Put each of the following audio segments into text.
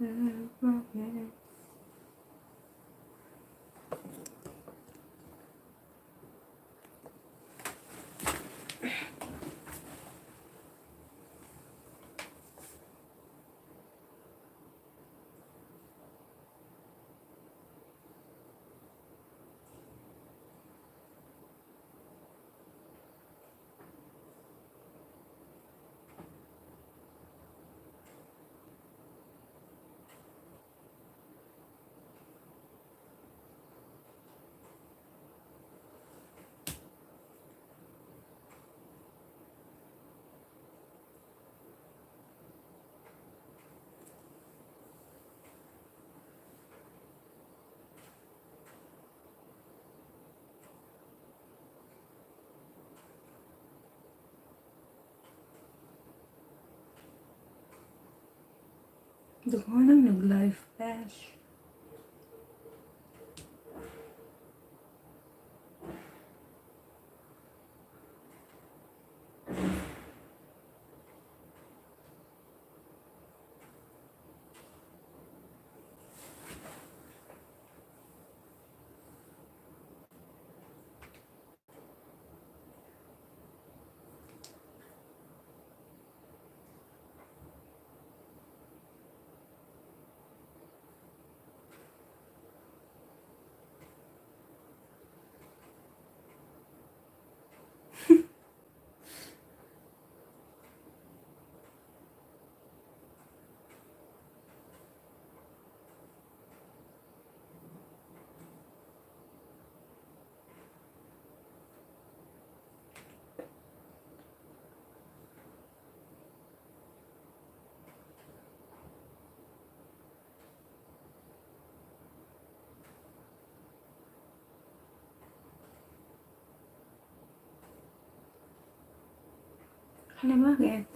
Okay. Dughan nang nag-live bash. Ano, bakit?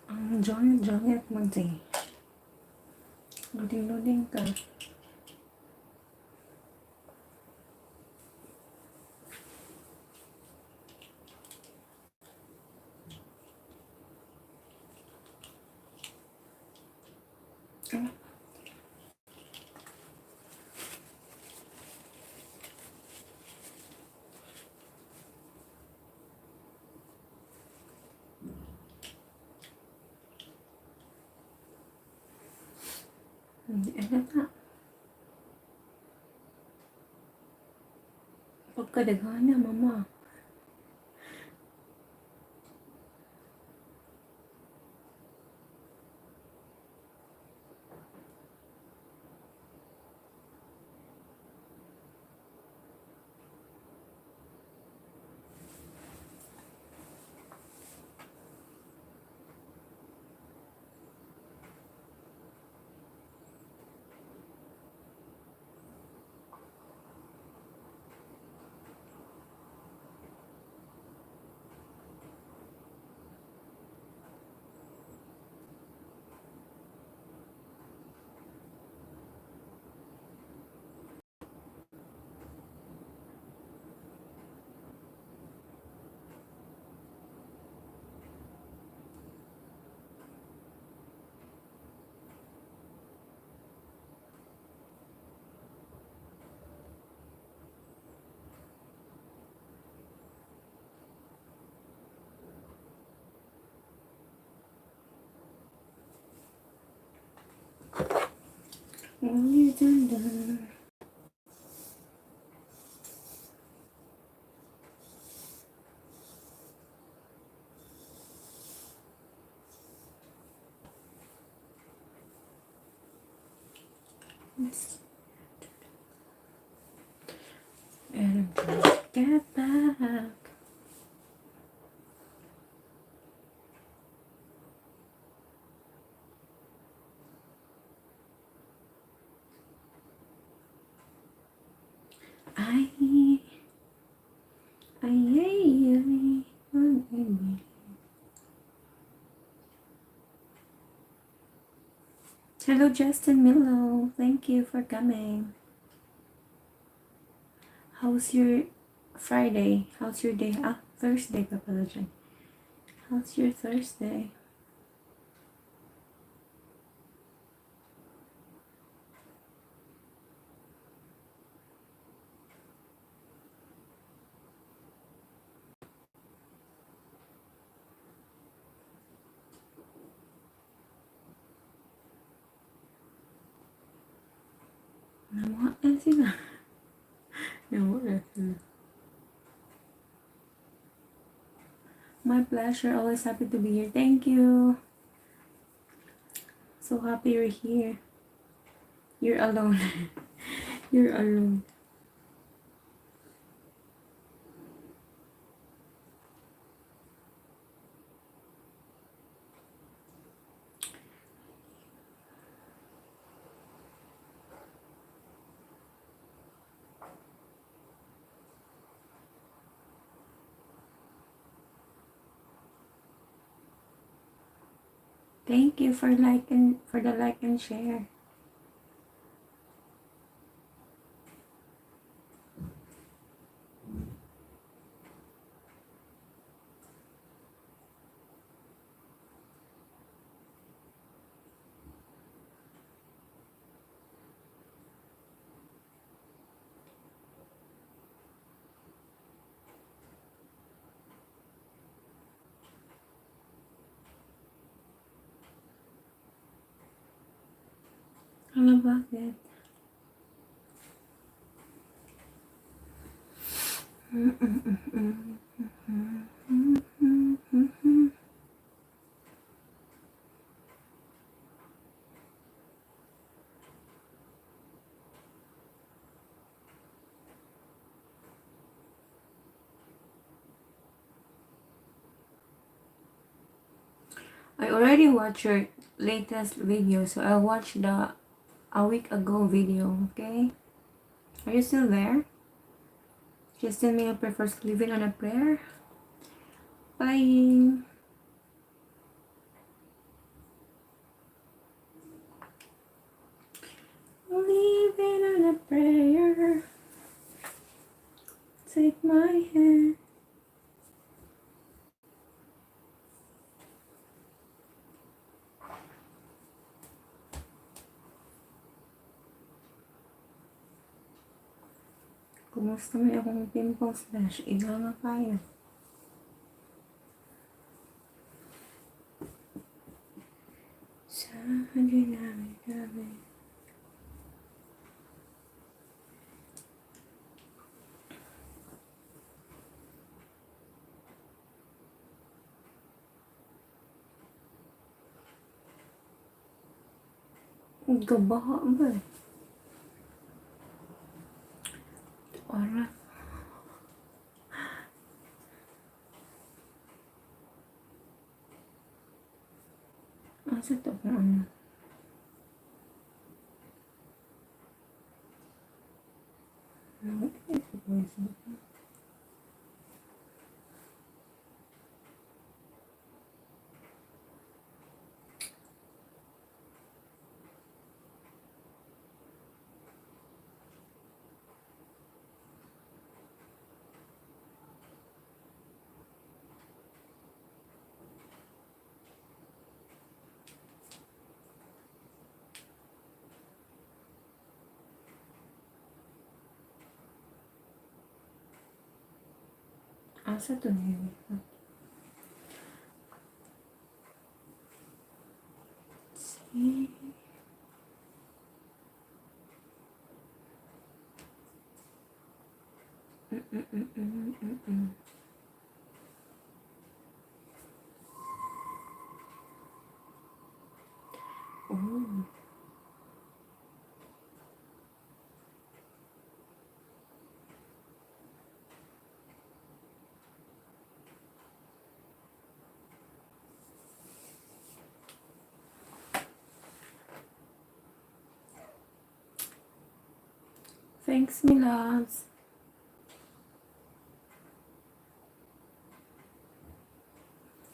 Ang join join man si. Loading loading ka. Ano? Hindi ano na. Pagkadaghana, mama. Dun, dun, dun. And I'm trying to get back. Ay, ay, ay, ay, ay, ay. Hello, Justin Milo. Thank you for coming. How's your Friday? How's your day? Ah, Thursday pa pala dyan. How's your Thursday? Namuha na sila. Namuha na sila. My pleasure. Always happy to be here. Thank you. So happy you're here. You're alone. You're alone. Thank you for the like and share. Ano, bakit? I already watched your latest video, so I'll watch the a week ago video, okay? Are you still there? Justin Mayo prefers living on a prayer. Bye. Living on a prayer. Take my hand. Kumusta may akong pimples, besh? Iga nga kayo. Sa dinami-dami. Gabaha ba eh? Ara. Asa to kung ano? Ano? Asa to niyo? See? Oh. Thanks, me loves.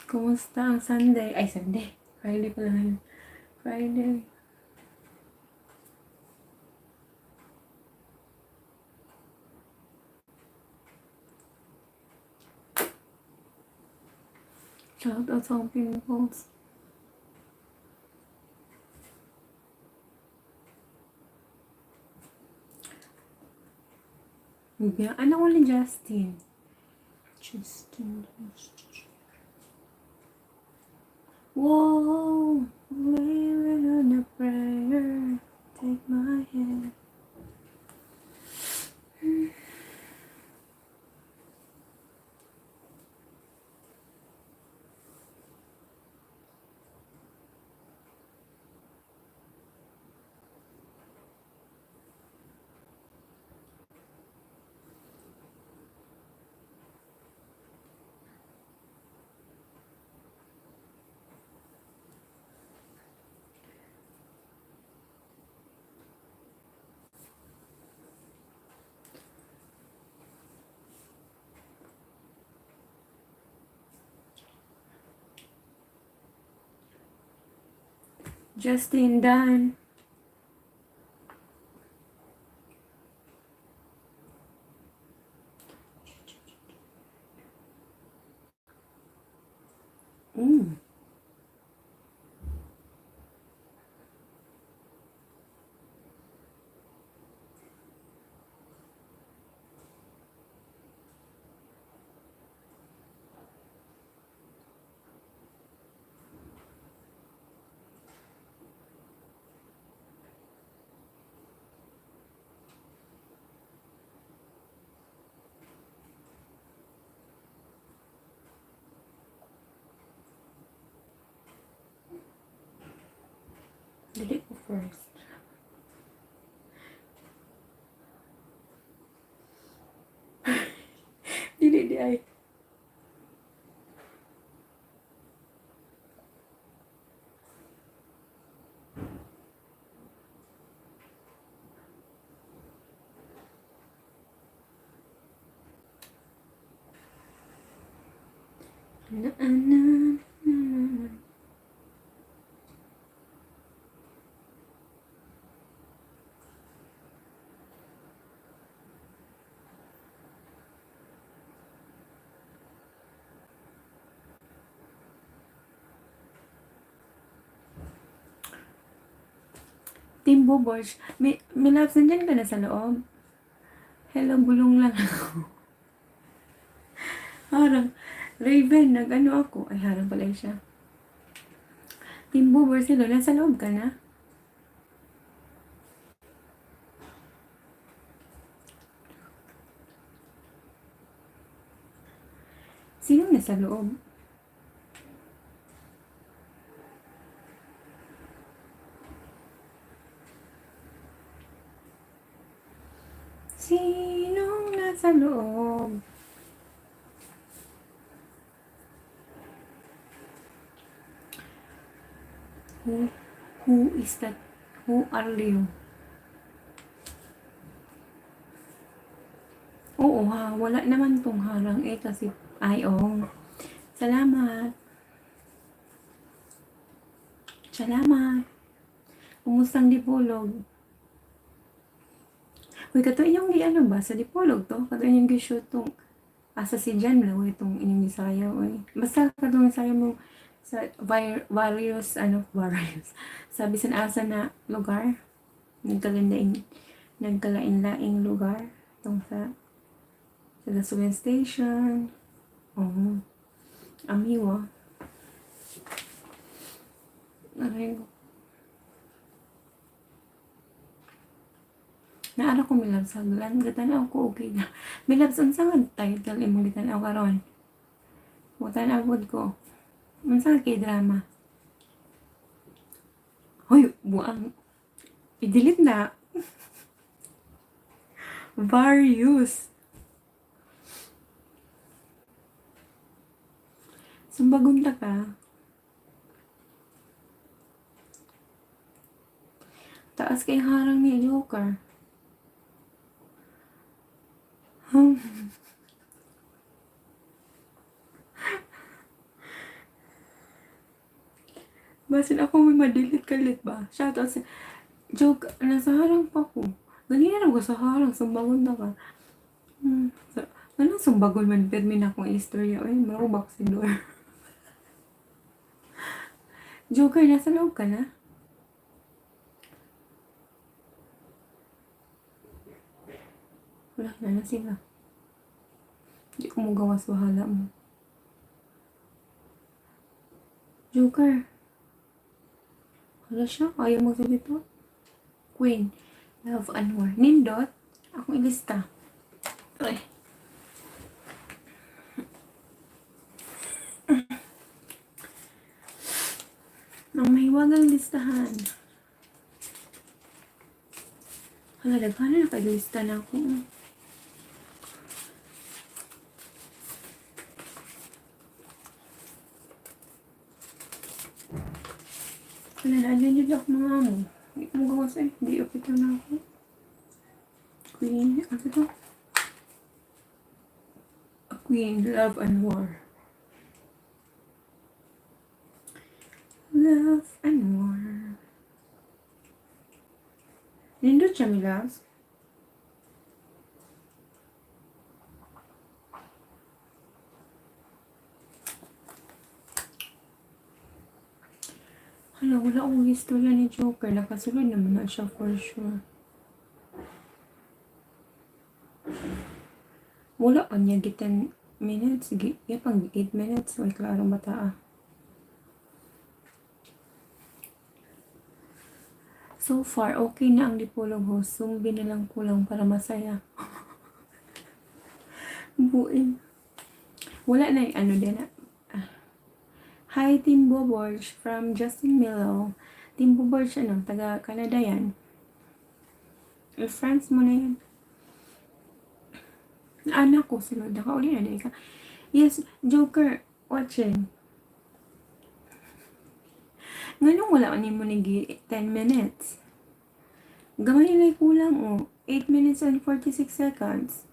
Kumusta ang Sunday? Ay, Sunday. Friday pala ngayon. Friday. Shout out sa akong pimples. Yeah, ano ko ni Justin? Justin, Justin. Whoa, living on a prayer. Take my hand. Justin, done. Dili ko first. Dili di ay. Na, na, na, na. Team Bobosh, may loves, nandyan ka na sa loob? Hello, bulong lang ako. Harang, Raven, nag-ano ako. Ay, harang pala siya. Team Bobosh, hello, nasa loob ka na? Sino nasa loob? Sinong nasa loob? Who is that? Who are you? Oo ha, wala naman tong harang eh kasi, ay oo. Salamat. Salamat. Kumusta ang Dipolog? Uy, kato inyong gi ano ba? Sa Dipolog to? Kato inyong gi-shoot tong asa si Jan lang itong inyong gisayaw oy. Basta katong gisayaw mo sa various ano various sa bisan asa na lugar, nagkalain-laing lugar tong sa gasoline station. Oh, amiwa. Aray ko. Naara ko milabs sa glan, gitanaw ko okay na. Milabs, unsa nga title imong gitanaw karon? Mutanaw pod ko. Unsa nga K-drama? Hoy, buang. I-delete na. Various. Sumbagon ta ka. Taas kay harang ni Joker. Basin ako may ma-delete kalit ba? Shoutout sa joke, nasa harang pa ko. Ganina na ko sa harang, sumbagon na ka. So, anong sumbagon man, pirmi na akong istorya. Ay, marubak si door. Joker, nasa loob ka na? Wala na na sila. Hindi ko mogawas, bahala mo. Joker. Wala siya. Ayaw magsalita. Queen. Love Anwar. Nindot. Akong ilista. Ay. Ang mahiwagang listahan. Hala, daghan na nakailista na ako. Wala na, dyan yun ako mga amo. Hindi ko magawas eh. Hindi, okay na ako. Queen, ano to? A Queen, Love and War. Love and War. Nindot siya, mi loves. Hala, wala akong istorya ni Joker. Nakasulod naman na siya for sure. Wala pa niya gi 10 minutes. Gi, iya pang 8 minutes. Way klarong bata ah. So far, okay na ang Dipolog host. Sumbi na lang kulang para masaya. Buing. Wala na yung ano din. Ah. Hi, Team Boborge from Justin Milo. Team Boborge, ano, taga Canada yan. Eh, friends mo na yan. Anak ko sila. Nakauli na din ka. Yes, Joker, watching. Nganong wala ni mo ni 10 minutes? Gamay na kulang oh. 8 minutes and 46 seconds.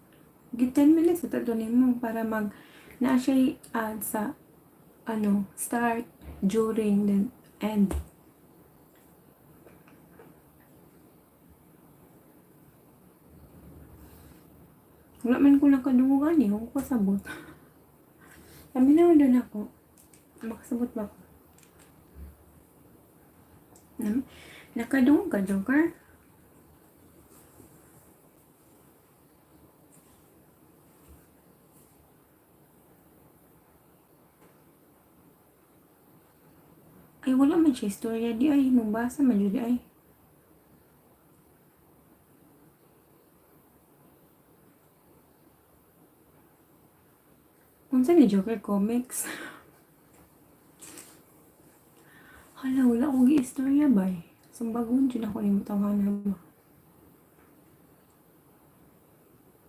Gi 10 minutes ito to nimo para mag na siya add sa ano, start, during, then end. Wala man ko nakadungog ani, kung ko kasabot. Sabi na doon ako. Makasabot ba ako? Nakadungog ka, Joker? Ay, wala man siya istorya di ay. Mabasa man jud di ay. Unsa ni Joker Comics? Hala, wala akong gi-istorya ba eh. Sumbagon jud ako nimo tawhana ba.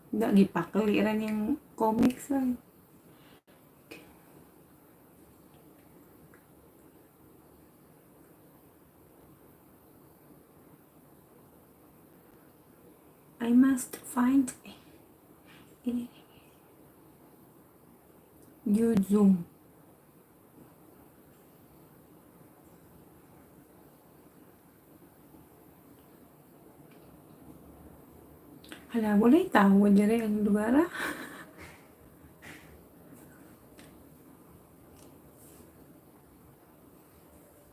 Da gipakli ra niyang comics ay. I must find you Zoom. Hala, wala'y tao diri ang lugar ah.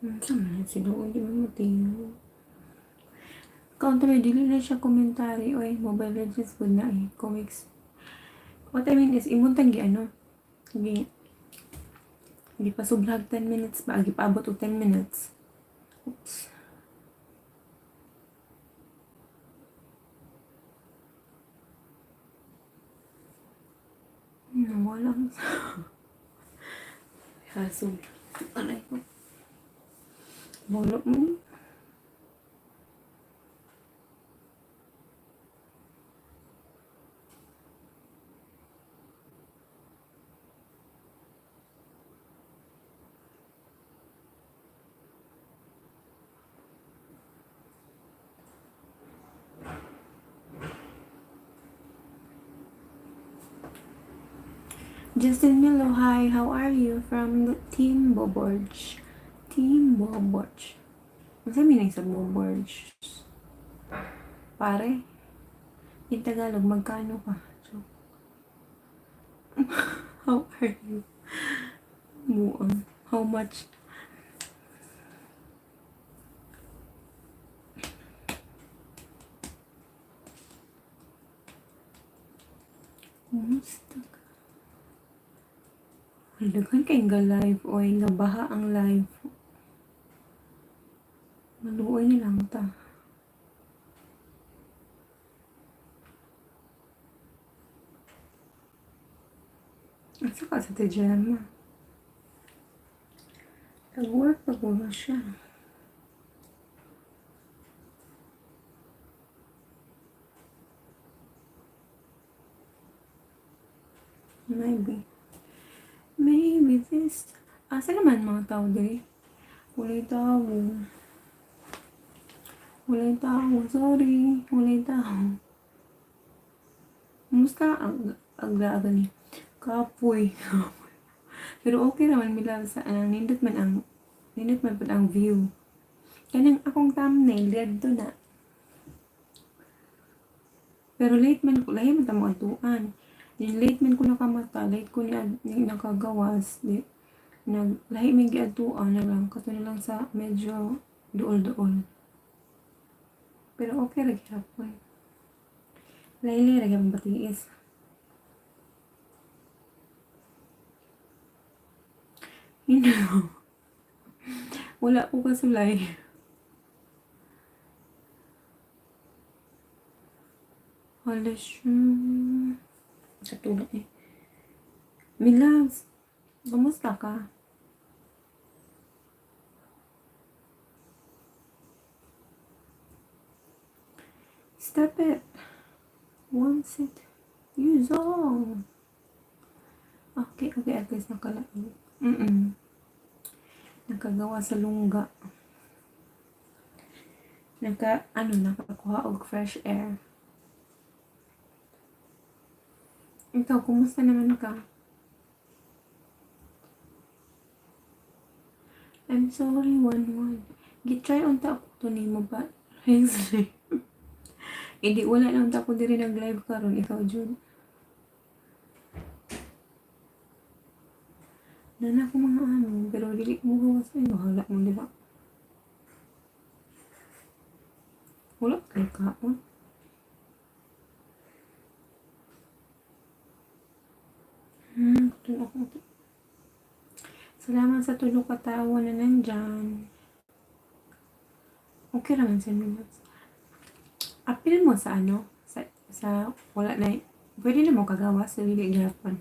Unsa man sila di man motingog. Kaunta may dili na siya commentary oy, Mobile Legends pud na eh, comics. What I mean is imong tang gi ano, gi gipasubrag 10 minutes ba, gipaabot og 10 minutes. Oops. Nawala ko sa hasog. Aray ko. Wala mo. Justin Milo, hi, how are you? From the Team Boborge. Team Boborge. Ano meaning sa Boborge? Pare? In Tagalog, magkano ka? So, how are you? Buang. How much? Kumusta ka? Daghan kay nga live oy, nga baha ang live. Maluoy ni lang ta. Asa ka sa Gemma? Nag-work pa ko ba siya? Maybe. Maybe this. Asa naman mga tao diri? Walay tao. Walay tao. Sorry. Walay tao. Kumusta ang agla ni? Kapoy. Pero okay naman mila sa anang nindot man pud ang view. Kanang akong thumbnail didto na. Pero late man ko, lahi man ta mo adtuan. Di late man ko nakamata, late ko ni nakagawas, di nag lahi man giadtuan na lang kato na lang sa medyo duol-duol. Pero okay ra gyapon. Lahi ra gyapon batiis. Hindi. Wala ko kasulay. Hala siya. Sa tulog eh. Milavs, kumusta ka? Stop it. One set. Use all. Okay, at least nakalaog. Nakagawa sa lungga. Ano, nakakuha og fresh air. Ikaw, kumusta naman ka? I'm sorry, one one. Gitry unta ako to nimo ba? Hindi, wala na unta ko diri nag-live karon ikaw jud. Nana ko mga ano, pero dili ko mogawas ay bahala mo, di ba? Wala kay kaon. Tulog ako. Salamat sa tulo ka tao na nandyan. Okay raman sa minutes. Apil mo sa ano? Sa wala na, pwede na mo kagawa sa dili gyapon.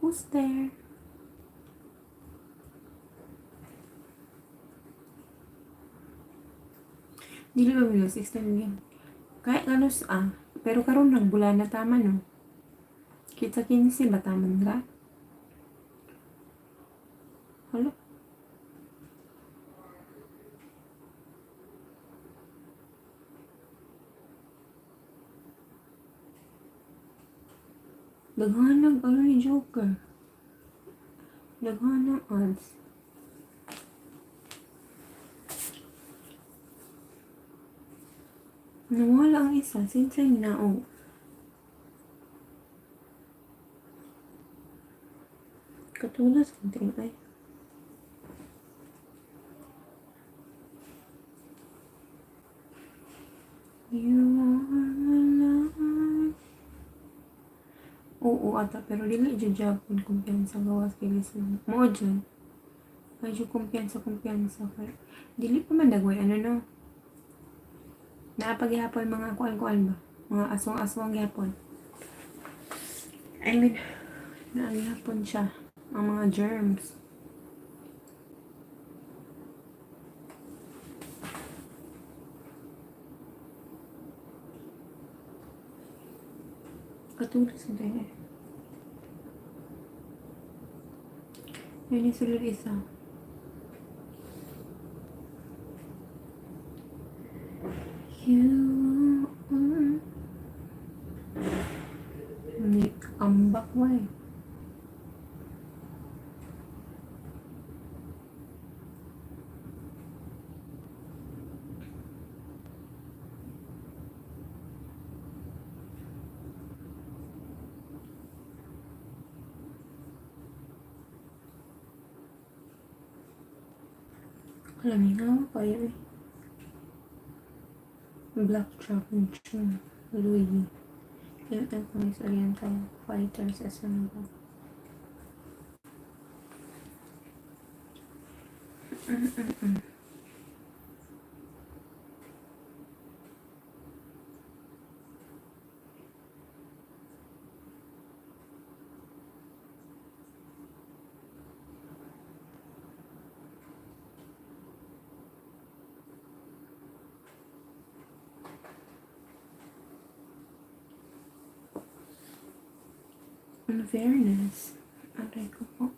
Who's there? Dili ba Milo? 16 yun. Kahit ano ah. Pero karon nang bulan na tama no. Kita 15 ba taman ka? Hala. Daghanag ano ni Joker. Daghanag ads. Nawala ang isa. Since na oh. Katulad something ay. You are my life. Oo ata, pero dili jud gyapon kumpiyansa gawas kay lisod. Mao jud. Medyo kumpiyansa kumpiyansa kay dili pa man dagway ano no. Naa pa gihapon mga kuan-kuan ba? Mga aswang-aswang gihapon. I mean, naa gihapon siya ang mga germs. Katulad sa eh. Yun yung sulod isa. You are. Ni ambak mo eh. Kalamingaw kayo eh. Black Dragon Chung Louis. ML Comics Oriental Fighters Assemble. In fairness, aray ko po.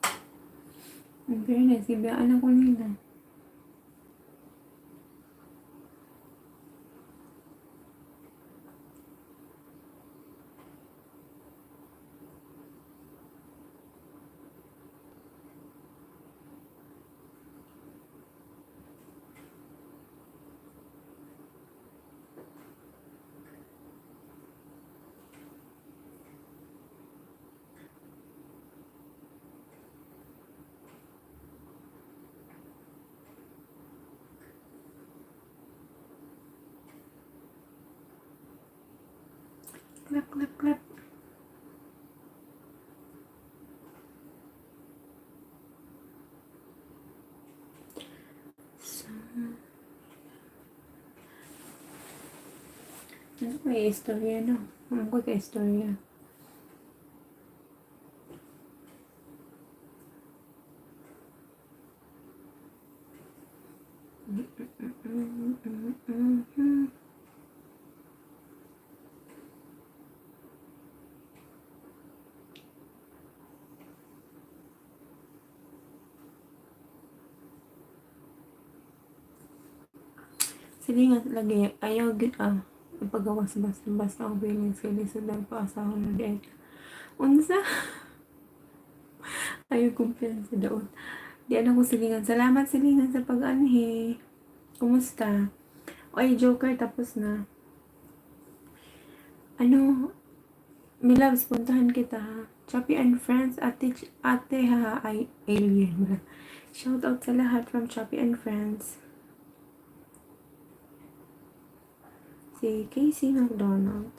In fairness, ibiyaan ako nila. Clap, clap, clap. So, ano ko istorya, no? Ano ko kay istorya? Sige nga lagi, ayaw gid ah. Ipagawas basta basta ang feelings kay lisod lang pa asawa na di ay. Unsa? Ayaw kumpiyansa daot. Di ana ko silingan. Salamat, silingan, sa pag-anhi. Kumusta? Oy, Joker, tapos na. Ano, Milabs, puntahan kita ha. Choppy and Friends, ate, ate ha, ay alien. Shout out sa lahat from Choppy and Friends. Si Casey McDonald.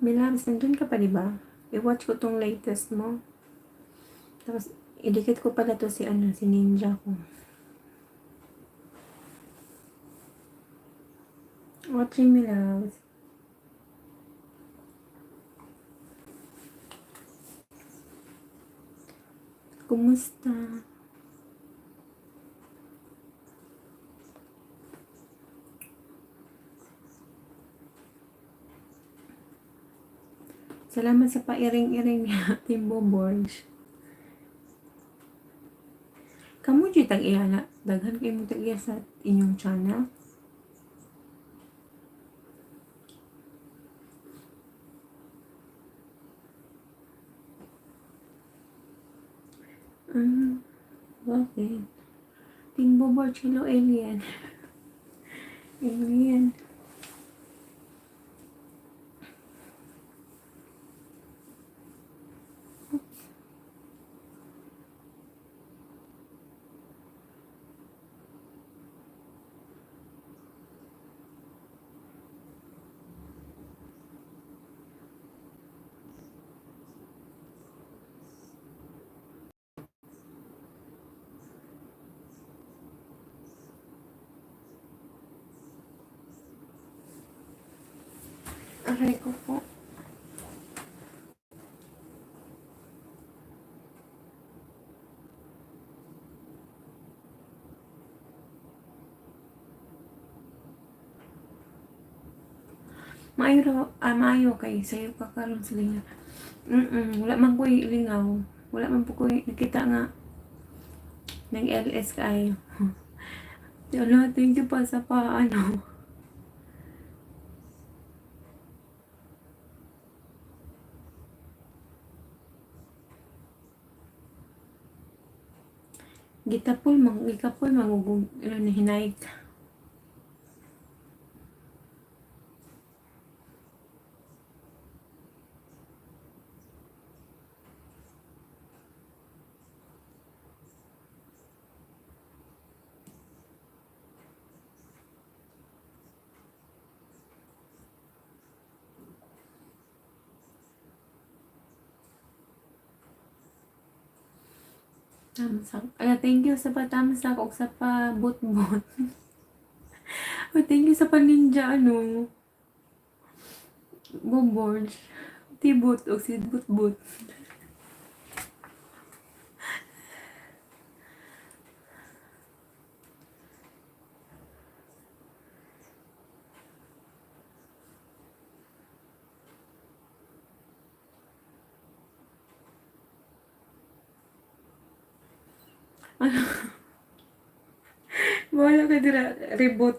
Milabs, nandun ka pa, di ba? I-watch ko tong latest mo. Tapos, idikit ko pala to si, ano, si Ninja ko. Watching, Milabs. Kumusta? Salamat sa pairing-iring ni Timbo Borge. Kamo jud tag-iya na. Daghan kay mo tag-iya sa inyong channel. Bakit? Timbo Borge, hello alien. Alien. Oops. Aray ko po. Maayo raw, ah, maayo kay sayo ka karon sa lingaw. Wala man ko'y lingaw. Wala man po ko'y nakita nga nag LS kaayo. Wala, thank you pa sa pa ano. Gitapol mang gikapol mangugug ano na hinay ka. Tamsak. Ay, thank you sa patamsak o sa pa-bot-bot. Oh, thank you sa pa-ninja, ano. Boborge. Tibot o si bot-bot. Ano? Wala ka dira. Reboot.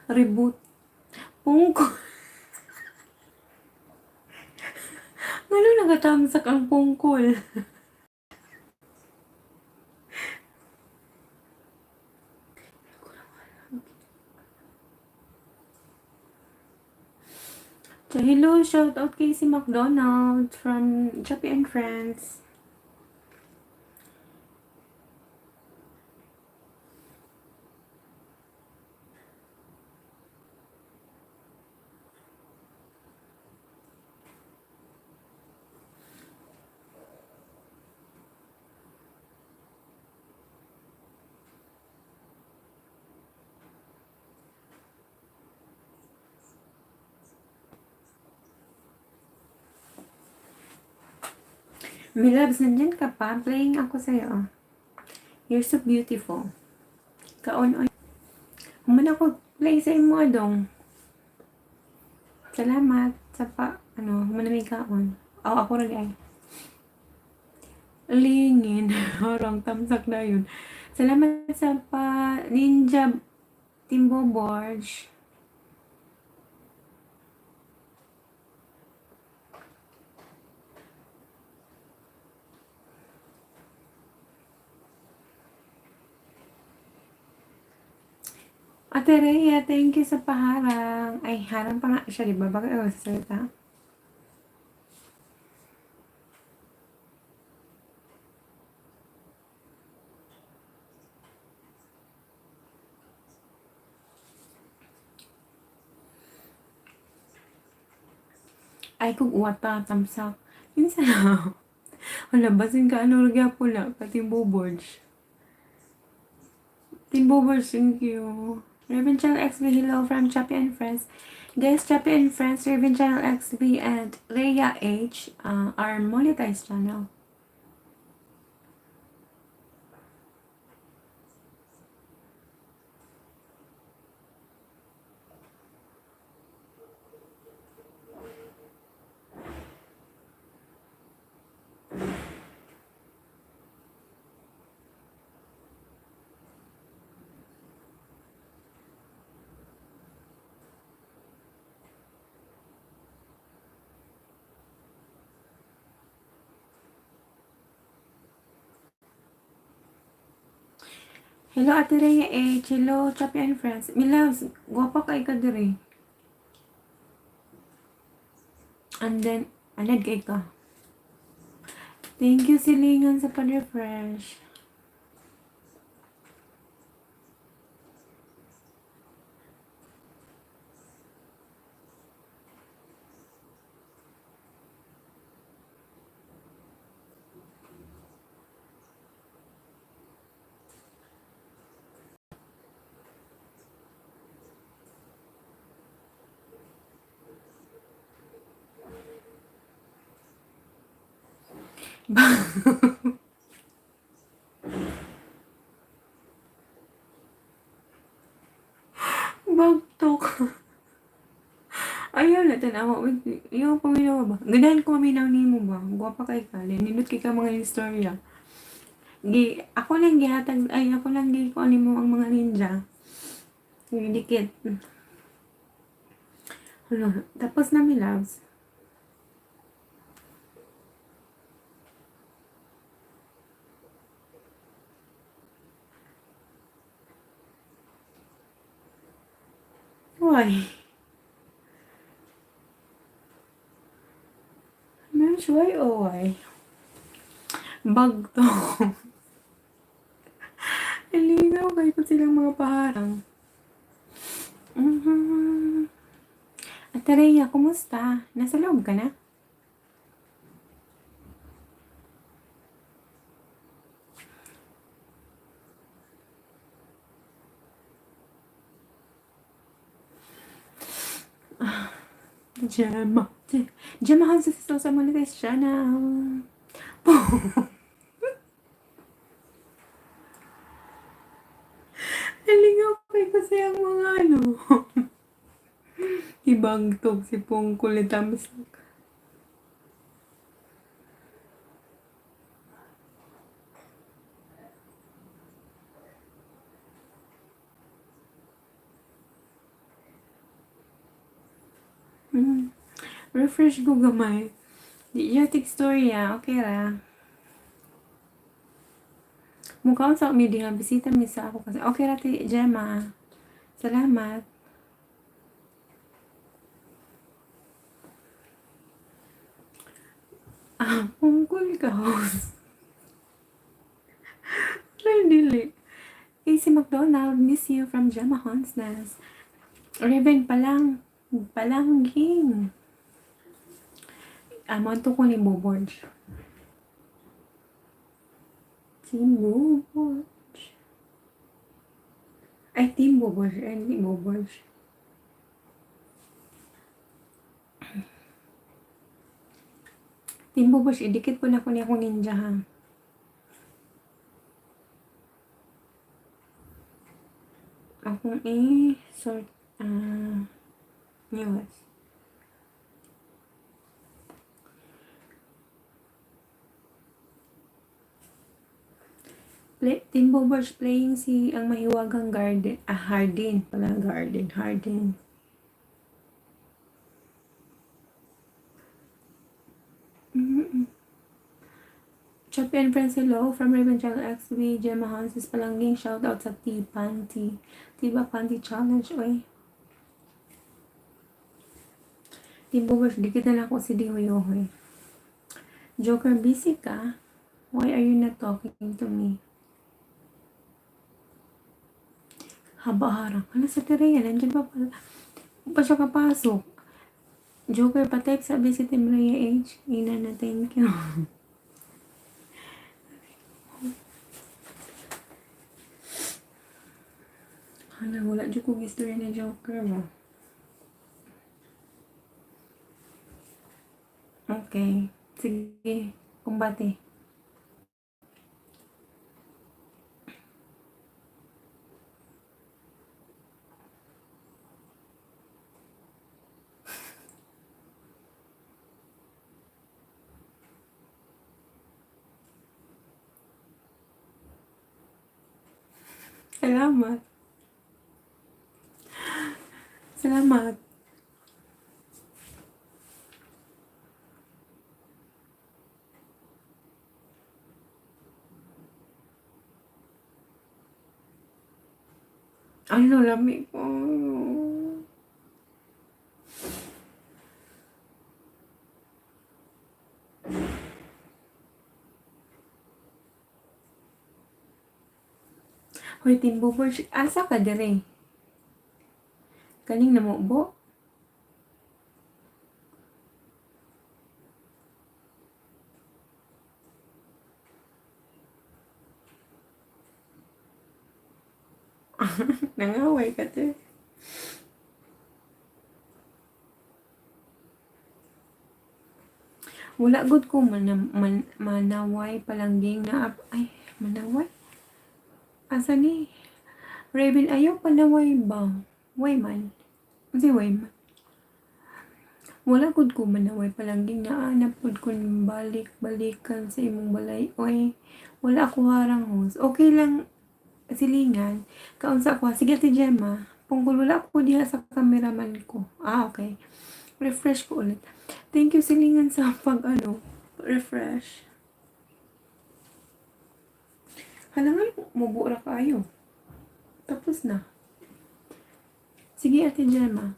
Reboot. Pungko. Ngano nagatamsak ang pungkol? So, hello, shout out kay si McDonald from Choppy and Friends. Milabs, nandyan ka pa? Playing ako sa'yo. Oh. You're so beautiful. Kaon, oy. Human ako play sa imo, adong. Salamat sa pa, ano, human na may kaon. Oh, ako rin ay. Lingin. Horong tamsak na yun. Salamat sa pa Ninja Timbo Borge. Ate Rhea, thank you sa paharang. Ay, harang pa nga siya, di ba? Bakit ako sasalita? Ay, kung uwata, tamsak. Minsan na. Wala, basin ka, ano, gyapon na, pati Boborge. Team Boborge, thank you. Raven Channel XV, hello from Chappy and Friends. Guys, Chappy and Friends, Raven Channel XV, and Leia H are monetized channel. Hello, Ate Rhea H. Hello, Chappy and Friends. Milavs, guwapa kay ka diri. And then, anad kay ka. Thank you, silingan sa pan-refresh. Bagtok. Ayaw na, tanawa. Ayaw paminaw ba? Ganahan ko maminaw nimo ba? Guwapa kay ka. Nindot kay ka mga istorya. Gi, ako lang gihatag, ay ako lang gi ko mo ang mga ninja. Dikit. Hala, tapos na mi, loves. Why? Mensch, why oh why? Bag to. Nalinaw kayo ko silang mga paharang. Ate Rhea, kumusta? Nasa loob ka na? Gemma. Gemma Hans is also monetized channel. Nalingaw kay kasi ang mga ano. Ibang tog si Pungkul ni Tamsak. Refresh ko gamay. Di yung storya. Okay ra. Mukha sa mi diha bisita mi sa ako kasi okay ra ti Gemma. Salamat. Ah, pungkol ka host. Ay, dili. Casey McDonald, miss you from Gemma Hansnes. Raven palang, palangging. Ah, mo ko ni Boborge. Team Boborge. Ay, Team Boborge. Ay, hindi Boborge. Team Boborge, idikit po na ko niya akong ninja ha. Akong i-sort, news. Play, Team Boborge playing si ang mahiwagang garden, ah, Hardin pala, garden, Hardin. Choppy and Friends, hello from Raven Channel XB, Gemma Hanses Palangging, shout out sa T-Panty, Tiba Panty Challenge, oy. Team Boborge, dikit na lang ako si Dihoyohoy. Joker, busy ka? Why are you not talking to me? Haba harang. Ano sa Terea? Nandiyan pa pala. Pa siya kapasok. Joker, pa-type sabi si Team Rhea H. Ina na, thank you. Hala, wala dyan kong history ni Joker ba? Okay. Sige. Kumbate. Salamat. Salamat. Ano, lami ko. Hoy, Team Boborge, asa ka dire? Kaning namubo? Nangaway ka, te. Wala gud ko man, manaway palangging na ay manaway asa ni Raven, ayaw panaway ba, way man kasi way man. Wala gud ko manaway palangging naa na pud kun balik balikan sa imong balay, oy. Wala ako harang host, okay lang silingan kaunsa ko. Sige, Ate Gemma. Pungkol, wala ko diha sa cameraman ko. Ah, okay. Refresh ko ulit. Thank you, Silingan, sa pag, ano, refresh. Hala nga, mubo ra kayo. Tapos na. Sige, Ate Gemma.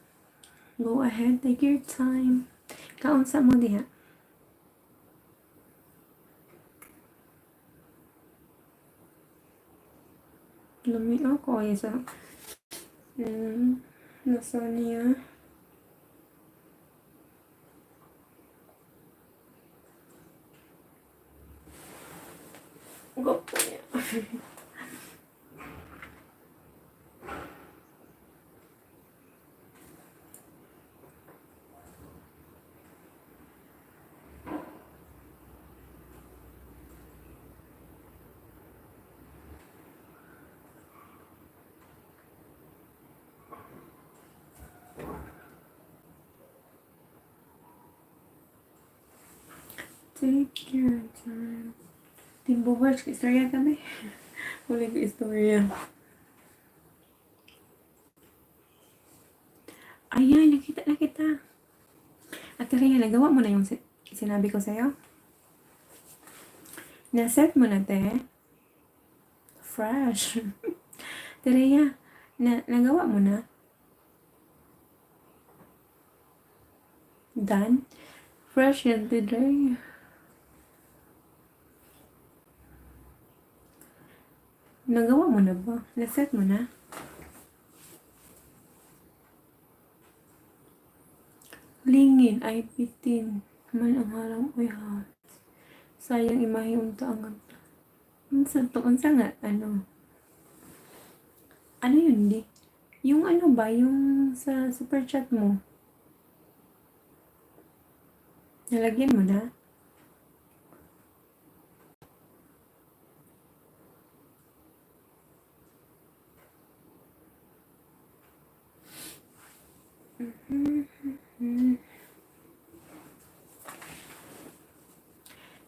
Go ahead, take your time. Kaunsa mo diha. Lami ako ay sa nasa niya. Go po niya. Take your time. Timbo watch istorya kami. Wala ko istorya. Ayan, nakita na kita. Ate Rhea, nagawa mo na yung sinabi ko sa'yo? Na-set mo na, te? Fresh. Ate Rhea, nagawa mo na? Done? Fresh yan today. Nagawa mo na ba? Na-set mo na? Lingin ay bitin man ang harang, uy ha. Sayang imahe unta ang unsa to, unsa nga ano? Ano yun di? Yung ano ba, yung sa super chat mo? Nalagyan mo na?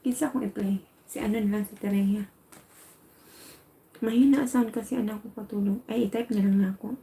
Kinsa akong i-play? Si ano na lang, si Tereya. Mahina sound kasi anak ko patulog. Ay, i-type na lang na ako.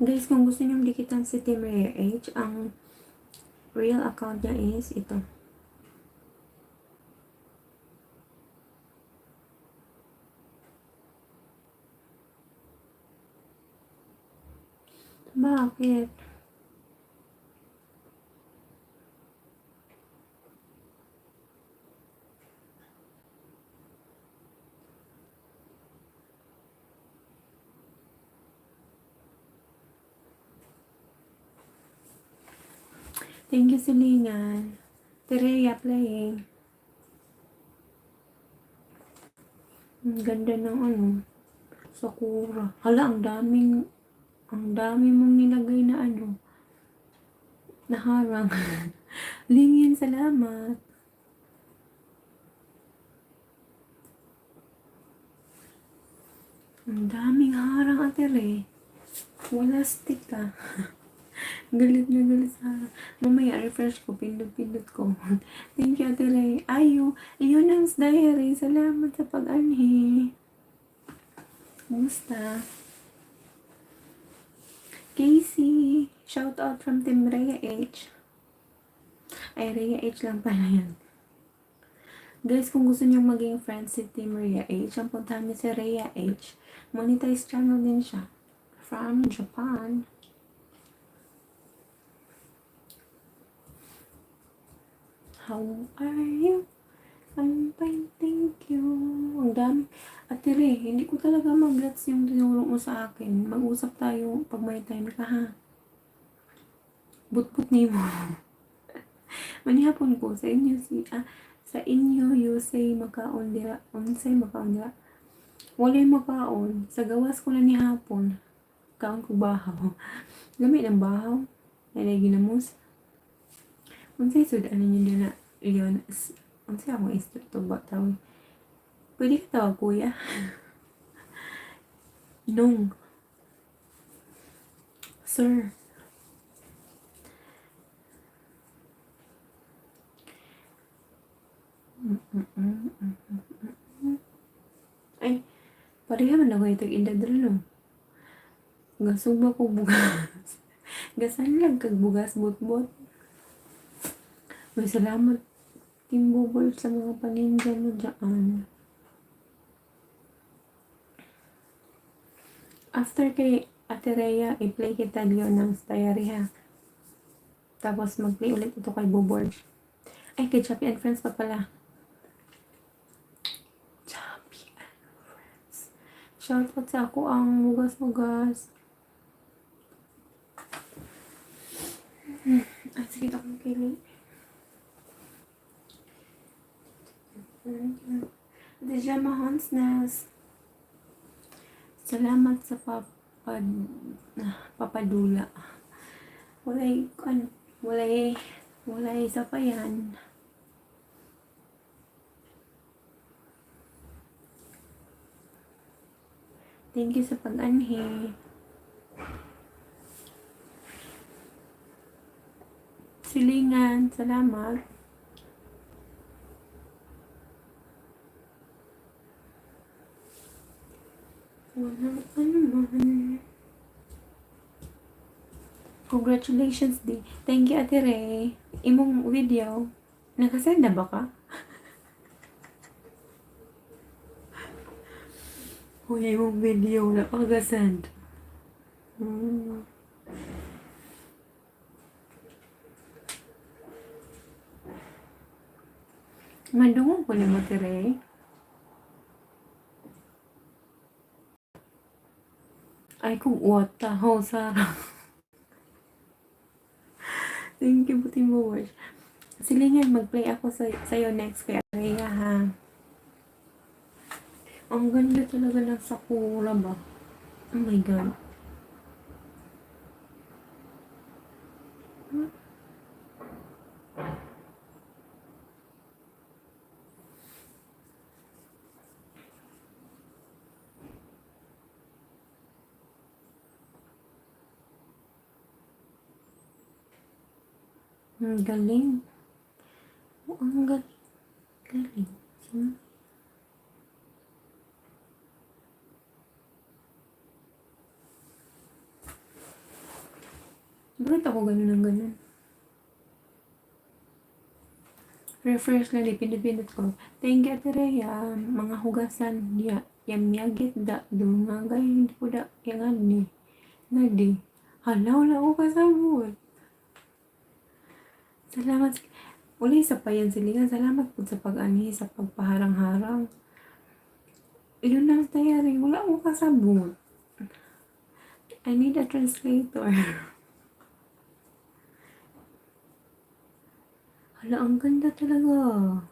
Guys, kung gusto niyo dikitan si Team Rhea H, ang real account niya is ito. Bakit? Thank you, Silingan. Tereya playing. Ang ganda ng ano, sakura. Hala, ang dami mong nilagay na ano, na harang. Lingin, salamat. Ang daming harang, Ate Re. Wala stick ah. Galit na galit sa harang. Mamaya, refresh ko. Pindot-pindot ko. Thank you, Ate Ray. Ayo, Yunan's Diary. Salamat sa pag-anhi. Kumusta? Casey, shout out from Team Rhea H. Ay, Rhea H lang pala yan. Guys, kung gusto niyo maging friends si Team Rhea H, ang puntahan niyo si Rhea H. Monetize channel din siya. From Japan. How are you? I'm fine, thank you. Ang dami. Ate Ray, hindi ko talaga mag-gets yung tinuro mo sa akin. Mag-usap tayo pag may time ka, ha? But-but ni mo. Manihapon ko sa inyo si Sa inyo, you say makaon dira. Unsay makaon dira? Walay makaon. Sa gawas ko na ni hapon. Kaon ko bahaw. Lami ng bahaw. Naay ginamos. Unsay sud-an ninyo dira, Leon? Unsay akong istuba tawag? Pwede ka tawag kuya? Nung. Sir. Ay, pareha man ako itong edad rin, no? Gasuba ko bugas. Gasanlag kag bugas bot-bot. Uy, salamat Team Bubble sa mga paninda mo dyan. After kay Ate Rhea, i-play kita Leo ng diary ha. Tapos mag-play ulit ito kay Bubble. Ay, kay Chappy and Friends pa pala. Chappy and Friends. Shoutout sa ako ang hugas-hugas. Ay, sige, akong kili. Dijama Hansnes. Salamat sa papadula. Walay, ano, walay sapayan. Thank you sa pag-anhi. Silingan, salamat. Walang ano man. Congratulations, di. Thank you, Ate Ray. Imong video. Nakasend na ba ka? Uy, imong video. Nakasend. Madungog ko nimo, Ate Ray. Ay, kung uwata. Ho, Sarah. Thank you, Buti mo, Watch. Silingan, mag-play ako sa'yo next kay Rhea, ha? Ang ganda talaga ng sakura ba? Oh my God. Ang galing. Oh, ang galing. Galing. Sino? Bakit ako ganun ang ganun? Refresh lang, pindot-pindot ko. Thank you, Ate Rhea. Mga hugasan, ya, yamyagit da, dungagay, hindi ko da, yangan ni. Ngadi. Hala, wala ko kasabot. Salamat. Uli sa payan silingan. Salamat po sa pag-ani, sa pagpaharang-harang. Yun lang tayari. Wala ko kasabot. I need a translator. Hala, ang ganda talaga.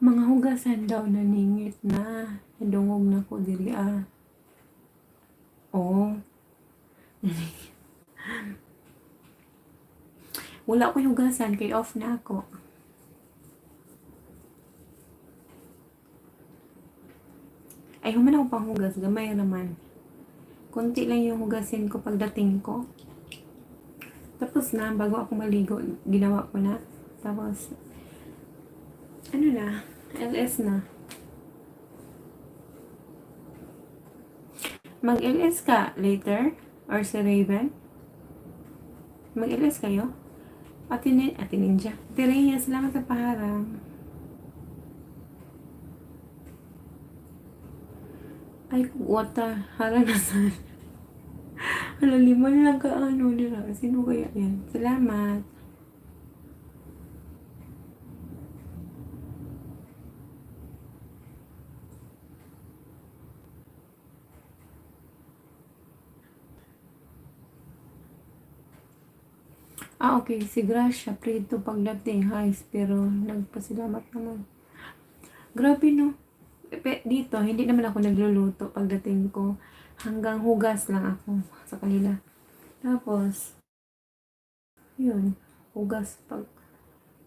Mga hugasan daw naningit na. Nadungog na ko diri ah. Oo. Naningit. Wala ko hugasan kay off na ako. Ay, human ako panghugas. Gamay naman. Konti lang yung hugasin ko pagdating ko. Tapos na, bago ako maligo, ginawa ko na. Tapos, ano na, LS na. Mag-LS ka later? Or si Raven? Mag-LS kayo? Ate Ninja. Ate Rhea, salamat sa paharang. Ay, wata. Harang na saan. Hala, lima na lang ka ano nila. Sino kaya yan? Salamat. Ah, okay. Si Gracia, prito pagdating. Hi, pero nagpasalamat naman. Grabe, no? Dito, hindi naman ako nagluluto pagdating ko. Hanggang hugas lang ako sa kanila. Tapos, yun, hugas pag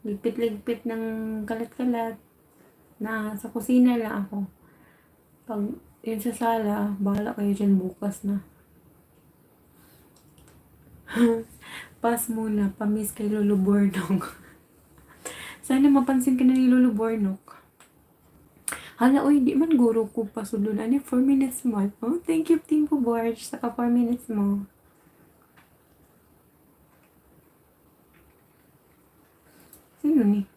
ligpit-ligpit ng kalat-kalat na sa kusina lang ako. Pag yun sa sala, bahala kayo dyan bukas na. Pass muna, pamiss kay Lolo Bornok. Sana mapansin ka na ni Lolo Bornok. Hala, oy, di man guro ko pa sudlon. Ano, 4 minutes mo? Oh, thank you, Timpo Borge. Saka 4 minutes mo. Sino ni?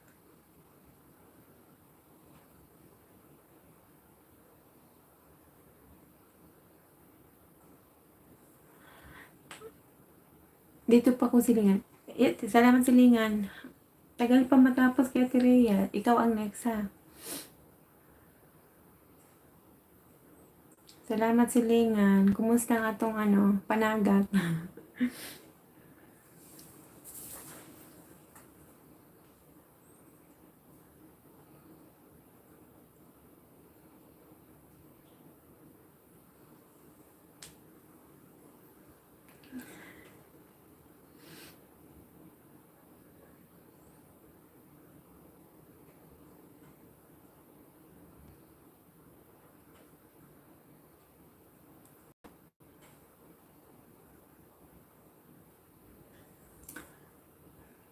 Dito pa ko silingan. Eh, salamat silingan. Tagal pa matapos kay Ate Rhea. Ikaw ang next ha. Salamat silingan. Kumusta ang atong ano, panagat?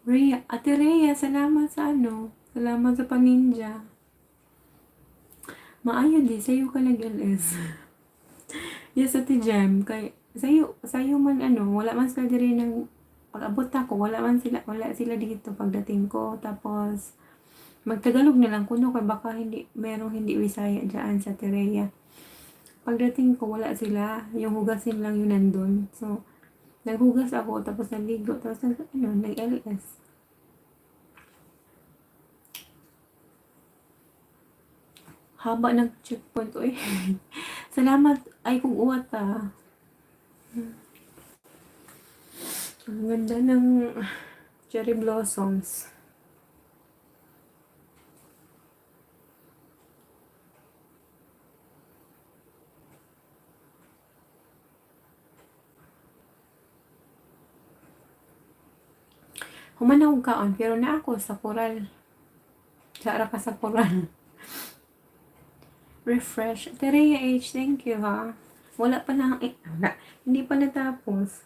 Rhea, Ate Rhea, salamat sa ano. Salamat sa paninja. Maayo di, sa'yo ka nag-LS. Yes, Ate Jem, kay sa'yo man ano, wala man sila diri ng pag-abot ako, wala sila dito pagdating ko. Tapos, magtagalog na lang kuno kay baka hindi, merong hindi Bisaya dyan sa Tereya. Pagdating ko, wala sila. Yung hugasin lang yun nandun. So, naghugas ako, tapos naligo, tapos ano, nag-LS. Haba ng checkpoint ko eh. Salamat. Ay, kung uwat ah. Ang ganda ng cherry blossoms. Human akong kaon, pero na ako sa koral. Sara ka sa koral. Refresh. Terea H, thank you ha. Wala pa na, eh, wala. Hindi pa natapos.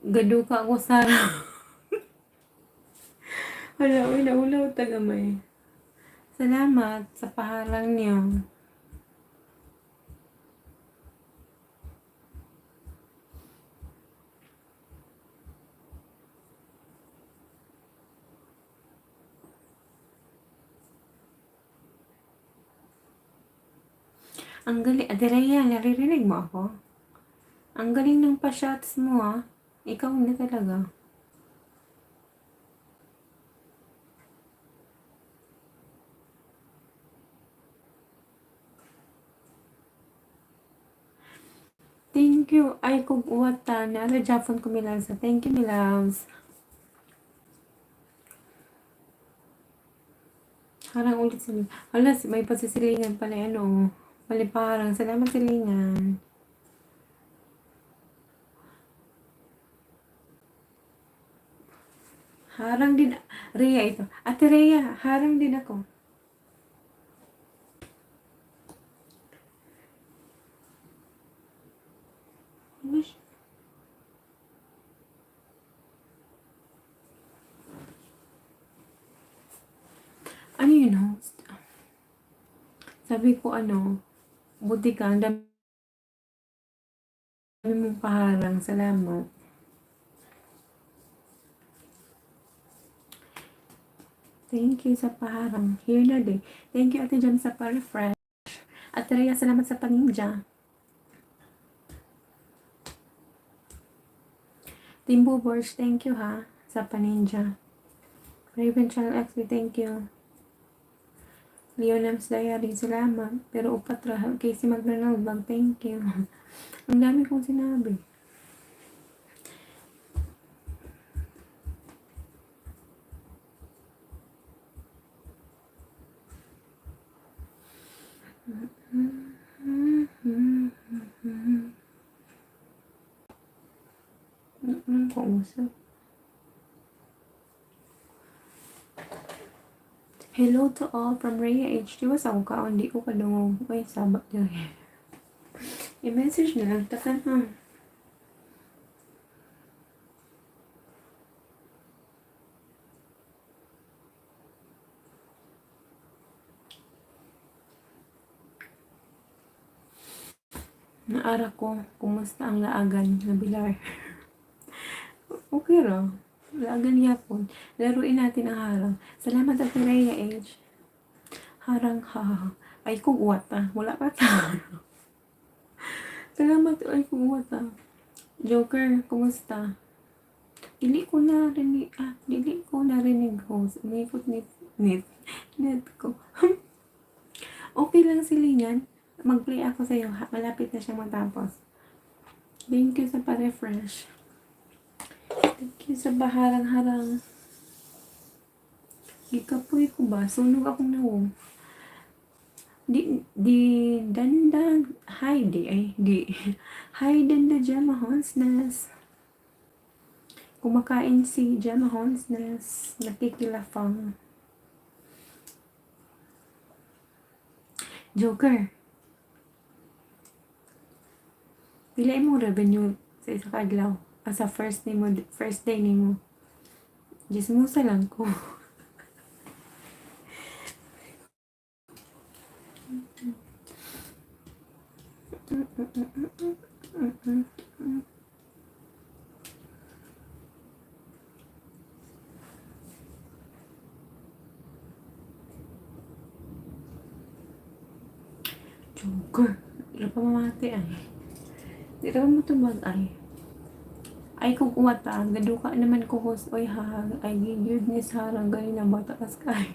Gaduka ako, Sara. Wala, uy, naulaw tagamay. Salamat sa paharang niyo. Ang galing. Ate Rhea, naririnig mo ako? Ang galing ng pa-shots mo ah. Ikaw na talaga. Thank you. Ay, kung uwata na. Ara, Japon ko Milabs. Thank you, Milabs. Harang ulit sila. Hala, may pasisilingan pala. Ano, paliparang. Salamat, silingan. Harang din. Rhea ito. Ate Rhea, harang din ako. Ano yun, host? Sabi ko ano, buti ka, ang dami mong paharang. Salamat. Thank you sa paharang. Here na din. Thank you, Ate Jam, sa pa-refresh. Ate Rhea, salamat sa paninja. Timbo Borge, thank you ha, sa paninja. Raven Channel XB, thank you. Leonam's Diary, salamat. Pero upat ra, Casey McDonald Vlog, thank you. Ang dami kong sinabi. Anong kausap? Hello to all from Rhea HD. Was ako kaon, di ko kadungog. Uy, saba dyan. I-message na lang. Takan ha. Naara ko, kumusta ang laagan na bilar? Okay ra. Laagan yapon. Laruin natin ang harang. Salamat, Ate Rhea H. Harang ha ha ha. Ay kung uwat ah. Wala pa ta. Salamat, ay kung uwat ah. Joker, kumusta? Dili ko narinig, host. Umikot net net net ko. Okay lang si Linyan. Mag-play ako sa'yo. Ha? Malapit na siyang matapos. Thank you sa pa-refresh. Thank you sa baharang-harang. Gikapoy ko ba? Sunog akong nawong. Di, di, danda, hi, di, ay, di. Hi, danda, Gemma Honsnes. Kumakain si Gemma Honsnes. Nakikilafang. Joker. Pila imong revenue sa isa ka adlaw? Ah, sa first nimo, first day nimo. Jismosa lang ko. Joker. Di pa mamati ay. Di ra pa mo tubag ay. Ay kung uwata, gaduka naman ko, host. Oy ha, ay gigid ni Sarah gani na bata kas kayo.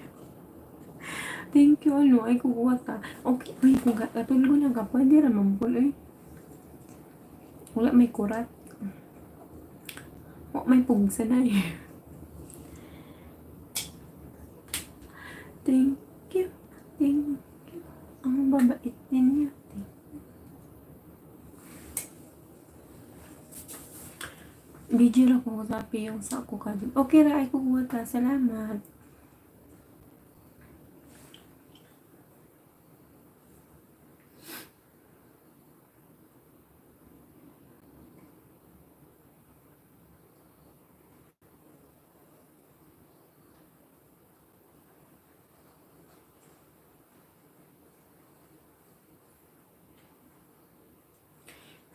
Thank you, ano, ay kung uwata. Okay, ay kung katulgo na ka, pwede ra man po eh. Wala may kurat. Wala may pugsa na eh. Thank you. Thank you. Ang babait ninyo. Thank you. Video ra ko sapi yung sa ako ka. Okay ra ay kung uwata. Salamat.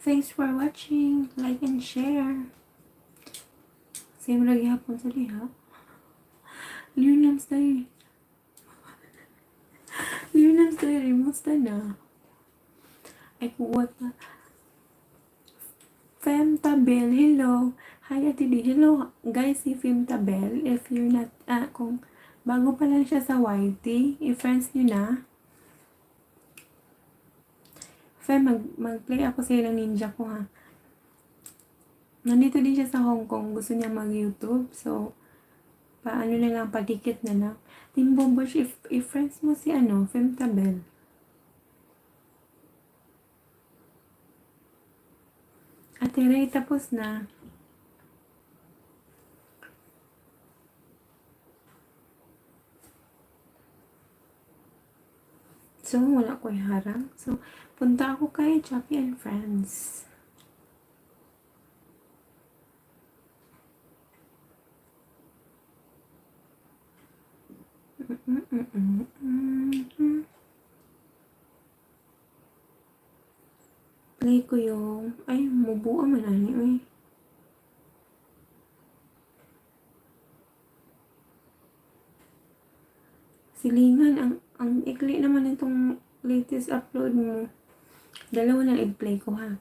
Thanks for watching. Like and share. Same ra gihapon sa diha. Leonam's Diary. Leonam's Diary, musta na? Ay, kuwat na. Femtabel, hello. Hi, Ate D. Hello, guys, si Femtabel. If you're not, kung bago pa lang siya sa YT, i-friends nyo na. Fem, mag-play ako sa ng ninja ko, ha. Nandito din siya sa Hong Kong. Gusto niya mag-YouTube. So, paano na lang, padikit na lang. Team Bombosh, if friends mo si ano, Femtabel. Ate Ray, tapos na. So, wala ko harang. So, punta ako kay Choppy and Friends. Play ko yung, ay, mubuo man ani, uy. Silingan, ang ikli naman itong latest upload mo. Dalawa na i-play ko ha.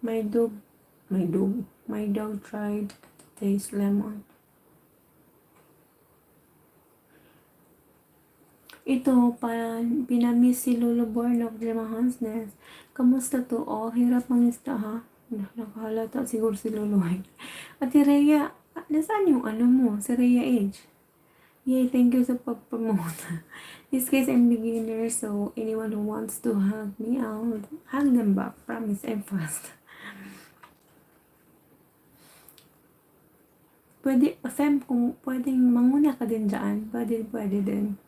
My dog tried to taste lemon. Ito, pa, pinamiss si Lolo Bornok, Gemma Hansnes. Kamusta to all? Hirap mangista ha? Nakahalata siguro si Lolo. Ate Rhea, nasaan yung ano mo? Si Rhea H. Yay, thank you sa pag-promote. This case, I'm beginner, so anyone who wants to hug me, I'll hug them back. Promise, I'm fast. Pwede, Fem, kung pwedeng manguna ka din dyan, pwede, pwede din.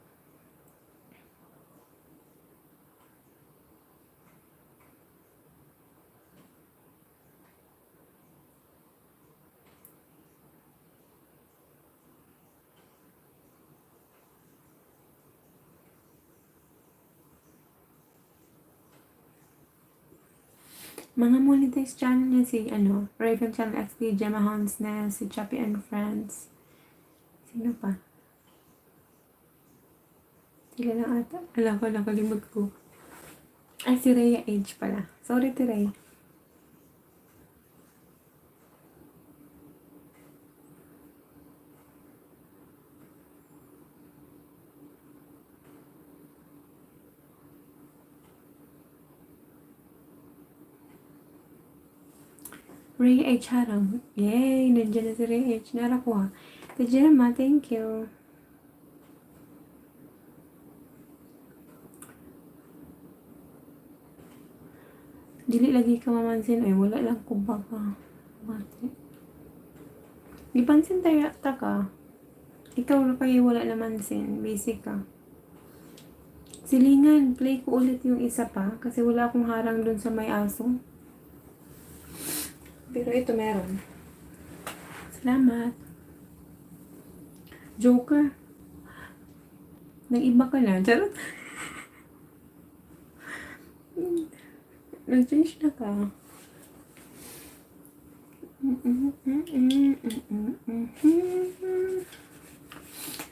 Mga monetized channel niya si, ano, Raven Channel XP, Gemma Hansnes, si Chappy and Friends. Sino pa? Sila lang ata. Alam ko, nakalimot ko. Ay, si Rhea H pala. Sorry, Ate. Ray H. Harang. Yay! Nandiyan na si Ray H. Nara ko ha. Ate Gemma, thank you. Dili lagi ka mamansin. Ay, wala lang ko baka. Mate. Gipansin tayo ta ka. Ikaw na kayo wala namansin. Basic ka. Silingan, play ko ulit yung isa pa kasi wala akong harang dun sa may aso. Pero ito meron. Salamat. Joker. Nag-iba ka na. Charot. Nag-change na ka.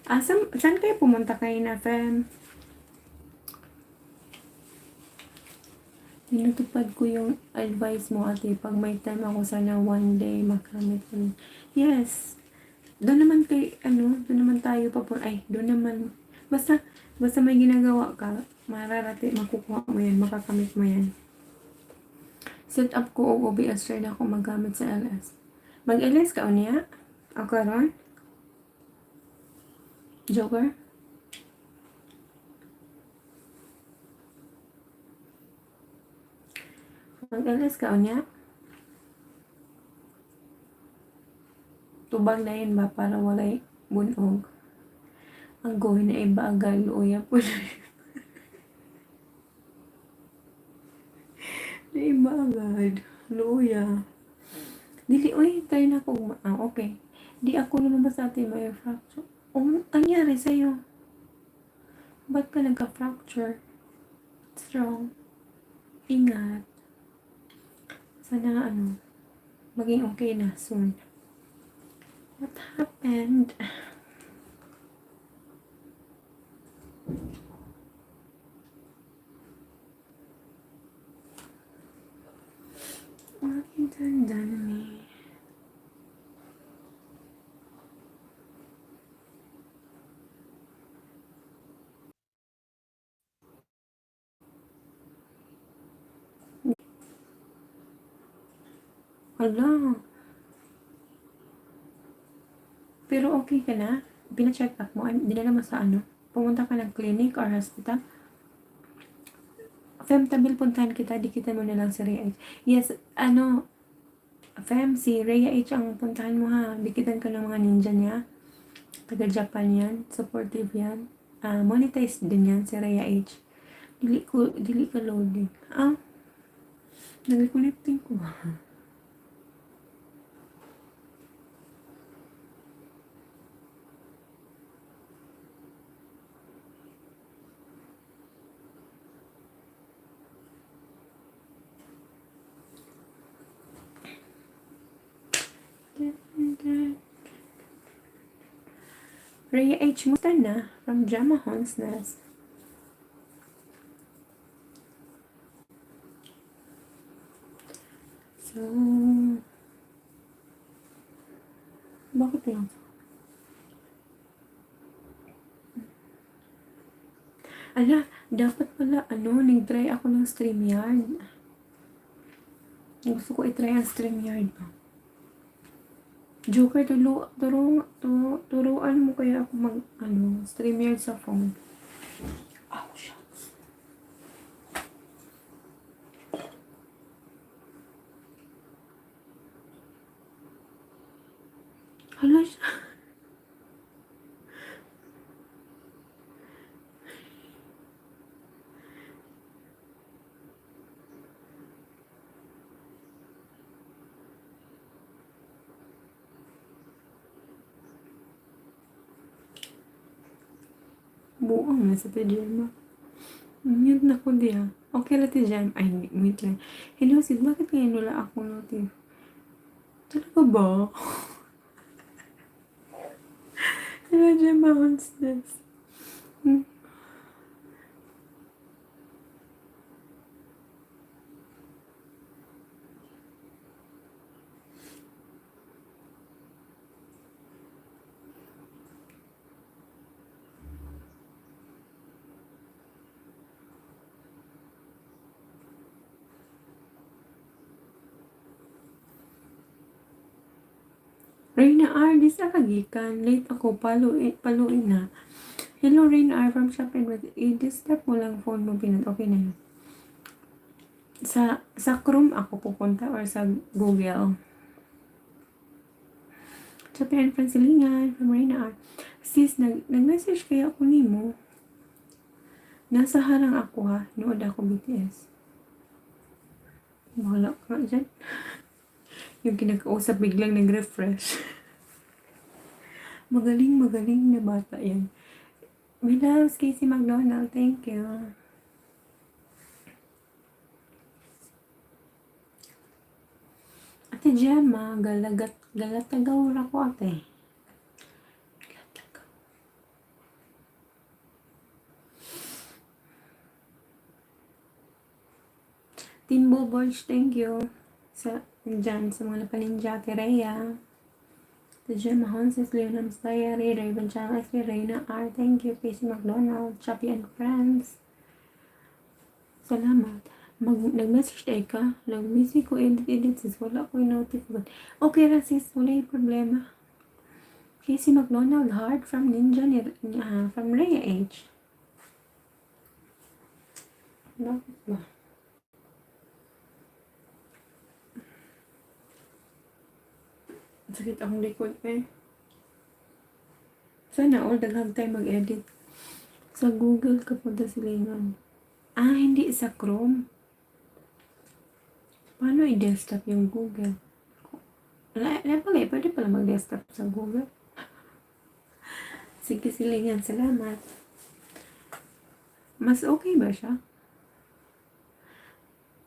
Ah, saan kayo pumunta kayo na, Fem? Tinutupad ko yung advice mo, ate. Pag may time ako, sana one day makamit ko. Yes. Doon naman kay, ano, doon naman tayo ay, doon naman. Basta may ginagawa ka, mararati, makukuha mo yan, makakamit mo yan. Set up ko og OBS, try na ako magamit sa LS. Mag-LS ka unya? Ako karon? Joker? Mag-LS ka unya? Tubag na yun ba para walay bunog? Ang gawin na iba agad, luya po na. Naiba agad. Luya. Dili, uy, tayo na ako. Ah, okay. Di ako lumabas, ate, may fracture. Oh, nangyari sa'yo? Ba't ka nagka-fracture? Strong. Ingat. Sana, ano, maging okay na soon. What happened? What you done to me? Hala. Pero okay ka na? Pina-check up mo? Dinala mo sa ano? Pumunta ka ng clinic or hospital? Fem, tabil puntahan kita. Dikitan mo na lang si Rhea H. Yes, ano, Fem, si Rhea H ang puntahan mo ha. Dikitan ka ng mga ninja niya. Taga Japan yan. Supportive yan. Ah, monetized din yan si Rhea H. Dili ka loading. Ah, nag-reconnecting ko. Rhea H. Musta na from Gemma Honsnes. So, bakit lang? Ala, dapat pala, ano, nag-try ako ng StreamYard. Gusto ko i-try ang StreamYard ba? Joker, turuan mo kaya ako mag, ano, StreamYard sa phone. Oh, shucks. Hala siya. Buang na sa Gemma. Mute na ko diha. Okay ra ti Gemma. Ay, wait lang. Hello sis, bakit ngayon wala akong notif? Talaga ba? Hello Gemma Honsnes. Reyna R, di sa kagikan. Late ako, paluin, paluin na. Hello, Reyna R from Shop and with i-disturb mo lang phone mo, pinat. Okay na yun. Sa Chrome ako pupunta or sa Google. Shop and friends, Silingan from Reyna R. Sis, nag-message kaya ako nimo. Nasa harang ako ha. Nood ako BTS. Wala ka dyan. Yung kinakausap biglang nag-refresh. Magaling, magaling na bata yan. We love Casey McDonald. Thank you. Ate Gemma, galagat, galatagaw ra ko ate. Galatagaw. Timbo Boys, thank you. Sa, dyan, sa mga napaninja, Ate Rhea. Ate Gemma Honses, Leonam's Diary, Raven Channel, XP, Reyna R, thank you. Casey McDonald, Chappie and Friends. Salamat. Nag-message tayo ka. Nag-busy ko edit-edit sis. Wala ko yung notify. Okay ra sis. Wala yung problema. Casey McDonald, Heart from Ninja, ni, from Rhea H. Bakit ba? Sakit akong likod eh. Sana all daghang time mag-edit. Sa Google ka punta silingan. Ah, hindi sa Chrome. Paano i-desktop yung Google? Wala, wala pala eh. Pwede pala mag-desktop sa Google. Sige, silingan. Salamat. Mas okay ba siya?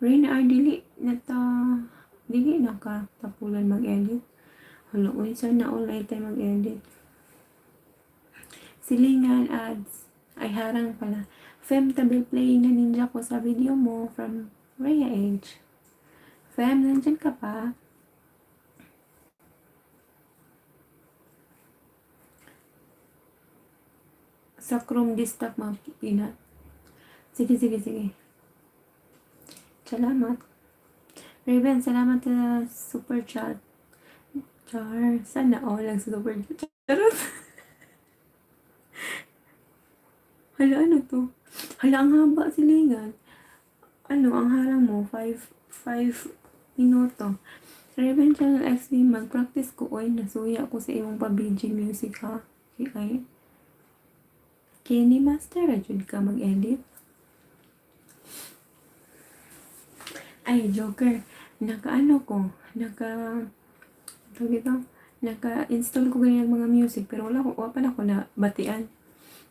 Rain R, dili na ta, dili na ka tapulan mag-edit. Hala, uy, sana all ay tayo mag-edit. Silingan ads. Ay, harang pala. Fem, tabil play na ninja ko sa video mo from Rhea H. Fem, nandyan ka pa? Sa Chrome desktop mga pinat. Sige, sige, sige. Salamat. Raven, salamat sa super chat. Char, sana all lang sa super chat. Charot. Hala, ano to? Hala, ang haba silingan. Ano, ang harang mo? 5 minuto. Raven Channel XD, mag-practice ko. Oy, nasuya ako sa imong pa-BG music ha. Okay. Kenny Master, rajud ka mag-edit. Ay, Joker. Naka-ano ko? Naka, tawag ito? Naka-install ko ganyan mga music pero wala ko, wala pa na ako na batian.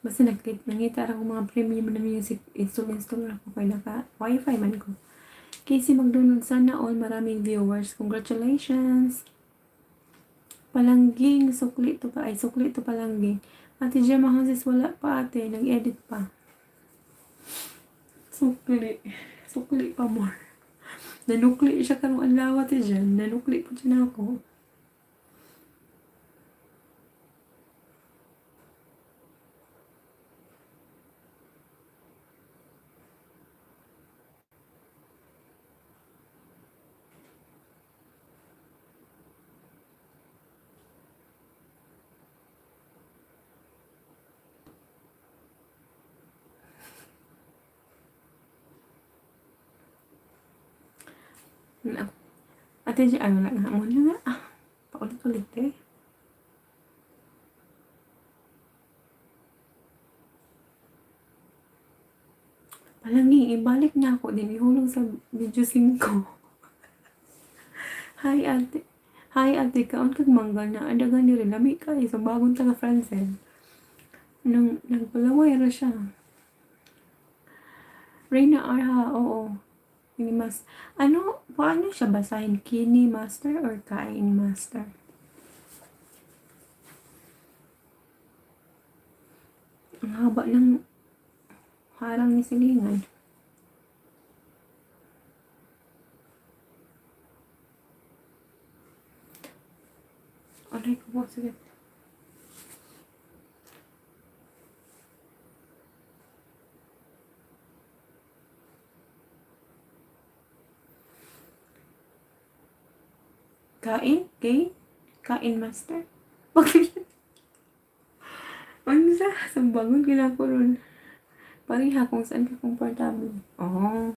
Basta nangita ra ko mga premium na music, install install ako kay naka wifi man ko. Casey McDonald, sana all maraming viewers. Congratulations! Palangging, sukli to pa. Ay, sukli to palangging. Ate Gemma Hansis, wala pa, ate. Nag-edit pa. Sukli. Sukli pa more. Nanukli siya karong adlaw, Ate Jen. Nanukli po siya ako. Ate Jen, ay wala na. Muna nga. Ah, paulit-ulit eh. Palagi, ibalik na ako din. Ihulog sa video 5. Hi, ate. Hi, ate. Kaon kag mangga na. Adagan diri. Lami kay. So, bagong taga Francel. Nang, nagpalaway ra siya. Reyna Arha, oo. Kini mas, ano, paano siya basahin? Kini Master or Kain Master? Ang haba ng harang ni silingan. Aray ko po, sige. Kain? Kain? Kain Master? Bakit? Unsa? Sambangon gila ko ron. Pareha kung saan ka komportable. Oh.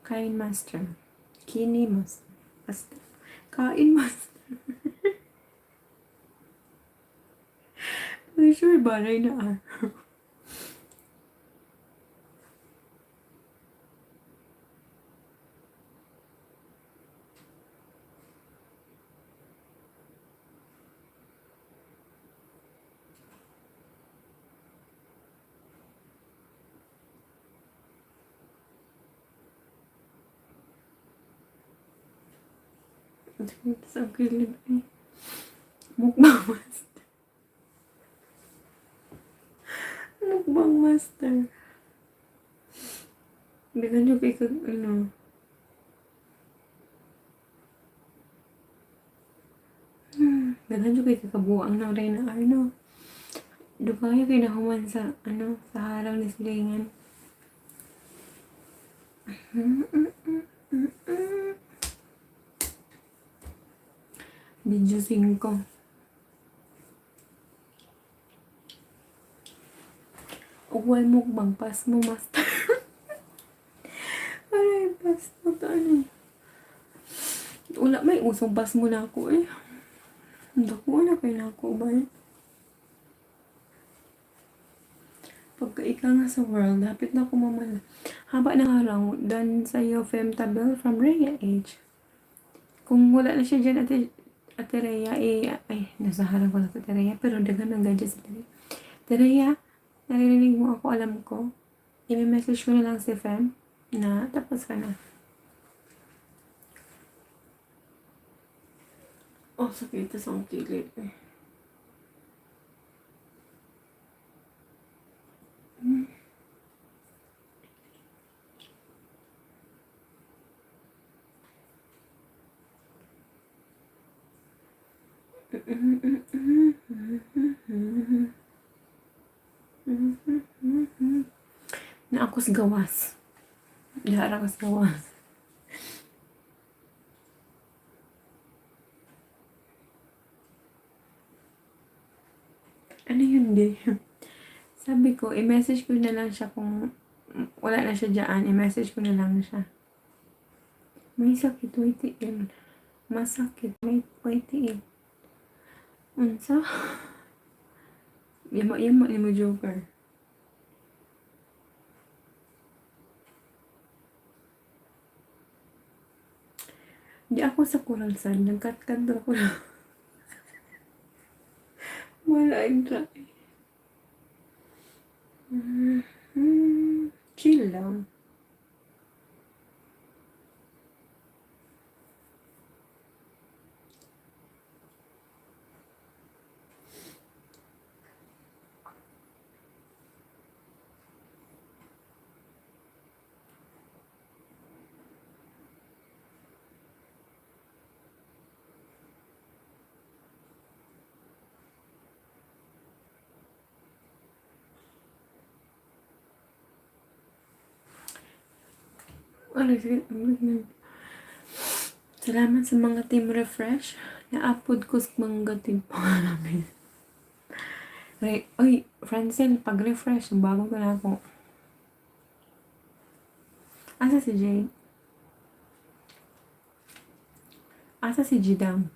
Kain Master. Kini Master. Basta. Kain Master. Ay, sure ba? Na ah. Sa kilid eh. Mukbang Master. Mukbang Master. Bigyan nyo kay kag ano. Daghan jud kay kakabuang ng Reyna Arno. Dugayo kay nahuman sa ano sa harang ni silingan. Video 5. Ugway mukbang pas mo, master. Aray, pas mo to ano. Wala may usong pas mo na ako eh. Dako na kay na ako ba eh. Pagka ika nga sa world, hapit na ako mamala. Haba ng harang, done sa'yo, Femtabel from Rhea H. Kung wala na siya dyan, Ate, Ate Rhea, eh, ay, nasa harang ko na si Ate Rhea, pero daghan ng gadgets si Ate Rhea. Ate Rhea, naririnig mo ako, alam ko. I-message ko na lang si Fem na tapos ka na. Oh, sakit sa ang kilid eh. Na ako sa gawas. Dara ko sa gawas. Ano yun, di? Sabi ko, i-message ko na lang siya kung wala na siya dyan. I-message ko na lang siya. May sakit, may tiil. Masakit, may tiil. Unsa? Yama-yama ni mo, Joker. Di ako sa coral sand. Nagkat-kat ako na. Wala yung try. Chill lang. Ano, sige. Salamat sa mga team refresh. Naapod ko sa mga namin. Re, oy, Francel, pag-refresh, bago ko na ako. Asa si Jay? Asa si Jidam?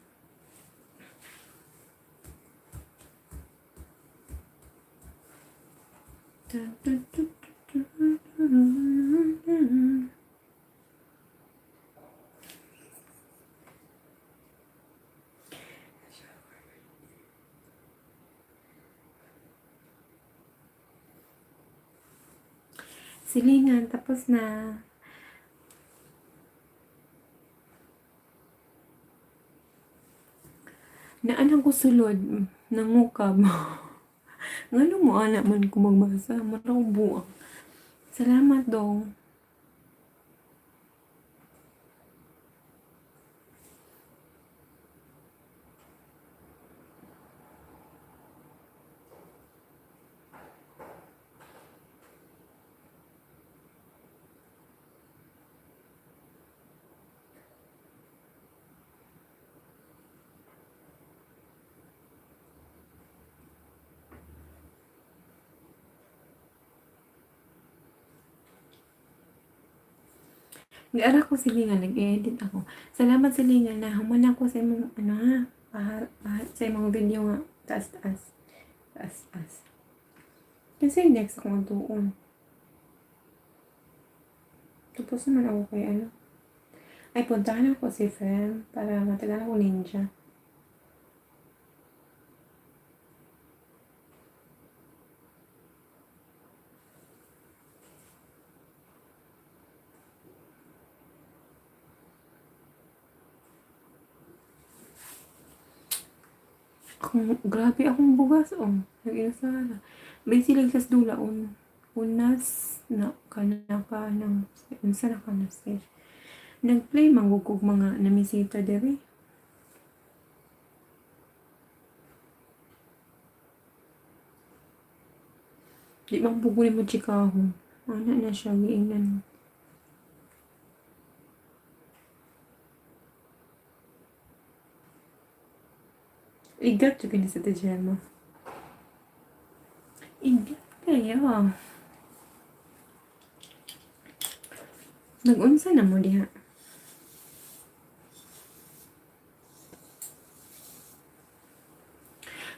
Silingan, tapos na. Naan ko sulod, nangukab. Ngano mo ana man ko magbasa, mura kong buang. Salamat dong. Giara ko silingan, nag-edit ako. Salamat silingan na human ako sa imong ano ha, paha, paha, sa imong video nga taas taas. Taas taas. Kasi next ako tuon. Tapos naman ako kay ano. Ay, puntahan ako si Fem para matagal ako ninja. Kung, grabe akong bugas, oh. Nag-inasara. Busy lang sa dula, un, unas na kanaka ng, unsa na ka na stage. Nag-play manggugog mga namisita dere. Di man puguli mo chikaho. Ana na siya, giingnan. Igat jud kini sa Tejema. Igat kayo. Nag-unsa na mo diha?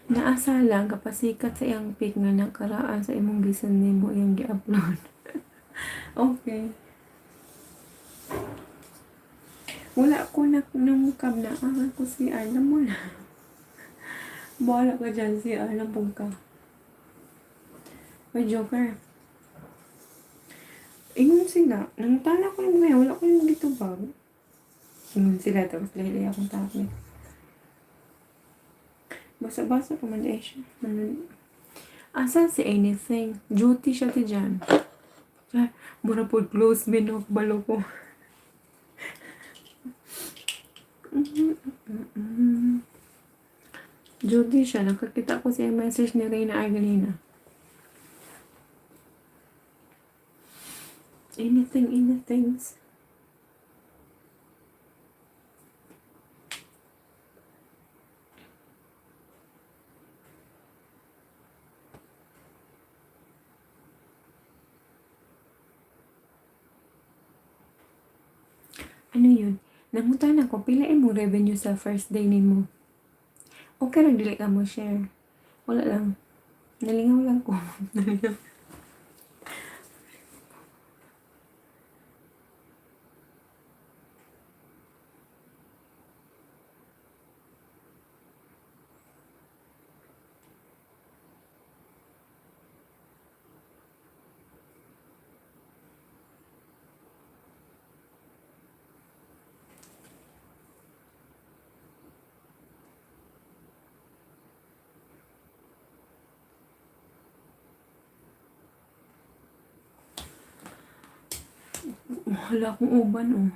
Naasa lang kapasikat sa iyang pic nga nakaraan sa imong gisan nimo iyang gi-upload. Okay. Wala ko na nangukab na ah, ko si alam mo na. Bahala ka dyan si alam pong ka. May joker. Ingon sila. Nangutana ko yung ngayon. Wala ko yung gitubag. Ingon sila. Tapos lahilay akong topic. Basa-basa pa man eh siya. Asa si anything? Duty siya ti dyan. Ay, mura po close me no. Balo ko. Duty siya. Nakakita ko siya message ni Reyna Argalina. Anything, anything. Ano yun? Nangutana ko, pila imong revenue sa first day nimo? Okay lang, dili ka mo share. Wala lang. Nalingaw lang ko. Nalingaw. Wala akong uban, oh.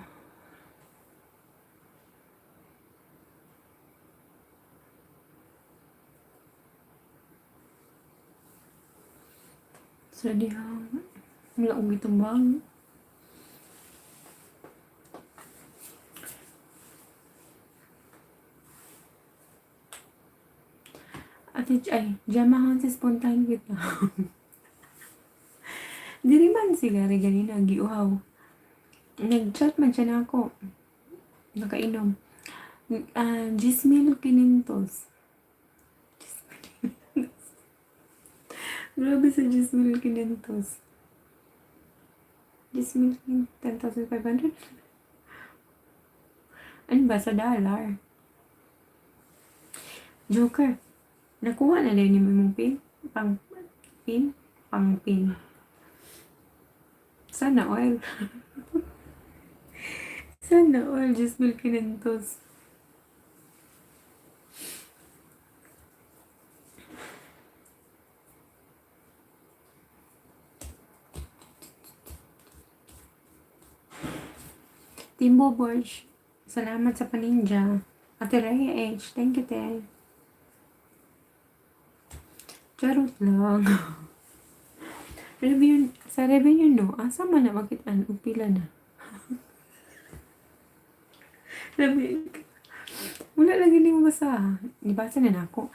Sa dihang, wala akong gitambang. Ate, ay, Gemma Hanses, puntahan kita. Diri man si Gary ganina, giuhaw. Nag-chat man siya na ako. Nakainom. Ah, Gismil Quinintos. Gismil Quinintos. Grabe sa Gismil Quinintos. Gismil 10,500? Ano ba? Sa dollar? Joker. Nakuha na din yung imong pin? Pang pin? Pang pin. Sana all. Sana all. Gismil Quinintos. Timbo Borge. Salamat sa paninja. Ate Rhea H. Thank you, te. Charot lang. Review, sa revenue no, asa man na makitaan og pila na? Labi. Wala lagi nimo basa. Gibasa na nako.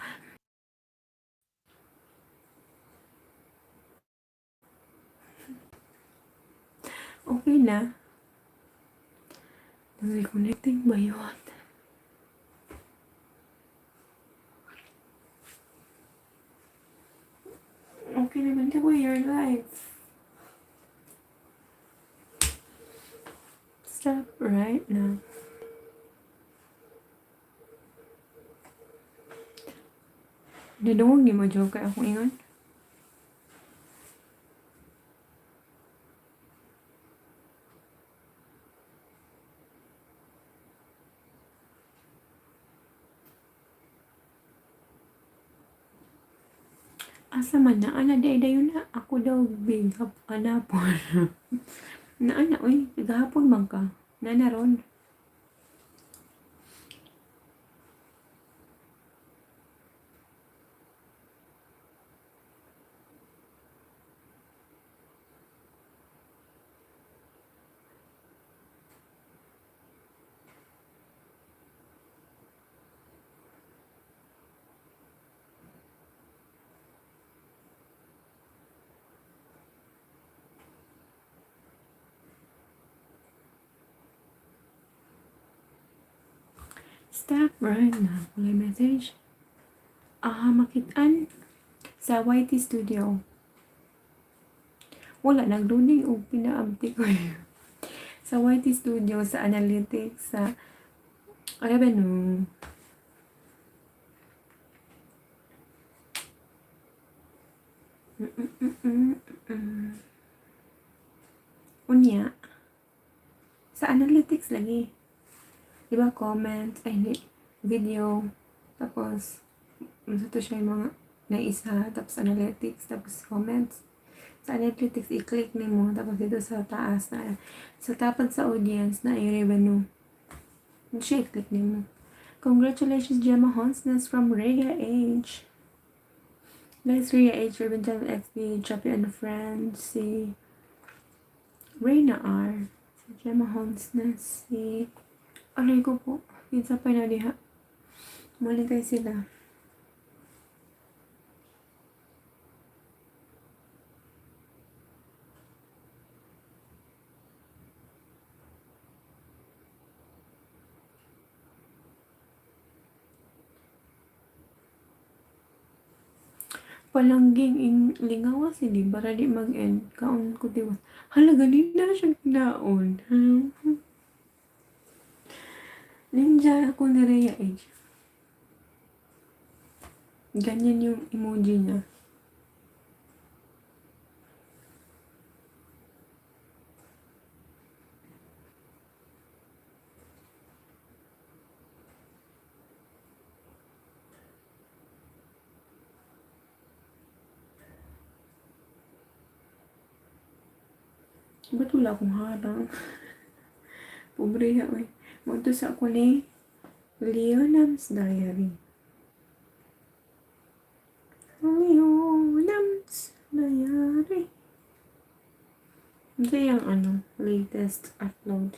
Okay na. Reconnecting ba yun? Okay naman ka your life. Stop right now. Nadungog ni mo, Joker, akong ingon? Asa man na? Ana, di ay dayon na. Ako daw, big, anapon. Naa na, uy. Gahapon man ka. Naa ron. Stop right now. Wala message. Ah, makitaan sa YT Studio. Wala, nag-loading og pinaabti ko. Sa YT Studio, sa Analytics, sa revenue. Unya, sa Analytics lagi. Di ba comment, ay hindi, video, tapos, ano to siya yung mga naisa, tapos Analytics, tapos comments. Sa Analytics, i-click nimo, tapos dito sa taas na, sa tapat sa audience na yung revenue. Siya i-click nimo. Congratulations, Gemma Honsnes from Rhea H. Guys, Rhea H, Ruben Channel XB, Choppy and Friends, si Reyna R, si Gemma Honsnes, si aray ko po, kinsa pa na diha. Monetize sila. Palangging in lingawa sili para di mag-end. Kaon ko tiwas. Hala, ganina siya kinaon. Ninja ako ni Rhea H. Ganyan yung emoji niya. Ba't wala akong harang? Pobre ya, oy. Mo sa ako ni Leonam's Diary. Leonam's Diary. Ito yung ano, latest upload.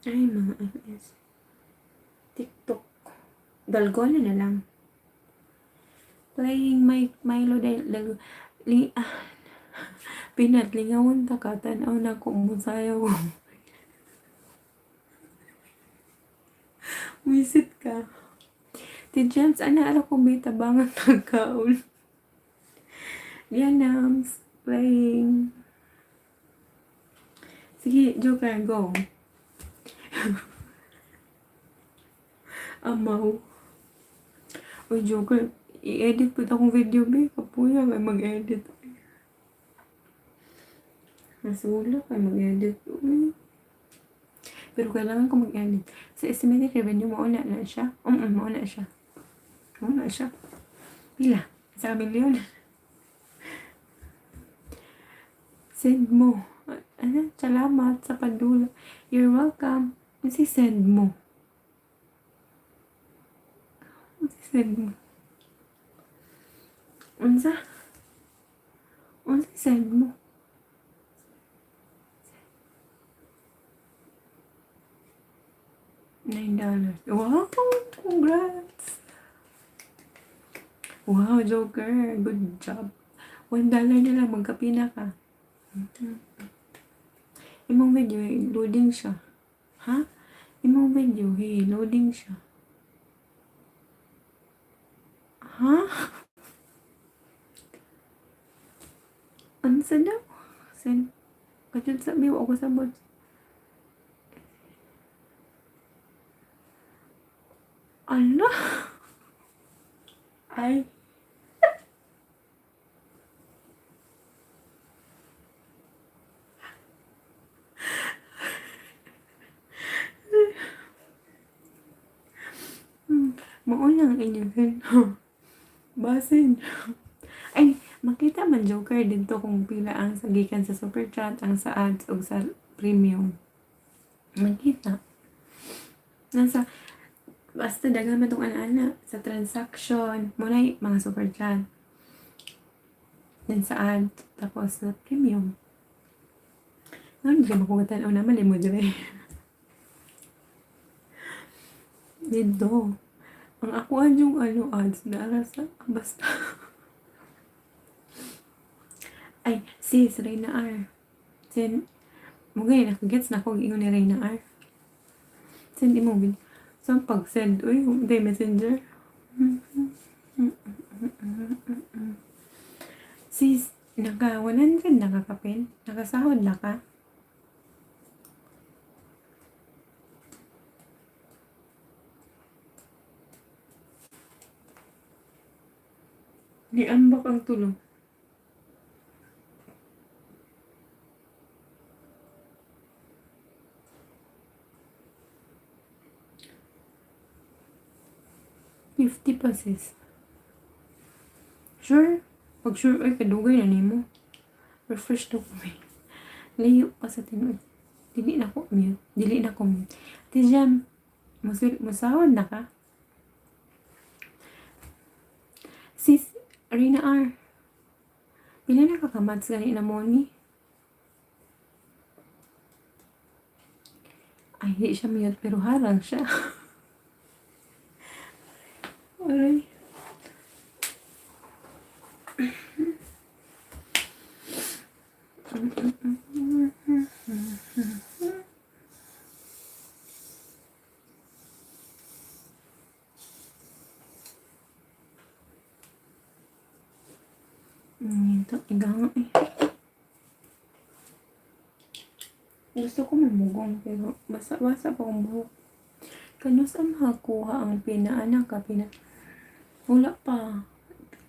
Ay, mga MS. TikTok. Dalgona na lang. Playing my Milo del, del li, ah, Pinat, lingawon ta ka, tan-aw na ko musayaw. Wisit ka. Ti James, ana ara ko bita bangan pagkaon. Yan, playing. Sige, Joker, go. Amaw. Uy, Joker, i-edit po akong video, be. Kapuya kay mag-edit. Nasula kay mag-edit. Uy. Pero kailangan ko mag-edit. Sa estimated revenue, mauna na siya. Mauna siya. Mauna siya. Pila? Sa milyon. Send mo. Ano? Salamat sa padula. You're welcome. Kasi send mo. Kasi send mo. Unsa? Unsa send mo? $9. Wow! Congrats! Wow, Joker! Good job. $1 na lang, magkapina ka. Imong video, eh, loading siya. Ha? Imong video, hey, loading siya. Ha? Unsa daw? Send. Kajud sa biwa ako sabot. Ano? Ay. Mao lang inyong basin. Ay, makita man, Joker, dito kung pila ang sa gikan sa super chat, ang sa ads ug sa premium. Makita. Nasa basta daghan man tong ana-ana sa transaction, mo na mga super chat. Then sa ads, tapos sa premium. Ano di ka makuha na mali mo dire. Dito. Ang ako yung ano ads na sa basta. Ay, sis, Reyna R. Send, mo gani nakagets na ako ingon ni Reyna R. Send imo gid. So pag send, uy, day messenger. Sis, naka 100 na ka kapin? Nakasahod na ka? Niambak ang tulong. 50 pa, sis. Sure? Pag sure, ay, kadugay na nimo. Refresh na ko, may. Layo pa sa tinuod. Dili na ko mute. Dili na ko mute. Ate Jam, musahod na ka? Sis, Rina R. Pila na ka ka-months gani na money? Ay, di siya mute, pero harang siya. Aray. Ito, iga nga eh. Gusto ko mamugong pero basa-basa pa akong buhok. Kanus-a makakuha ang pinaanak ka? Pina... Wala pa.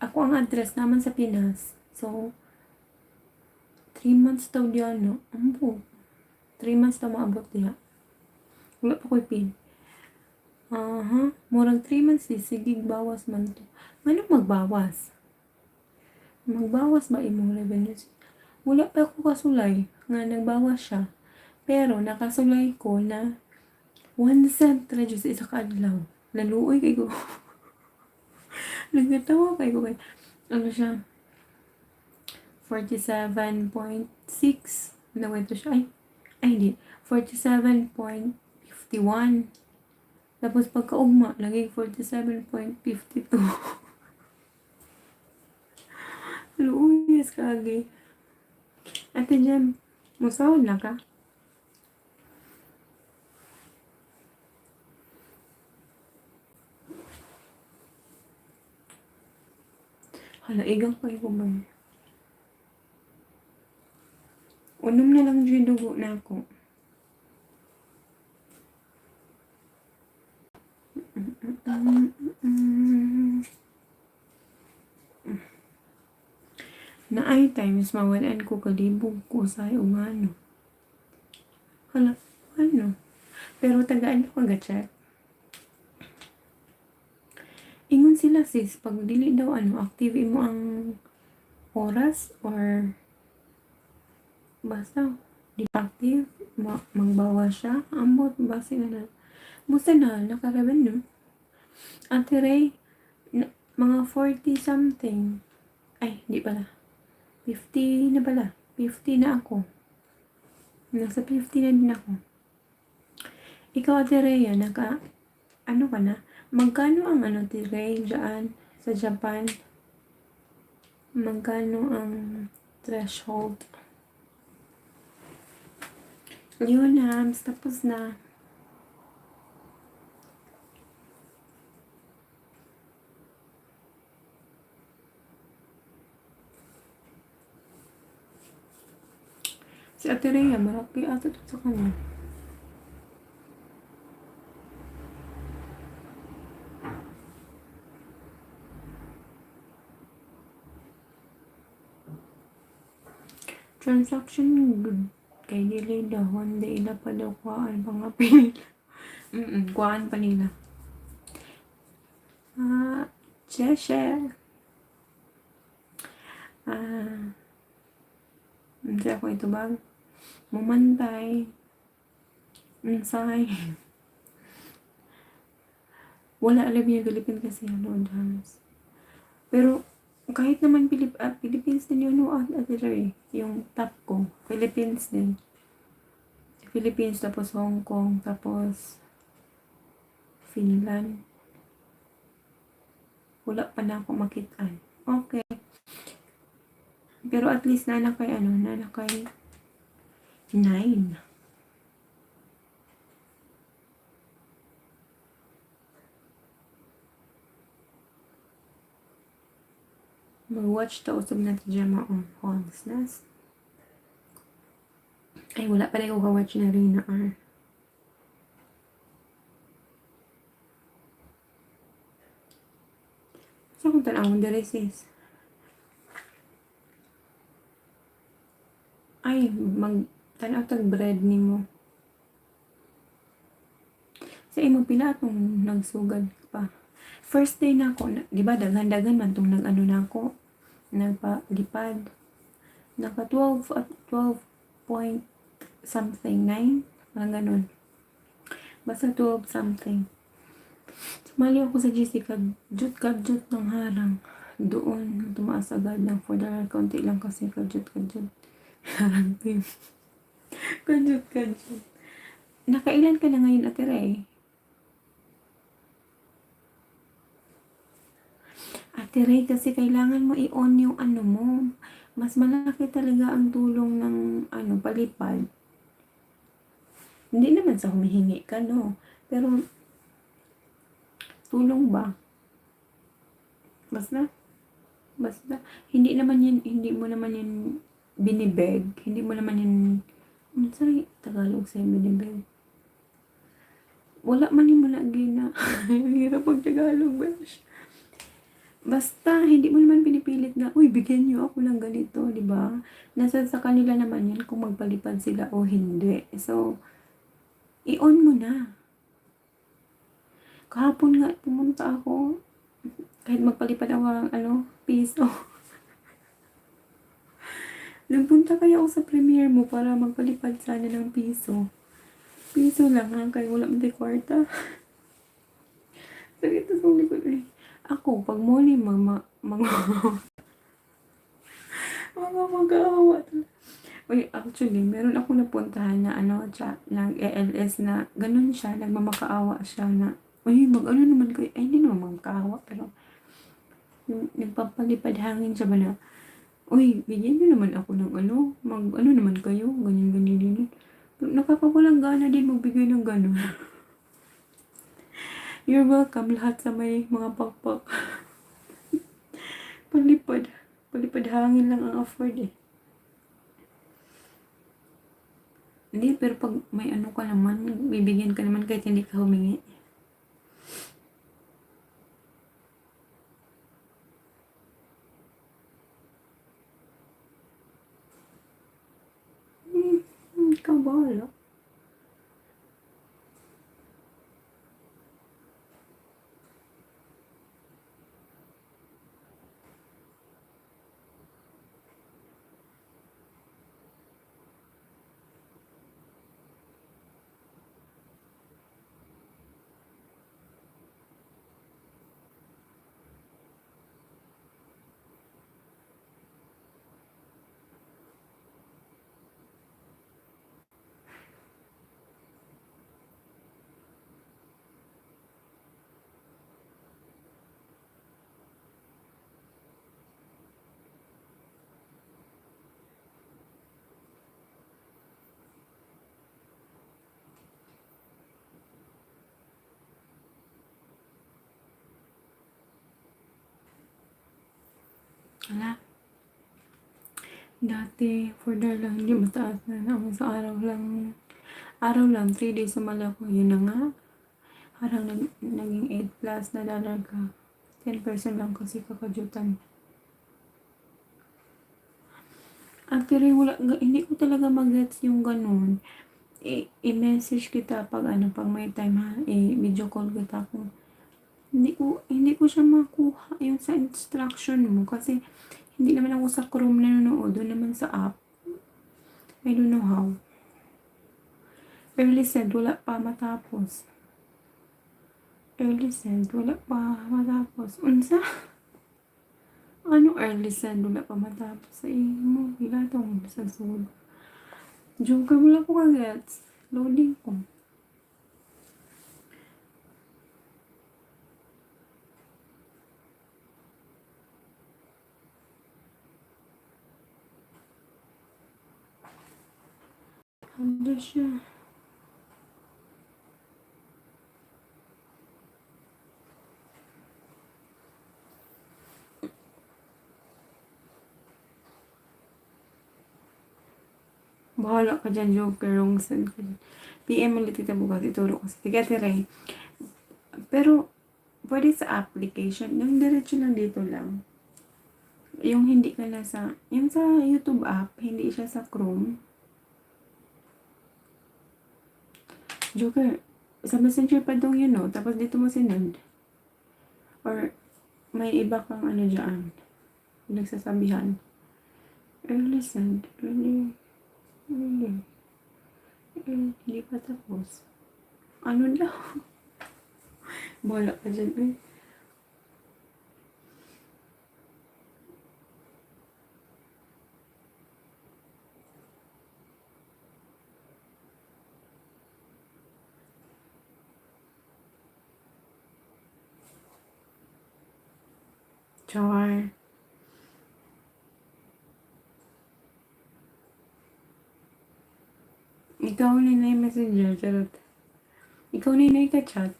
Ako ang address naman sa Pinas. So, 3 months daw diyan, no? Ampo. 3 months daw maabot diha. Wala pa ko'y pin. Aha. Murag 3 months di. Sige, bawas man to. Ngano magbawas? Magbawas ba imong revenue? Wala pa ako kasulay nga nagbawas siya. Pero nakasulay ko na 1 cent ra jud sa isa ka adlaw. Naluoy kay ko. Nagkatawa kay ko kay ano siya, 47.6 na ito siya. Ay, ay hindi. 47.51. Tapos pagkaugma, naging 47.52. Luuyas kaagi. Ate Jem, musahod na ka? Hala, igang kayo ko ba? Unom na lang dyan dugo na ako. Naay times mawalan ko, kalibog ko sa ano. Hala, ano? Pero tagaan ko ga-check. Ingon sila, sis, pag dili daw ano, active imo ang oras or basta di active, mangbawas siya. Ambot, base na na. Musta na, naka-revenue. Ate Ray, mga 40 something. Ay, hindi pala. 50 na pala. 50 na ako. Nasa 50 na din ako. Ikaw, Ate Rhea, ano ka na? Magkano ang ano, Ate Ray, dyan sa Japan? Magkano ang threshold? Leonams, tapos na. Si Ate Rhea, malaki ata to sa kanya. Transaction good. Kay dili daw, one day ila pa daw kuhaan pa nga nila. Kuhaan pa nila. Ah, Cheshire. Ah, hindi ako ito bag. Mumantay. Unsay. Wala alam yung Philippines kasi ano, halos. Pero, kahit naman Philippines din yun, no, Ate Ray, yung top ko. Philippines din. Philippines, tapos Hong Kong, tapos Finland. Wala pa na ako makitaan. Okay. Pero at least na kay ano, na kay 9. Mag-watch ta usab natin Gemma on Hans Nest. Ay, wala pala yung watch na Rina R. Sa kung tanawon dere, sis. Ay, mag tanaw tag bread nimo. Sa imo pila atong nagsugad pa. First day na ako, na, di ba daghan-daghan man tong nag-ano na ako, nagpalipad. Naka 12 at 12 point something, 9, mga ganun. Basta 12 something. Sumali ako sa GC, kadyot kadyot ng harang. Doon, tumaas agad ng $4. Kaunti lang kasi kadyot kadyot. Harang team. Kadyot kadyot. Nakailan ka na ngayon, Ate Ray? Ate Ray, kasi kailangan mo i-on yung ano mo. Mas malaki talaga ang tulong ng ano, palipad. Hindi naman sa humihingi ka, no? Pero, tulong ba? Basta, basta, hindi naman yun, hindi mo naman yun binibeg. Hindi mo naman yun, sorry, Tagalog sa'yo binibeg. Wala man yung mo na gina. Hirap pag Tagalog, besh. Basta, hindi mo naman pinipilit na, "Uy, bigyan niyo ako ng ganito," di ba? Nasa sa kanila naman yun kung magpalipad sila o hindi. So, i-on mo na. Kahapon nga, pumunta ako. Kahit magpalipad ako ng ano, piso. Nagpunta kaya ako sa Premier mo para magpalipad sana ng piso. Piso lang ha, kaya wala man kwarta. Sakit sa likod eh. Ako, pag muli, mga, mga, mga mag-aawa. Uy, actually, meron ako napuntahan na ano, siya, nag-ALS na, ganun siya, nagmamakaawa siya na Uy, mag-ano naman kayo. Ay, hindi naman magkahawa, pero yung nagpapalipad hangin siya ba na, "Uy, bigyan niyo naman ako ng ano, mag-ano naman kayo," ganyan, ganyan, ganyan. Pero nakakawalang gana din magbigay ng gano'n. You're welcome lahat sa may mga pakpak. Palipad. Palipad hangin lang ang afford eh. Hindi, pero pag may ano ka naman, bibigyan ka naman kahit hindi ka humingi. Ikaw bahala. Wala. Dati, for the lang, hindi mataas na ako sa araw lang. Araw lang, 3 days sumali ako. Yun na nga. Parang naging 8 plus na dollar ka. 10% lang kasi kakajutan. Ah, pero yung wala, hindi ko talaga mag-gets yung ganun. I-message kita pag ano, pag may time ha, i-video call kita kung hindi ko siya makuha yung sa instruction mo kasi hindi naman ako sa Chrome nanonood, doon naman sa app. I don't know how. Early send, wala pa matapos. Early send, wala pa matapos. Unsa? Ano early send, wala pa matapos sa imo? Hilatong sa sud. Joker, wala ko ka-gets. Loading ko. Ano siya? Bahala ka dyan, Joker. Wrong send ka dyan. PM ulit kita bukas. Ituro ko sa sige, Ate Ray. Pero, pwede sa application. Yung diretso lang dito lang. Yung hindi ka na sa, yung sa YouTube app, hindi siya sa Chrome. Joker, sa Messenger pa dong yun, no? Tapos dito mo sinend. Or, may iba kang ano dyan. Nagsasabihan. Early send. Early. Early. Eh, hindi pa tapos. Ano daw? Bahala ka dyan, eh. Char. Ikaw ni na yung messenger, charot. Ikaw ni na yung ka-chat.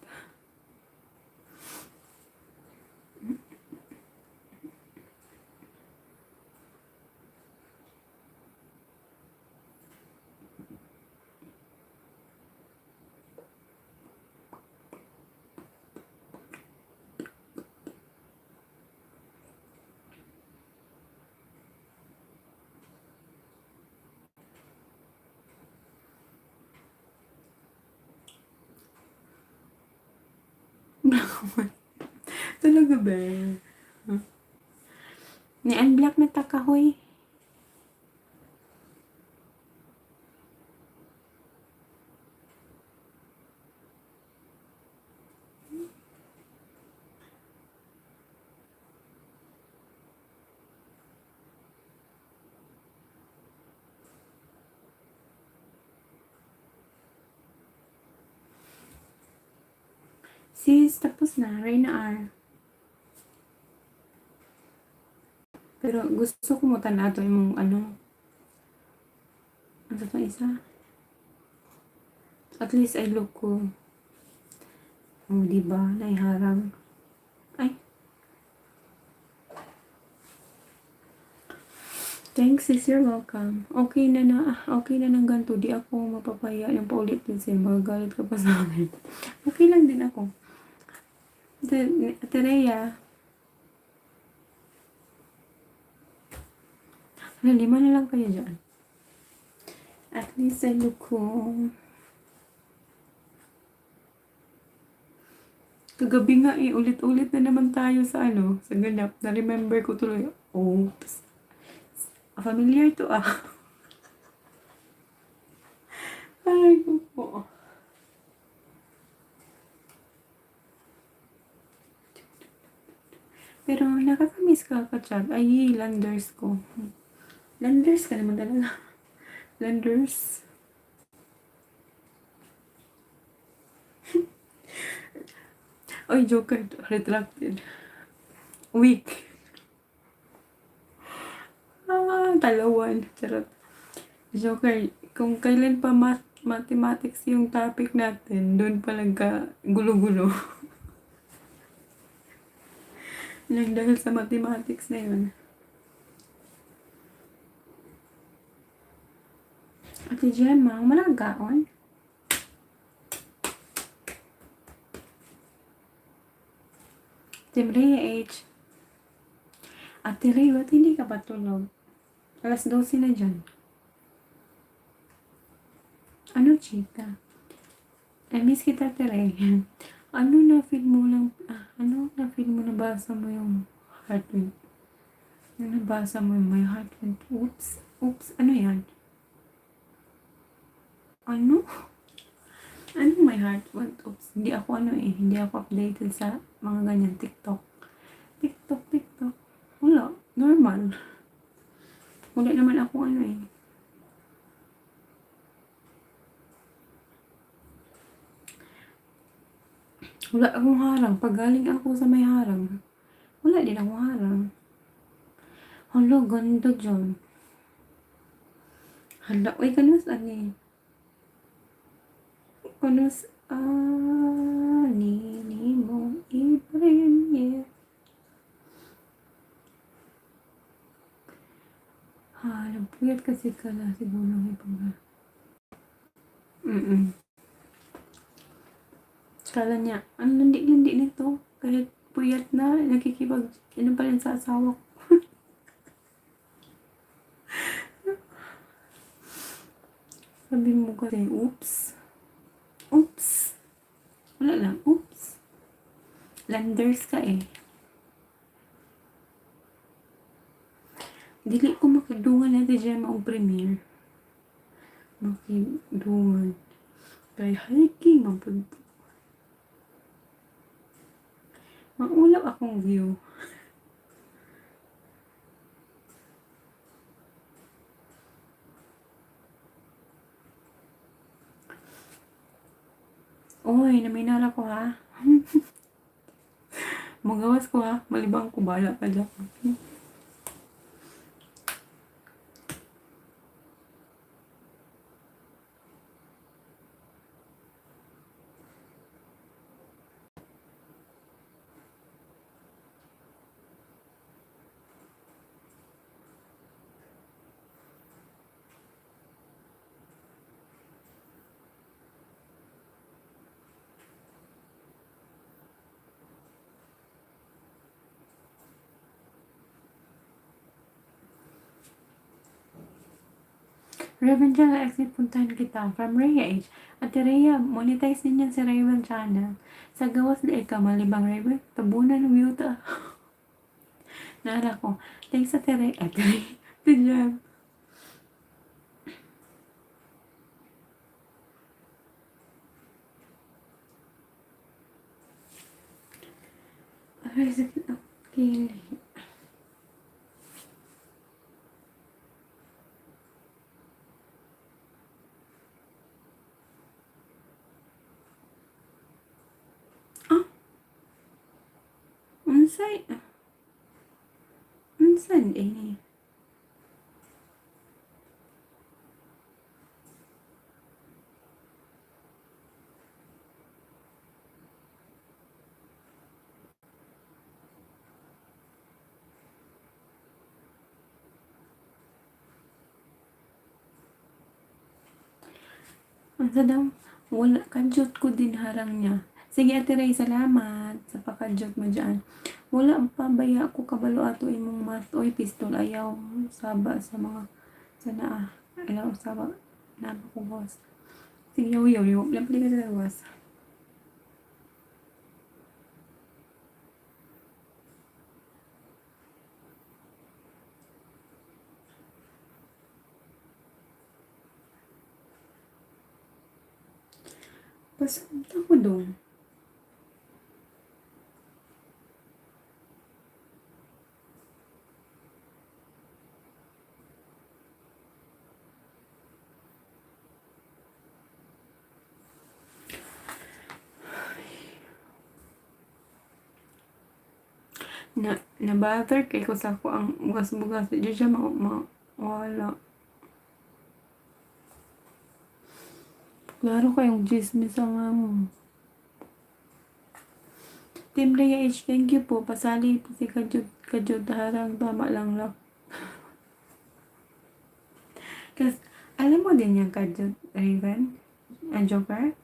Talaga ba? Huh? Ni-unblock na ta kahoy. Sis, tapos na. Reyna R. Pero gusto ko mo tanaw to yung ano. Ano itong isa? At least I look cool. Oh, di ba? Naiharang. Ay. Thanks, sis. You're welcome. Okay na na. Okay na ng ganito. Di ako mapapahiya ng paulit din sa'yo. Magagalit ka pa sa akin. Okay lang din ako. Ate Rhea. Ano, lima na lang kayo dyan. At least I look cool. Kagabi nga eh, ulit-ulit na naman tayo sa ano, sa ganap. Na-remember ko tuloy. Oops. Familiar to ah. Ay, ko po. Pero nakakamiss ka ka-chat. Ay, landers ko. Landers ka naman talaga. Landers. Oy, Joker. Retracted. Weak. Ah, talawan. Charot. Joker, kung kailan pa mathematics yung topic natin, doon pa nagka gulo-gulo. Lang dahil sa mathematics na yun. Ate Gemma, malagaon? Ate Maria H. Ate Ray, ba't hindi ka pa tulog? Alas 12 na dyan. Ano, chika? I miss kita, Ate Ray. Ano na feel mo lang, ano na feel mo, nabasa mo yung heart went? Yung nabasa mo yung "My heart went, oops, oops," ano yan? Ano? Anong "My heart went oops"? Hindi ako ano eh, hindi ako updated sa mga ganyan, TikTok. TikTok, TikTok. Wala, normal. Wala naman ako ano eh. Wala akong harang. Pag galing ako sa may harang, wala din akong harang. Hala, ganda dyan. Hala, uy, kanus ani? Kanus ani ni mo i-premiere. Ha, nagpuyat kasi ka na siguro ipag. Kala niya, ang landi-landi nito. Kahit puyat na, nakikipag, ano pa rin sa asawa ko. Sabi mo kasi, "Oops. Oops." Wala lang, oops. Landers ka eh. Dili ko makidungan natin dyan og premiere. Makidungan. Kay hiking man pud to. Maulap akong view. Uy, naminala ko ha. Magawas ko ha. Malibang ko, bahala ka dyan. Raven Channel, exit, puntahan kita. From Rhea H. Ate Rhea, monetize din yan si Raven Channel. Sa gawas di ka malibang Raven. Tabunan view ta. Nara ko. Thanks, Ate Rhea. Ate Rhea. Ate Jem. Ay, sakit ang kilay. Ah! Unsay? Unsan eh? Unsa daw? Wala, kadyot ko din harang niya. Sige, Ate Ray, salamat sa pakadyot mo dyan. Wala pa baya ko kabalo ato imong math. Oy, pistol, ayaw saba sa mga sana ah. Ayaw saba na ko boss. Sige, yo, yo, yo. Lampali ka sa boss. Pasabot ako dong. Na na-bother kay ko sa ako ang bugas-bugas. Di siya ma wala. Klaro kayong chismis ang amo. Team Rhea H, thank you po. Pasali po si Kajut, Kajut Harang. Tama lang lang. Kasi, alam mo din yung Kajut Raven? Ang Joker?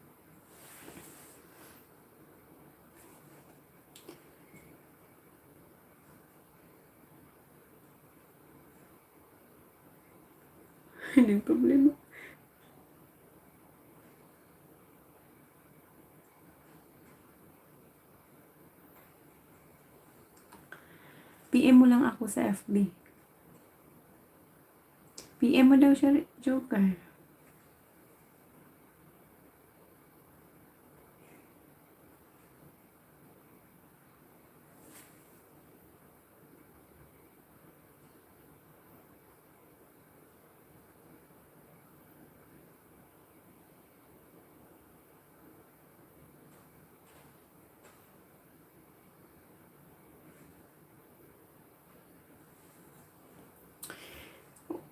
Hindi problema. PM mo lang ako sa FB. PM mo daw siya, Joker.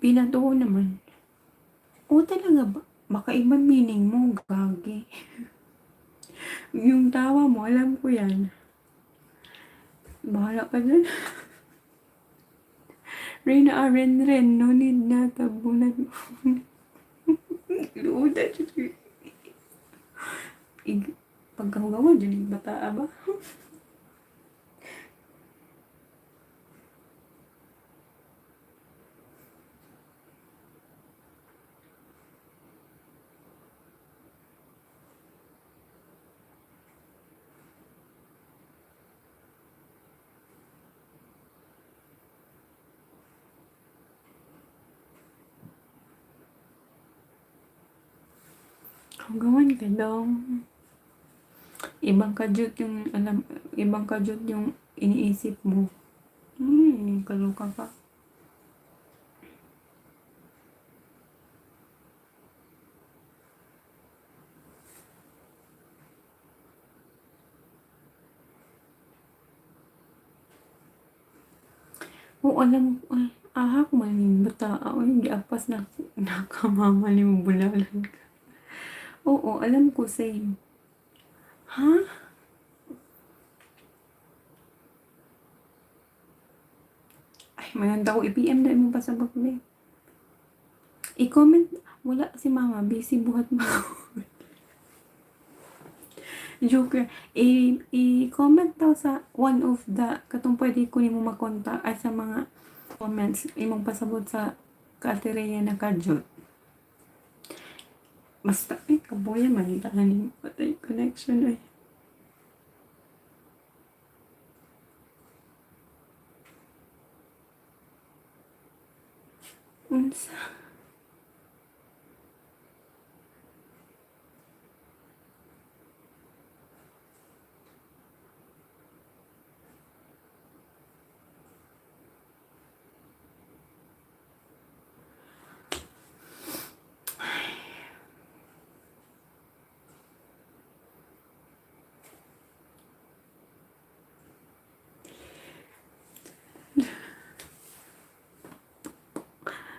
Pinatuo naman. O talaga ba? Baka ibang meaning mo, gagi. Yung tawa mo, alam ko yan. Bahala ka dyan. Reyna Aren Ren, no need na tabunan mo. Luda, pagkahugawa dyan yung bata ba? Hugawan ka daw. Ibang kadyot yung alam, ibang kadyot yung iniisip mo. Kaloka ka. Oo, alam ko. Ay, ahak man yung bata. Ay, hindi apas na nakamamali mo bulalan ka. Oo, alam ko, same. Ha? Ay, maganda ko. I-PM na mo pa sa bakbe. I-comment. Wala si mama. Busy buhat mo. Joker. I-comment daw sa one of the katong pwede ko nimo makontak ay sa mga comments imong pasabot sa ka-Ate na kadyot. Basta, ay, kabuya man. Tahanin patay connection ay. Unsa?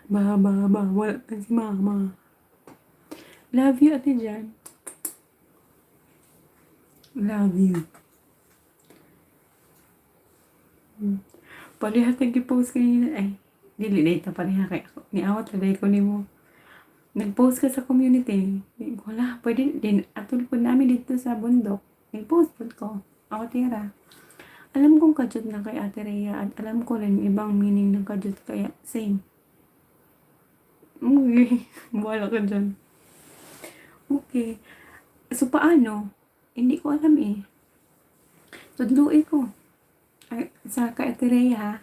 Ba, ba, ba, wala pa si mama. Love you, Ate Jan. Love you. Pareha kay gi-post kanina. Ay, dili na ito pareha kay ako. Niawat na ko nimo. Nag-post ka sa community. Wala, pwede din. Atol po namin dito sa bundok. Nag-post po ko. Ako tira. Alam kong kadyot na kay Ate Rhea at alam ko rin ibang meaning ng kadyot kaya same. Okay. Bahala ka dyan. Okay. So, paano? Hindi ko alam eh. Tudluin ko. Ay, sa kay Ate Rhea ha.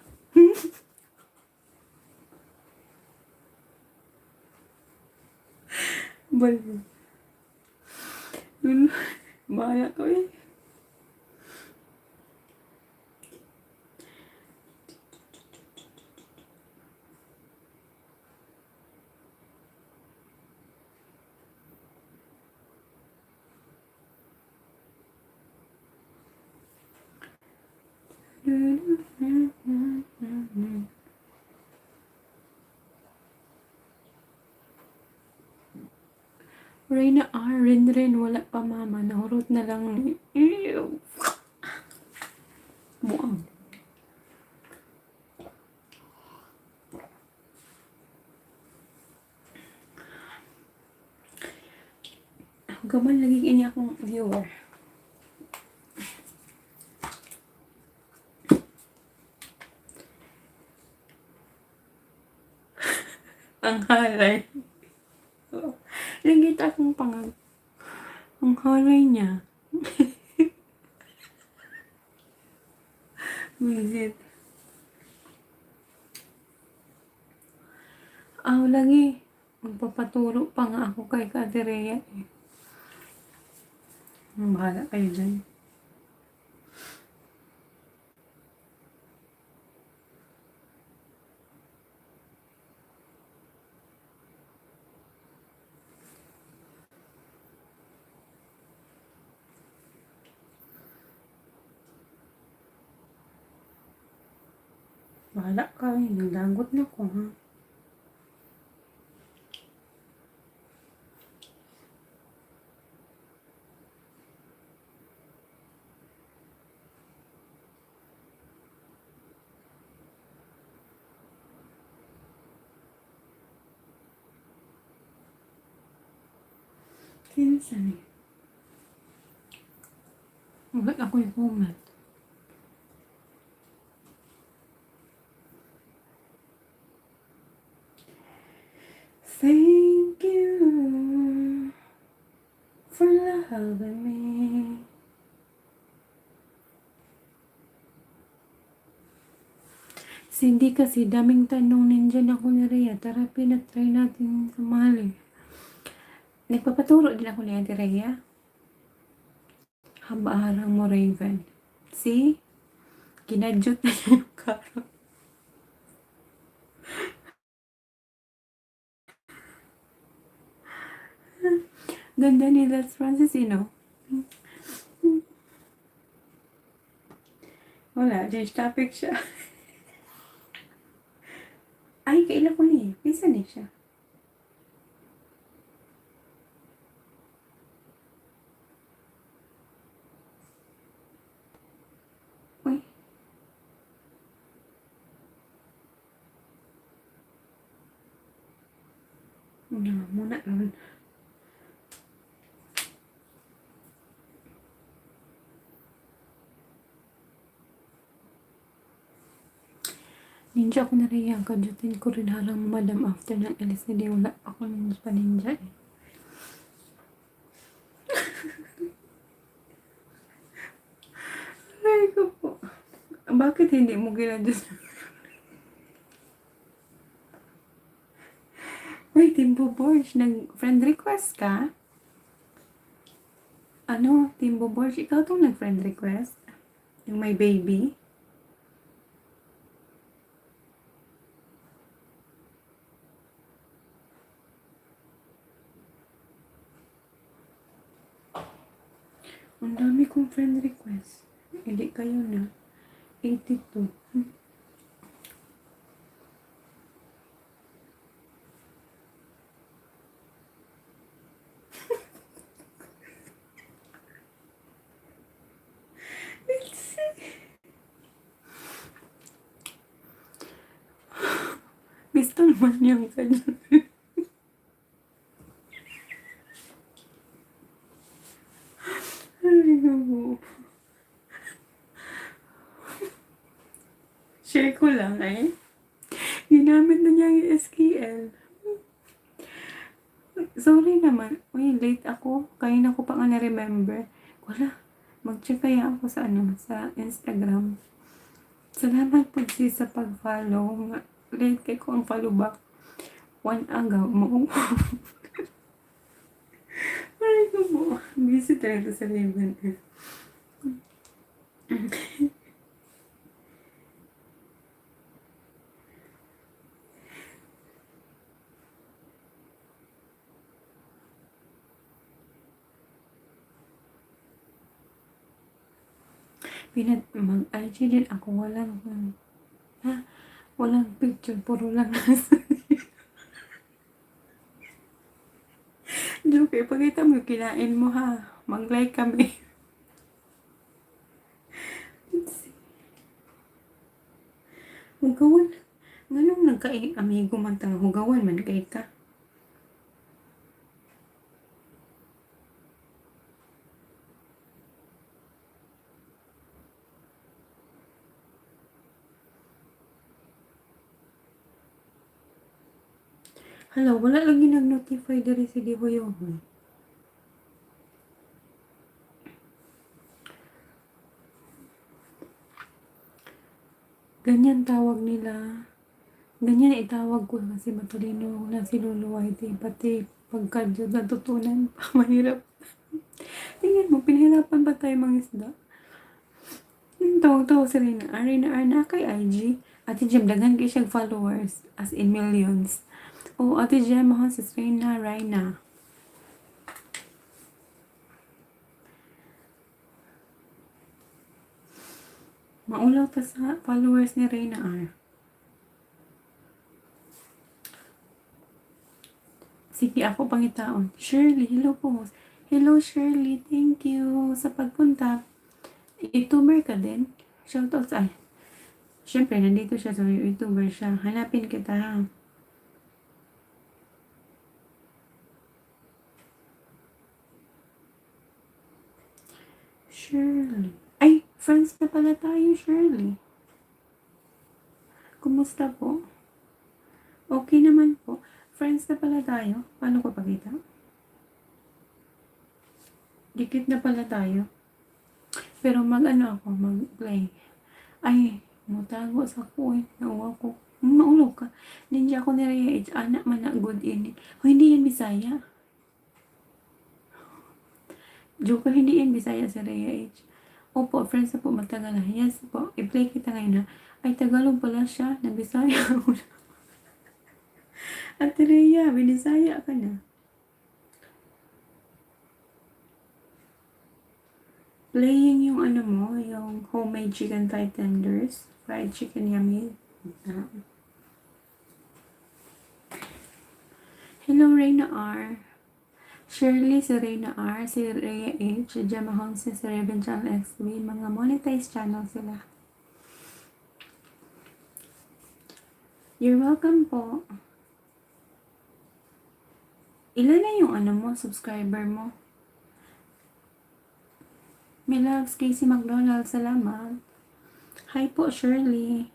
Bal. Bahala ko eh. Reyna R. Rin rin, wala pa mama. Nahurot na lang. Ew. Buang. Gaman lagi ini akong viewer. Ang halay. Lagi akong pangag. Ang halay niya. Visit. Aw, lagi. Magpapaturo pa nga ako kay Ate Rhea eh. Bahala kayo dyan. Bahala ka eh. Naglagot na ko ha. Kinsa ni? Wala ako yung comment. Thank you for loving me. Cindy kasi daming tanong nandyan ako ni Rhea. Tara, pinatry natin sumali. Nagpapaturo din ako ni Ate Rhea. Habaarang mo, Raven. See? Kinadyot na niya yung karot. Ganda ni That's Francis, you know. Wala, change topic siya. Ay, kaila ko ni. Kinsa ni siya? Uy. Na, muna ron. Ninja ako na rin yan. Kadyutin ko rin harang madam after ng LSD. Wala ako ninja pa ninja eh. Aray ko po. Bakit hindi mo ginadyot? Wait, Timbo Borge, nag-friend request ka? Ano, Timbo Borge, ikaw tong nag-friend request? Yung may baby? Ang dami kong friend request. Hindi kayo na. 82. Giputol man niyang kanya. Ay, ko. Share ko lang eh. Ginamit na niya yung SKL. Sorry naman. Uy, late ako. Kanina ko pa nga na-remember. Wala. Mag-check kaya ako sa ano, sa Instagram. Salamat po sis sa pag-follow. Late kay ko ang follow back. One agaw mo. Ay, ko po. Busy talaga sa Raven. Pinat mag-IG din ako. Walang, ha? Walang picture. Puro lang nasa. Joke, ipakita mo yung kinain mo ha. Mag-like kami. Let's see. Hugawan. Nganong nagka-amigo man ta, hugawan man kay ka. Hala, wala lagi nag-notify diri si Dihoyo. Ganyan tawag nila. Ganyan itawag ko kasi matalino na si Lolo Whitey. Pati pagka natutunan pa, mahirap. Tingnan mo, pinahirapan pa tayo mga isda. Tawag-tawag si Reyna. Ah, Reyna R na kay IG. Ate Jem, daghan kay siyang followers. As in millions. Oh, Ate Jem, ako si Reyna Reyna. Maulaw ta sa followers ni Reyna R. Sige, ako pangitaon. Shirley, hello po. Hello, Shirley. Thank you sa pagpunta. YouTuber ka din? Shoutout sa... Ay, syempre, nandito siya. So, YouTuber siya. Hanapin kita, ha? Shirley. Ay, friends na pala tayo, Shirley. Kumusta po? Okay naman po. Friends na pala tayo. Paano ko pakita? Dikit na pala tayo. Pero mag-ano ako, mag-play. Ay, mutago sa ko eh. Nauwa ko. Maulog ka. Ninja ako ni Rhea H. Anak man na good in. Hoy, hindi yan Bisaya. Joker, hindi yan Bisaya si Rhea H. Opo, friends na po, matagal na. Yes po, i-play kita ngayon ha. Ay, Tagalog pala siya. Na Bisaya ako na. Ate Rhea, binisaya ka na. Playing yung ano mo, yung homemade chicken thigh tenders. Fried chicken yummy. Ah. Hello, Reyna R. Shirley, si Reyna R, si Rhea H, si Gemma Holmes, si Raven Channel XB, mga monetized channel sila. You're welcome po. Ilan na yung ano mo, subscriber mo? My loves, Casey McDonald, salamat. Hi po, Shirley.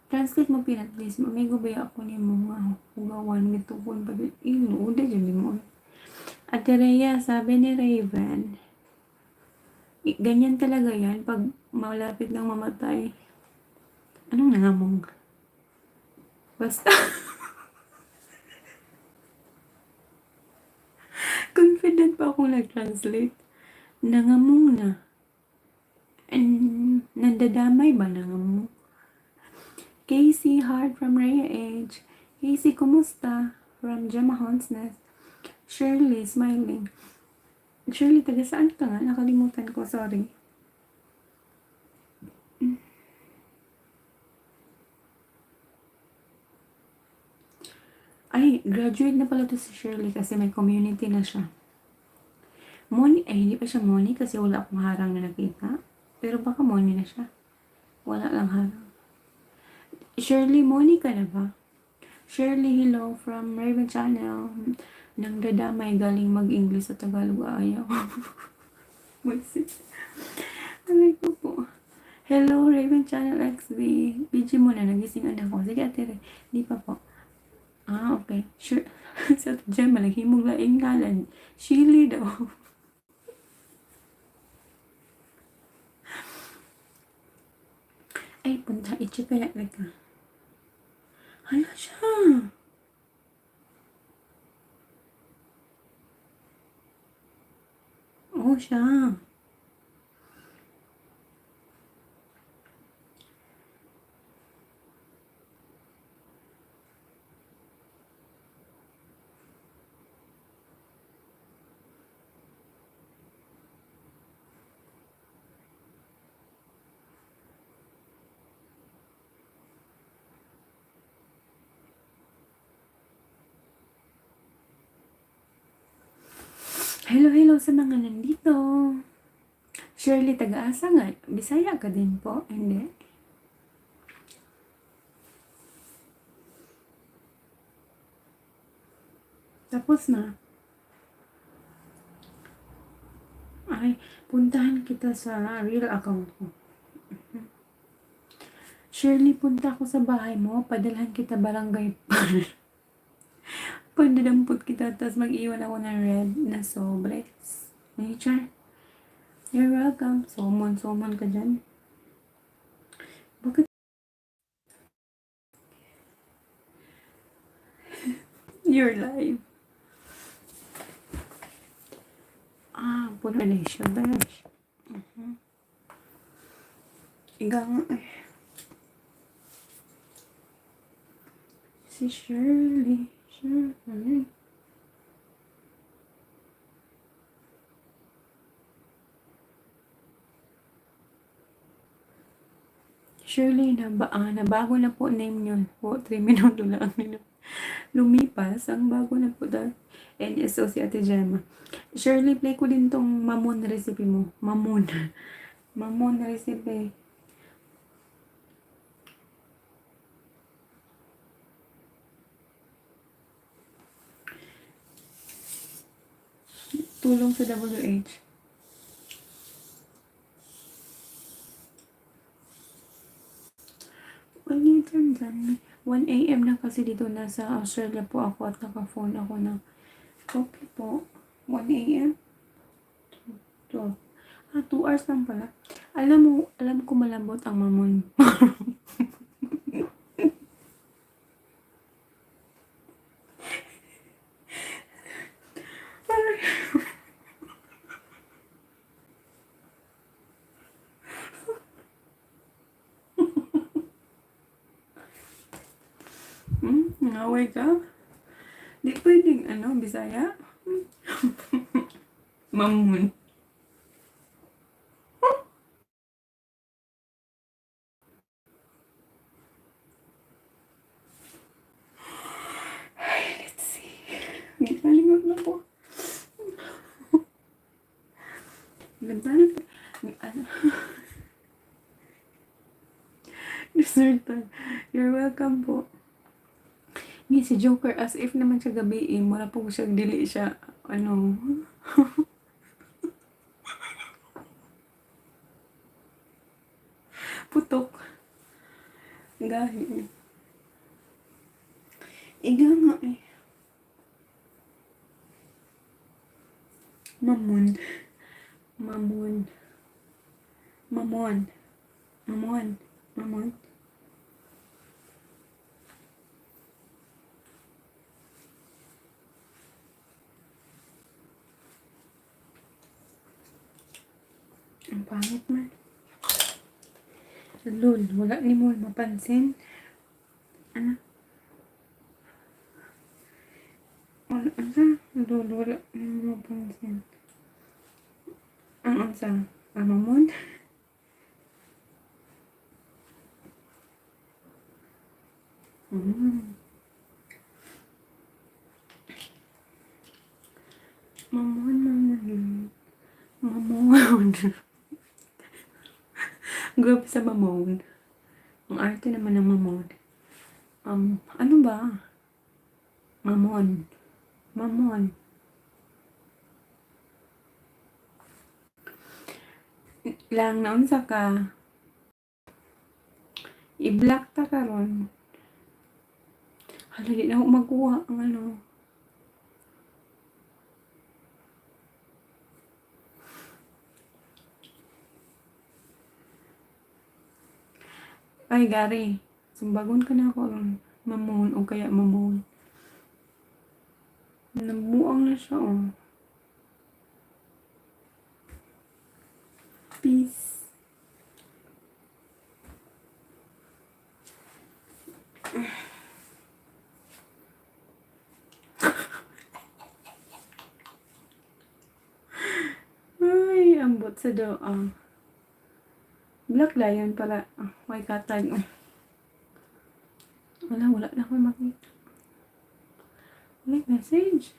Translate mo pinat, please. Amigo ba ako ni mo nga hugawan gitukon pa din. Ino, uda dyan mo. Ate Rhea, sabi ni Raven, ganyan talaga yan pag malapit ng mamatay. Anong nangamong? Basta. Confident pa akong nag-translate. Nangamong na. And, nandadamay ba nangamong? Casey Hart from Rhea H. Casey, kumusta? From Gemma Honsness. Shirley, smiling. Shirley, taga saan ka nga? Nakalimutan ko, sorry. Ay, graduate na pala to si Shirley kasi may community na siya. Moni, ay hindi pa siya Moni kasi wala akong harang na nakita. Pero baka Moni na siya. Wala lang harang. Shirley, Monica na ba? Shirley, hello from Raven Channel. Nang dadamay galing mag-English sa Tagalog. Ayaw. Buisit. Aray ko po. Hello, Raven Channel XB. BG mo na, nagising anak ko. Sige, ate, di pa po. Ah, okay. Sure. Sa Ate Gemma, naghimog laing ngalan. Shirley daw. Ay, punta. I-check kaya ka. Hala siya. Oo, siya. Hello, hello sa mga nandito. Shirley, taga-asa nga. Bisaya ka din po? Hindi. Tapos na. Ay, puntahan kita sa real account ko. Shirley, punta ako sa bahay mo. Padalhan kita barangay. Padadampot kita, tapos mag-iwan ako ng red na sobre. Nature. You're welcome. Summon, summon ka dyan. Bakit? You're live. Ah, puno na siya. Besh. Ikaw nga eh. Si Shirley. Shirley. Shirley, na, ba, nabago na po name niyo po. 3 minuto lang ang lumipas. Ang bago na po dahil NSO si Ate Gemma. Shirley, play ko din tong mamon recipe mo. Mamon. Mamon recipe. Tulong sa WH. Wala dyan. 1 a.m. na kasi dito, nasa Australia po ako at naka-phone ako na. Okay po. 1 a.m. 12. Ah, 2 hours lang pala. Alam mo, alam ko malambot ang mamon. Ngaway ka? Di pwedeng ano, Bisaya? Mamon. Ay, let's see. Ginalingon na po. Ganda na. Ano? Dessert time. You're welcome po. Ni si Joker, as if naman siya gabi eh. Mura po siya, dili siya, ano. Putok. Gahi. Iga nga eh. Mamon. Mamon. Mamon. Mamon. Mamon. Ang pangit man. Lol, wala ni mo mapansin. Ano? Wala, unsa? Lol, wala ni mo mapansin. Ang unsa? Ang mamon? Mamon, mamon. Mamon. Grabe sa mamon. Ang arte naman ng mamon. Ano ba? Mamon. Mamon. Lang naunsa ka? I-block ta karon. Hala, di na ako makuha ang ano. Ay, Gary. Sumbagon ka na ako ron. Mamon o kaya mamon. Nabuang na siya, oh. Peace. Ay, ambot sa doa. Black Lion pala. Ah, may katag. Wala, wala na akong makita. May message.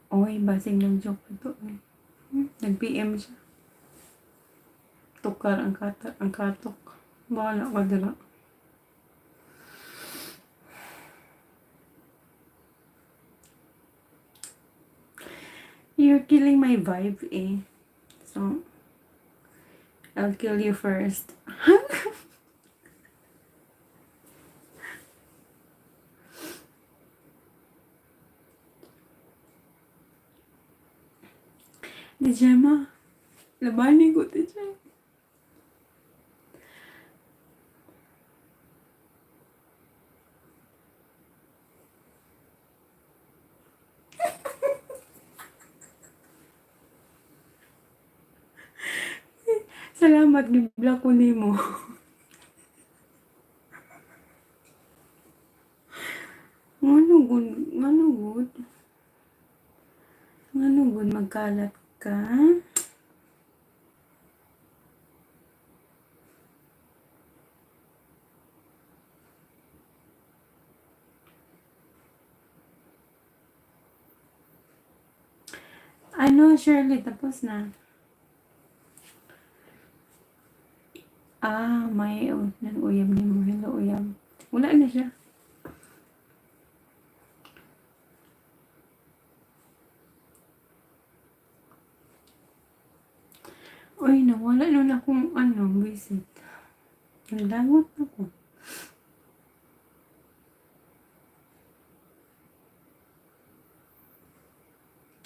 Oy, basing ng joke ito eh. Nag-PM siya. Tukar ang kata, ang katok. Bahala ka dala. You're killing my vibe eh. So, I'll kill you first. Di Gemma, labanin ko, Di Gemma. Salamat, giblock ko nimo. Ngano gud, ngano gud? Ngano gud magkalat ka? Ano, Shirley, tapos na. Ah, may oh, nag-uyab ni mo. Hello, uyab. Wala na siya. Uy, nawala nun akong ano, visit. Nalangot ako.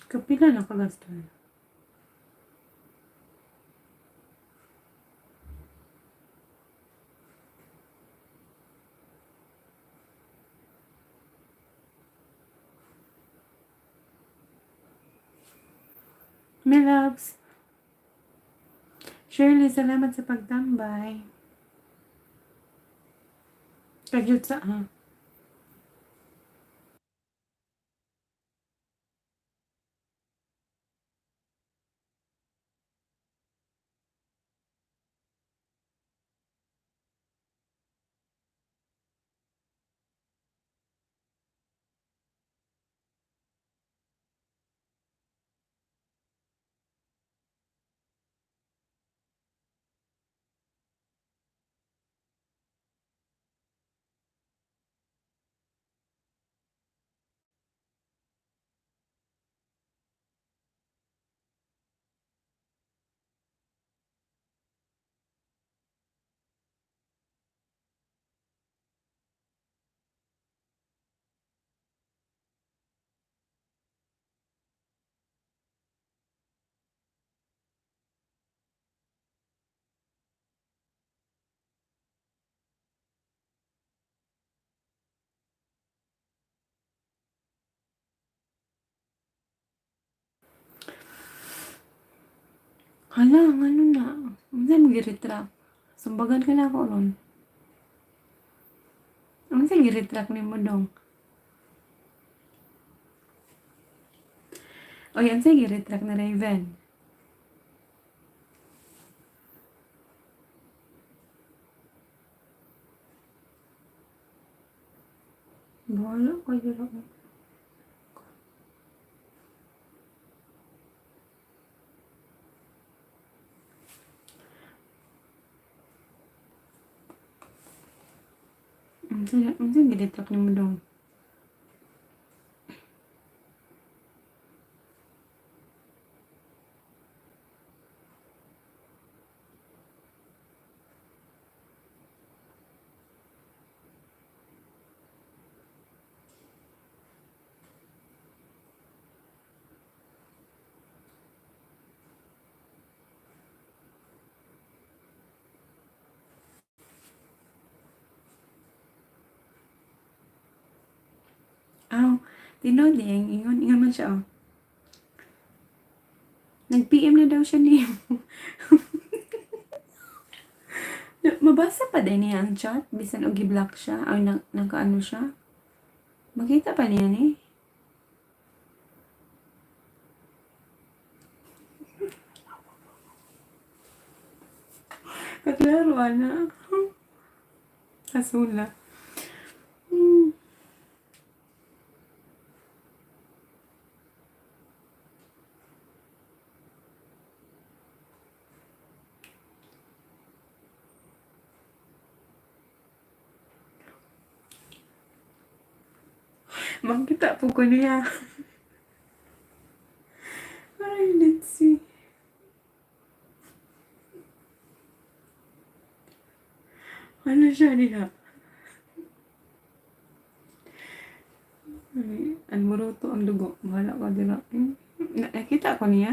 Kapila na kagastar. My loves. Shirley, salamat sa pagtambay. Kagyut sa ha. Hala, ngano na? Unsa mo gi-retract? Sumbagan ka na ako ron. Unsa gi-retract nimo dong? Oy, unsa gi-retract na Raven? Bahala ka dira. Unsa gidetract nimo dong? Aw, tinuod di ang ingon ingon man siya oh. Nag-PM na daw siya nimo. Mabasa pa din niya ang chat bisan og gi-block siya ay nakaano siya. Makita pa niya ni. Kaklaro ana. Kasula. Makita po ko niya. Ay, let's see. Ano siya diha? Ay, almoroto ang dugo. Bahala ka dira. Nakita ko niya.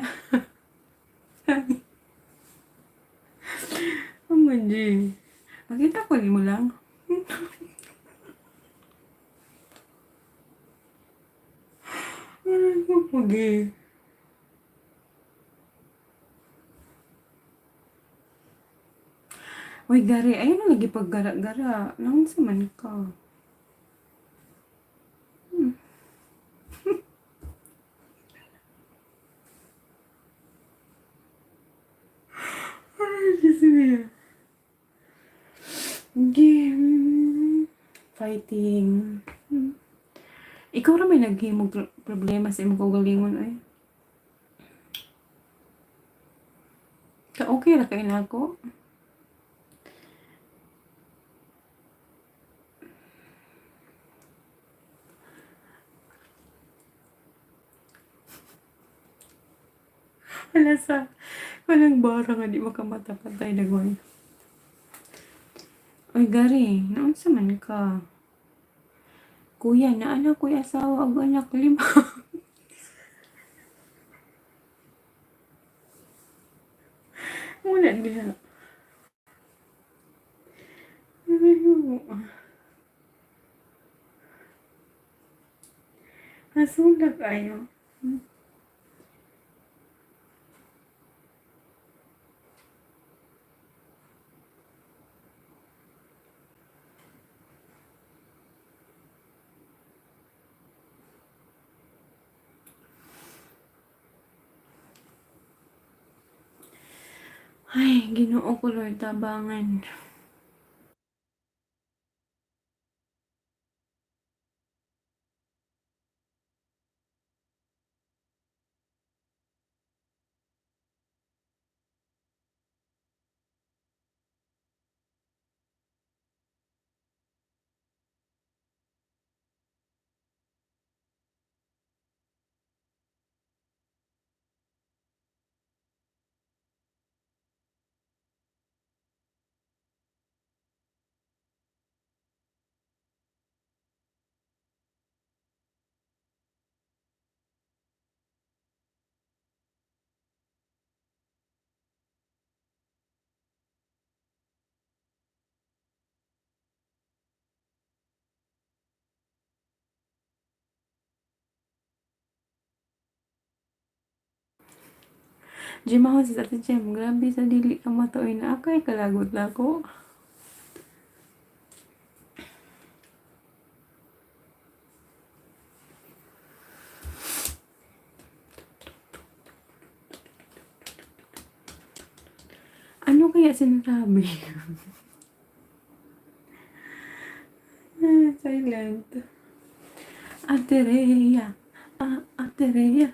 Oh, G. Makita ko nimo lang. Ay, pugi. Uy, Gary, ayaw na lagi paggara-gara. Naunsa man ka? Ay, Diyos mio. Game. Fighting. Ikaw ra may naghimog problema sa imong kaugalingon ay. Ka okay ra kay nako. Wala sa walang bara nga di makamata patay dagway. Uy, Gary, naunsa man ka? Kuya, naa na ko'y asawa ug anak lima. Wala diha. Ay, Hasula kayo. Ay, Ginoo ko Lord, tabangan. Jemahon si Ate Jem, grabe sa dili ka matuoy na akay kalagot nako. Ano kaya sinasabi? Ah, silent. Ate Rhea. Ah, Ate Rhea.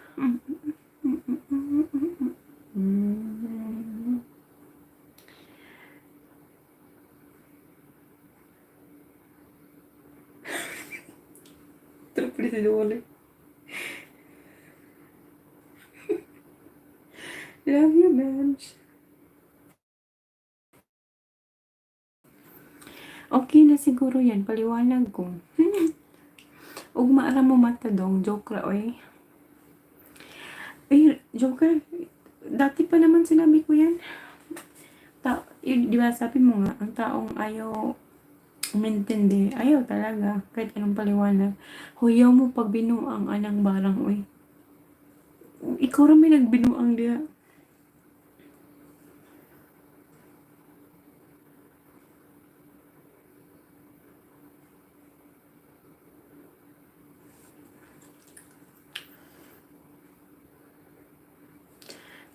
Pwede si Dolly. Love you, Benj. Okay na siguro yan. Paliwanag ko. Ugma ra mo mata dong. Joke ra, oy. Eh, Joker, dati pa naman sinabi ko yan. Di ba sabi mo nga, ang taong ayaw umintindi, ayaw talaga, kahit anong paliwanag. Huyaw mo pag binuang anang barang, uy. Ikaw ra may nagbinuang diha.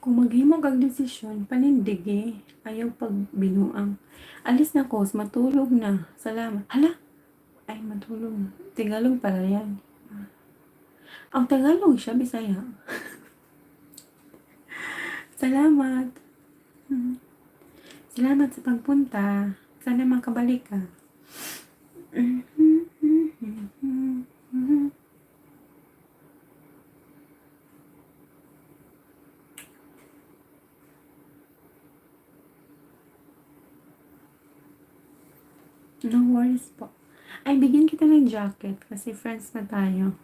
Kung maghimo kag desisyon, panindigi. Ayaw pag binuang. Alis na ko, matulog na. Salamat. Hala! Ay, matulog na. Tagalog pala yan. Ang Tagalog siya, Bisaya. Salamat. Salamat sa pagpunta. Sana makabalik ka. No worries po. Ay, bigyan kita ng jacket kasi friends na tayo.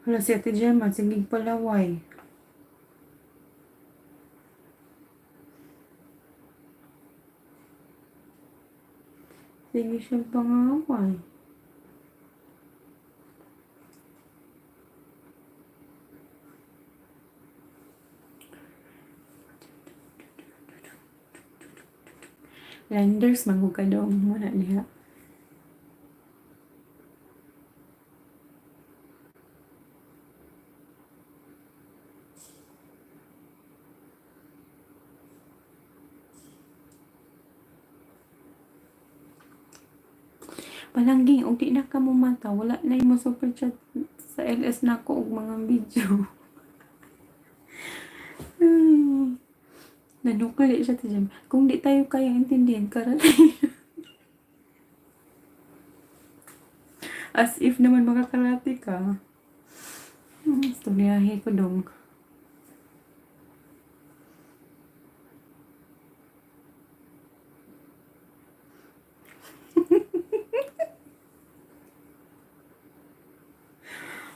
Hala, si Ate Gemma, sige palaway. Sige siyang pangaway. Lenders, magugad muna diha. Palangging, og di na ka mo mata, wala na mo super chat sa LS nako og mga video. Nanukali siya, Ate Jem. Kung di tayo kaya intindihin, karate. As if naman makakarate ka. Istoryahe ko dong.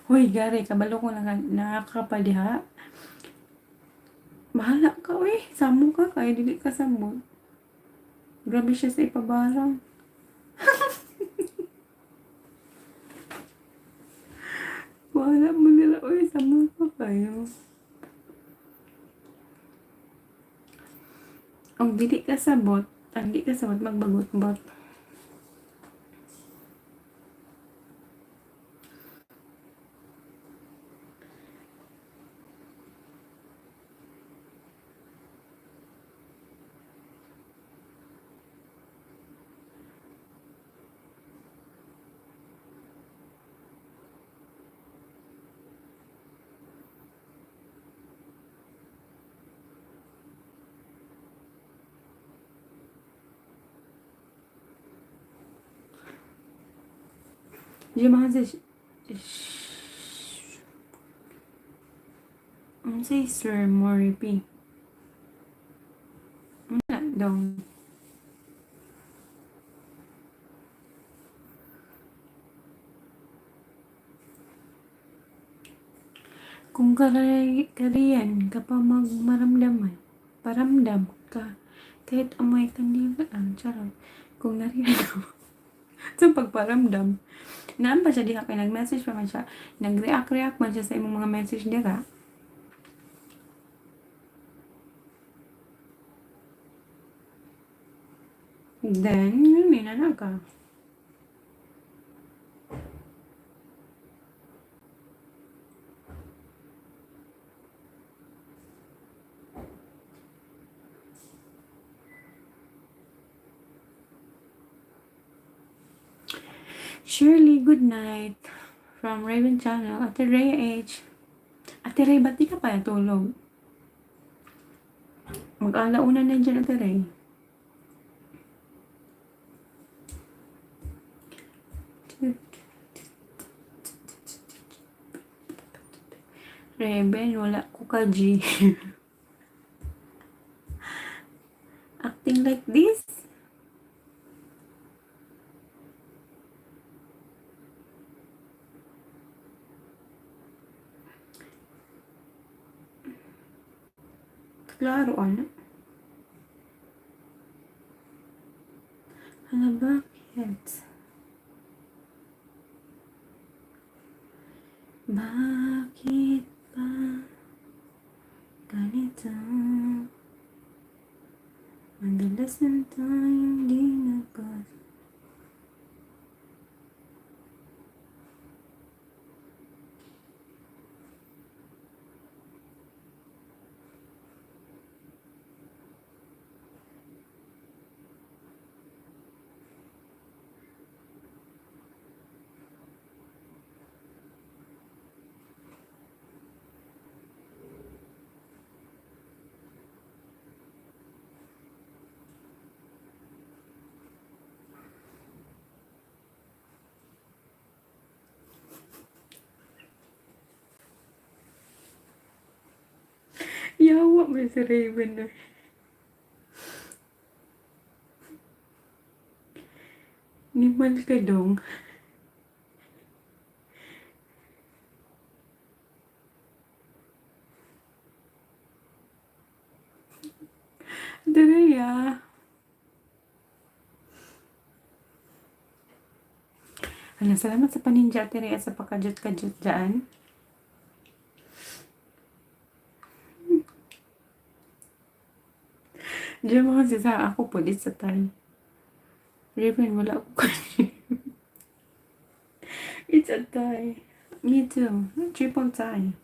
Hoy, gari, kabalo ko na nakakapaliha. Bahala ka, uy. Samo ka, kaya dili ka samot. Grabe siya sa ipabarang. Bahala mo nila, uy. Samo ka kayo. Ang dili ka sabot, ang di ka sabot, magbagot-bot. Di ba kasi Sir Moripi? Wala dong. Kung kariyan ka pa magmaramdaman, paramdam ka, kahit amoy kandila ang charot. Kung nariyan ko. Sa pagparamdam. Naan pa siya diha kay nag-message pa man siya. Nag-react-react man siya sa imong mga message dira. Then, yun, na ka. Shirley, good night. From Raven Channel. Ate Rhea H. Ate Ray, ba't di ka pa natulog? Mag-alauna na dyan, Ate Ray. Raven, wala ko ka G. Acting like this? Klaro, ano? Hala, bakit? Bakit ba ganito? Madalas na tayong di nagka. Yawa mo si Raven na. Nimal ka dong. Dali ah. Hala, salamat sa paninja, Ate Rhea, sa pakadyot-kadyot dyan. Diyan mo kasi sa ako po, sa time. Raven, wala ako kasi. It's a tie. Me too. Triple tie.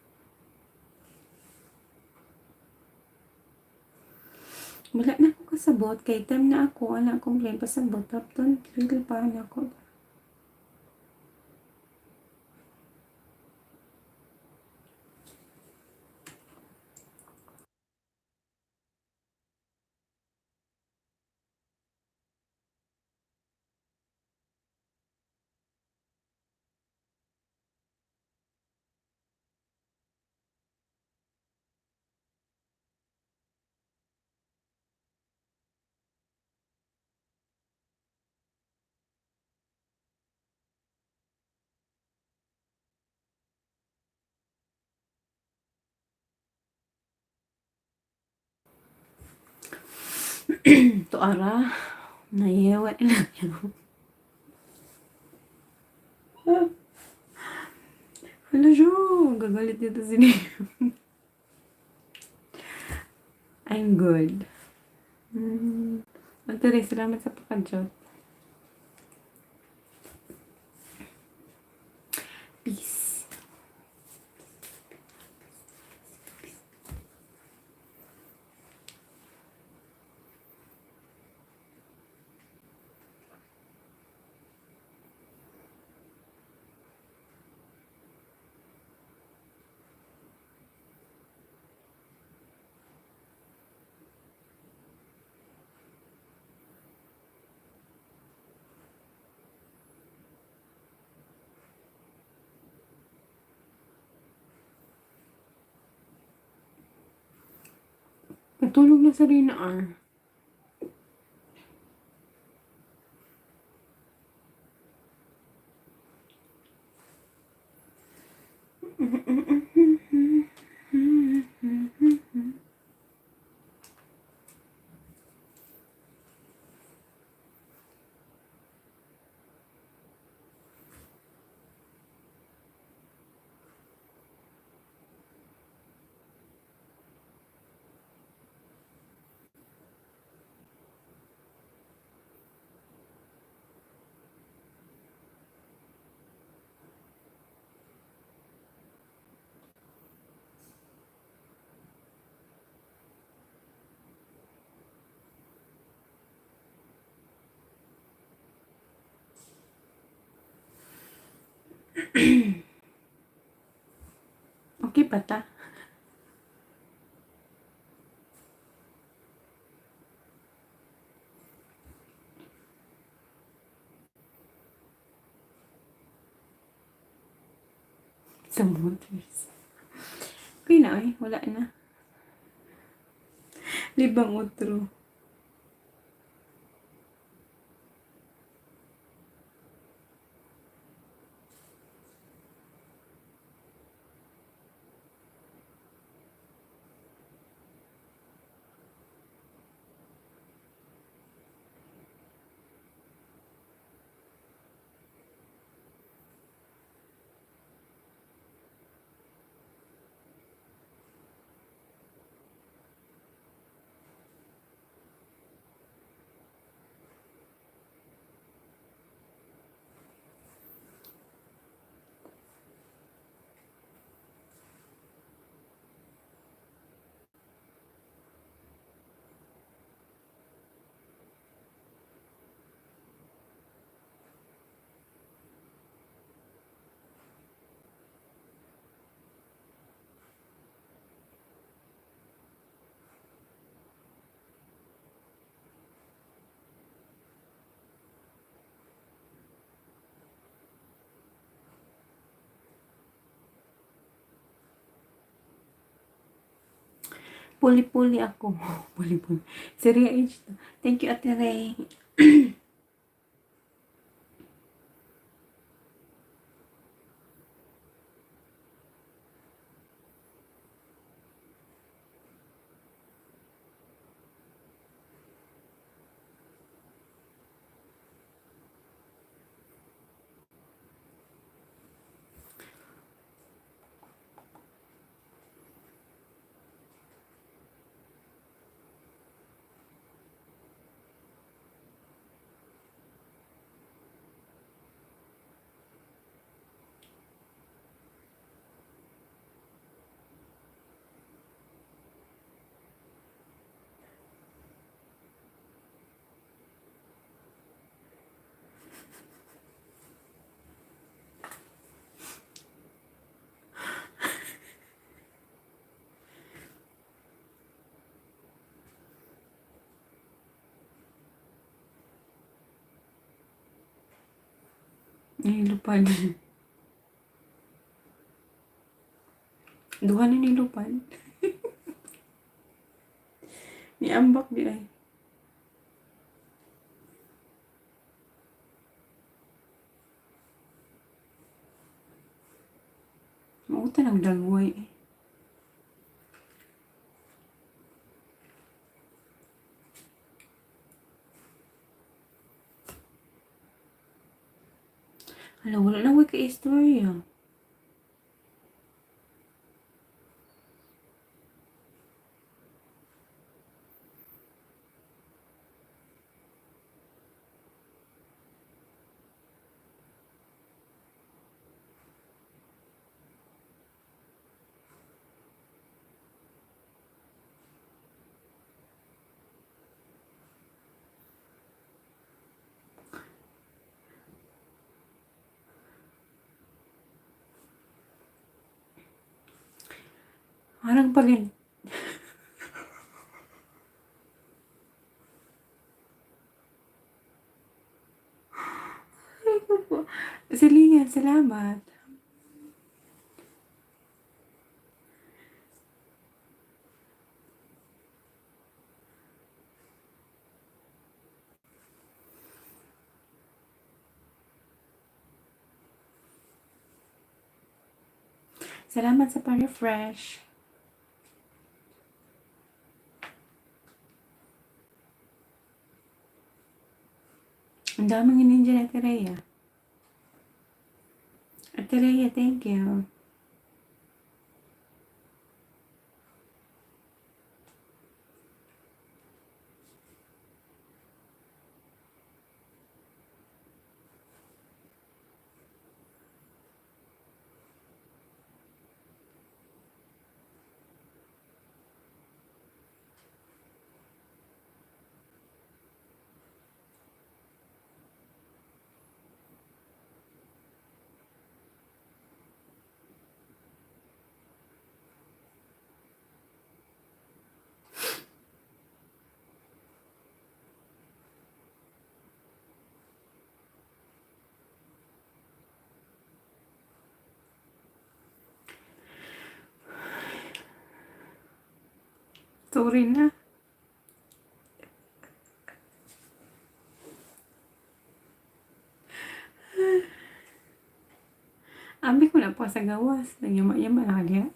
Wala na ako kasabot. Kay time na ako, wala akong plan pasabot. Tapton, real pa na ako. Tuara, nayewa na yun. Hala siya, gagalit nito si Neo. I'm good. Ate Ray, salamat sa pakadyot. Peace. Natulog na si Rina R. Pa ta. Sa motors. Okay na eh. Wala na. Libang otro. Puli-puli ako. Puli-puli. Si Rhea H. Thank you, Ate Ray. Ay, lupad. Duha na ni lupad. Niambak di ay. Mauta ng dagway eh. Hala, wala na ko ka-istorya. Parang pag. Ay ko po. Silingan, salamat. Salamat sa pa-refresh. Ang daming ninja ni Ate Rhea. Ate Rhea, thank you. Sorry na. Abi ko na po sa gawas. Nagyama-yama na ka.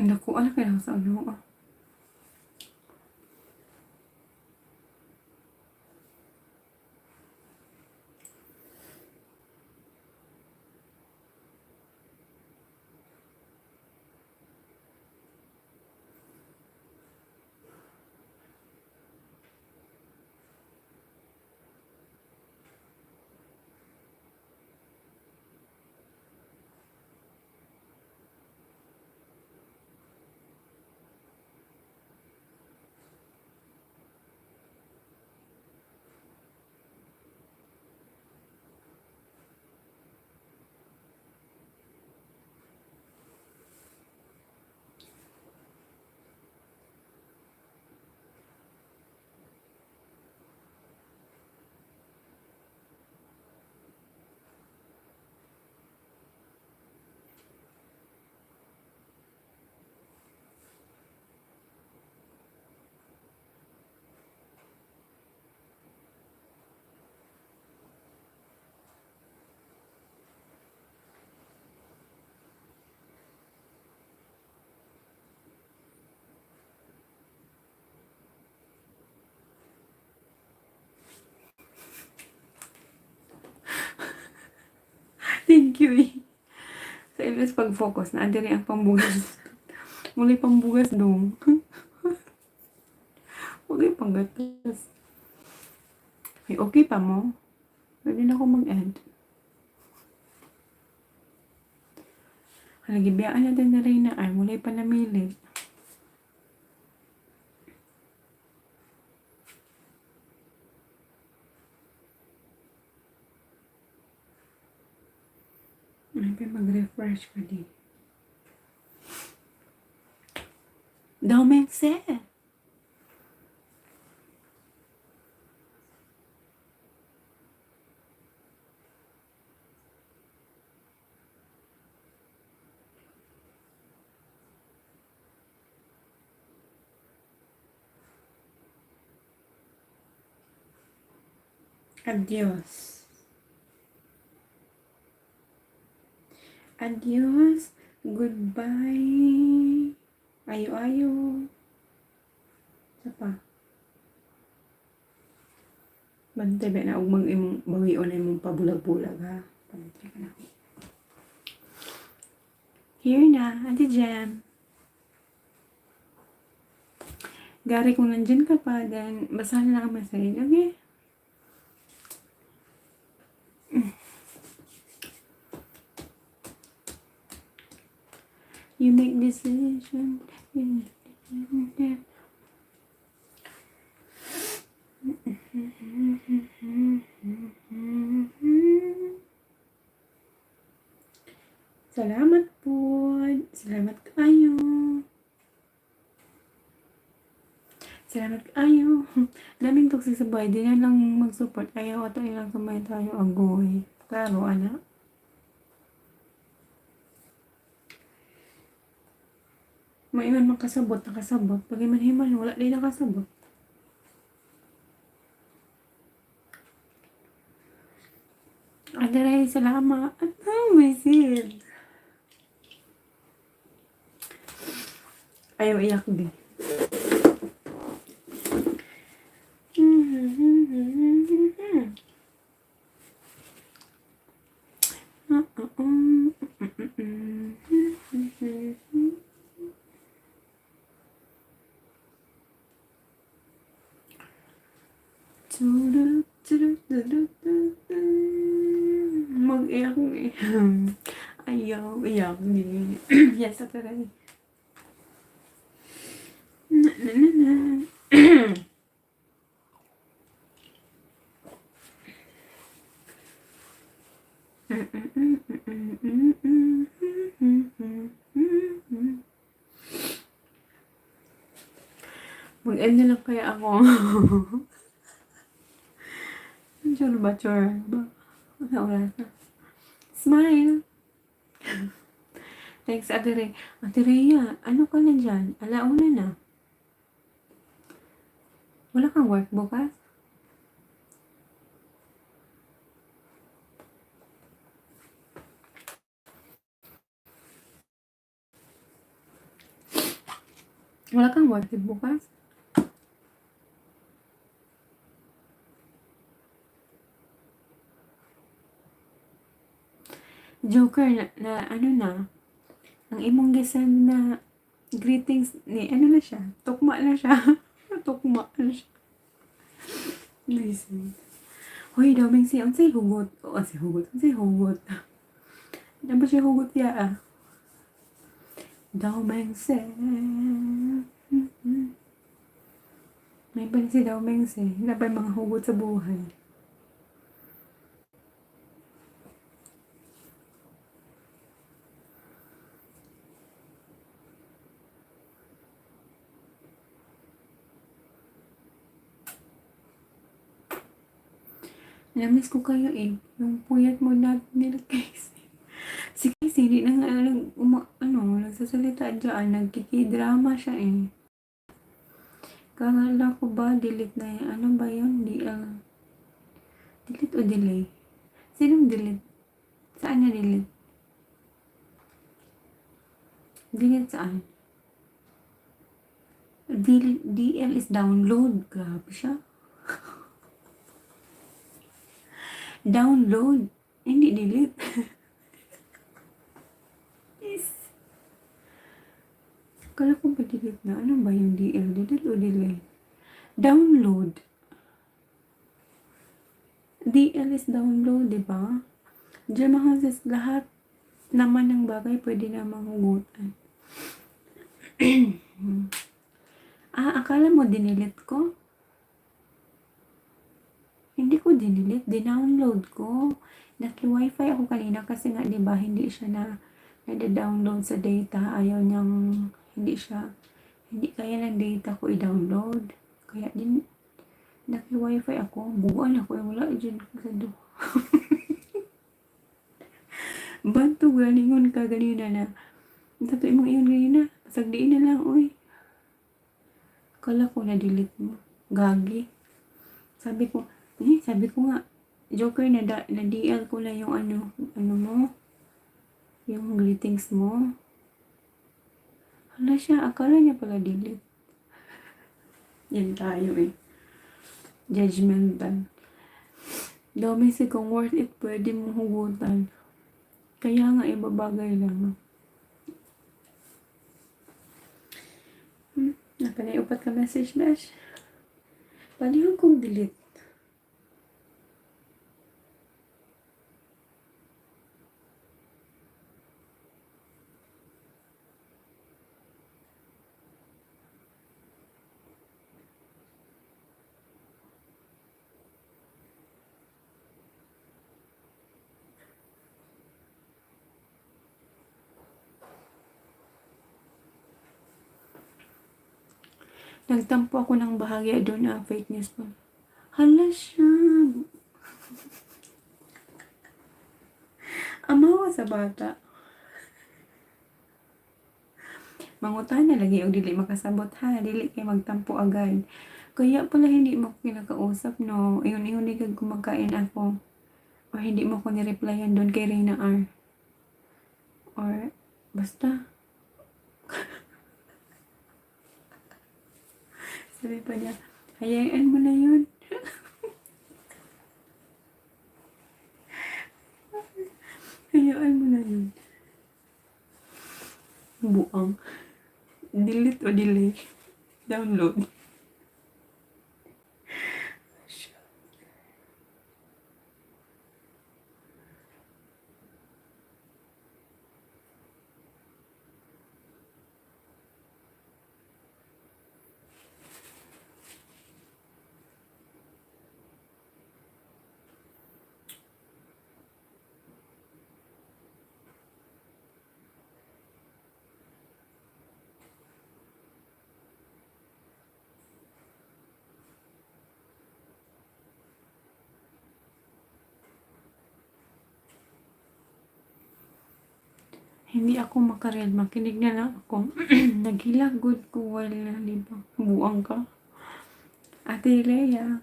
Naku, ano kaya sa ano ah. Thank you eh. Sa imbes pag-focus na diri ang pambugas. Muli pambugas dong. Wag yung panggatas. Ay, okay pa mo? Pwede na ako mag-end. Nagibiyaan natin na rin na ay muli pa namili. Ay, pa mag-refresh ka din. Dormir. Adios. Adios. Goodbye. Ayo ayo. Isa pa. Bantay ba na og mag imong bawion na imong pabulag-bulag ha. Bantay ka na. Here na, Ate Jam. Gary, kung nandyan ka pa, then basahin na lang ang message, okay? You make decision. Salamat po. Salamat kayo. Salamat kayo. Daming toxic sa buhay. Di na lang mag-support. Ayaw ato ilang kamay tayo agoy. Klaro, ana. Maingon makasabot, nakasabot. Pag iman-himan, wala din nakasabot. Adaray, salamat. Ano, visit. Ayaw iyak din. Mag-iyak eh. Ayaw, iyak din. Yes, ate. Na, na, na, na. Mag-end na lang kaya ako. Sure ba, sure ba? Ano oras na? Smile! Thanks, Ate Rhea. Ate Rhea, ano ka na dyan? Alauna na. Wala kang work bukas? Wala kang work bukas? Joker na ano na, ang imong gisend na greetings ni ano na siya, tukma na siya. Tukma na siya. Listen. Hoy, daming si unsay hugot? O unsay hugot? Unsay hugot? Ano ba siya hugot ya ah? Daw Meng Se. May ba si Daw Meng Se? Napay mga hugot sa buhay. Namiss ko kayo eh. Yung puyat mo na nila Casey. Si Casey, hindi na nga ano, nagsasalita dyan. Nagkiki-drama siya eh. Kala ko ba, delete na yan. Ano ba yun? DL. Delete o delay? Sinong delete? Saan na delete? Delete saan? DL is download. Grabe siya. Download. Hindi delete. Yes. Kala ko ba delete na? Ano ba yung DL? Delete o delay? Download. DL is download, di ba? Diyan says, lahat naman ng bagay pwede namang hugutan. Ah, akala mo dinilit ko? Hindi ko dinilit, dinownload ko. Naki-wifi ako kanina kasi nga 'di ba hindi siya na nada-download sa data. Ayaw niyang hindi siya hindi kaya ng data ko i-download. Kaya din naki-wifi ako. Buwan ako, eh, wala dyan sa do. Banto galingon ka ganina na. Sa to imong iyon ganina. Pasagdiin na lang, uy. Kala ko na-delete mo. Gagi. Sabi ko nga, Joker, na DL ko na yung ano, ano mo, yung greetings mo. Hala siya, akala niya pala delete. Yan tayo eh. Judgmental. Dami si kung worth it, pwede mong hugutan. Kaya nga, iba bagay lang. Napanay upat ka message, Mesh. Palihog kong delete. Nagtampo ako ng bahagya doon na fake news pa. Hala siya. Amawa sa bata. Mangutana lagi og dili makasabot ha, dili kay magtampo agad. Kaya pala hindi mo ko kinakausap no. Ingon-ingon di kag kumakain ako. Or hindi mo ko ni-replyan doon kay Reyna R. Or basta. Sabi pa niya, hayaan mo na yun. Hayaan mo na yun. Buang. Delete o delay. Download. Hindi ako makarel, makinig na lang ako. Naghilak gud ko wala, di ba? Buang ka. Ate Leia,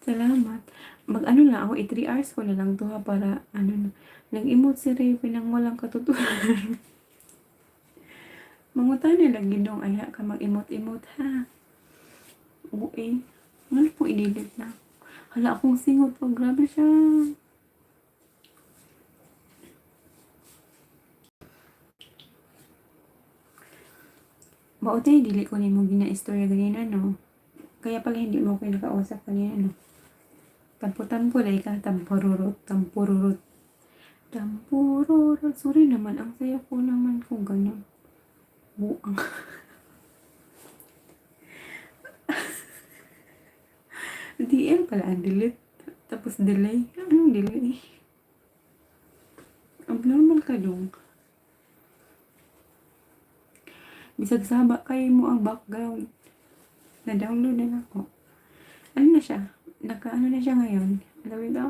salamat. Mag-ano lang ako, i-3 hours ko na lang to ha para ano na. Nag-emote si Raven ng walang katuturan. Mangutana lang ginong ay ka mag-emote-emote ha. Uy, ano po i-delete na? Hala akong singot po, grabe siya. Mautay, dili ko nimo gina-istorya ganina, no? Kaya pala hindi mo ko nakausap kanina, no? Tampo-tampo dai ka, tampururot, tampururot. Tampururot. Sorry naman, ang saya ko naman kung gano'n. Buang. DL pala ang delete. Tapos delay. Anong delay? Abnormal ka dong. Bisag saba kay mo ang background. Na-download na ako. Ano na siya? Naka ano na siya ngayon? Alam mo ito?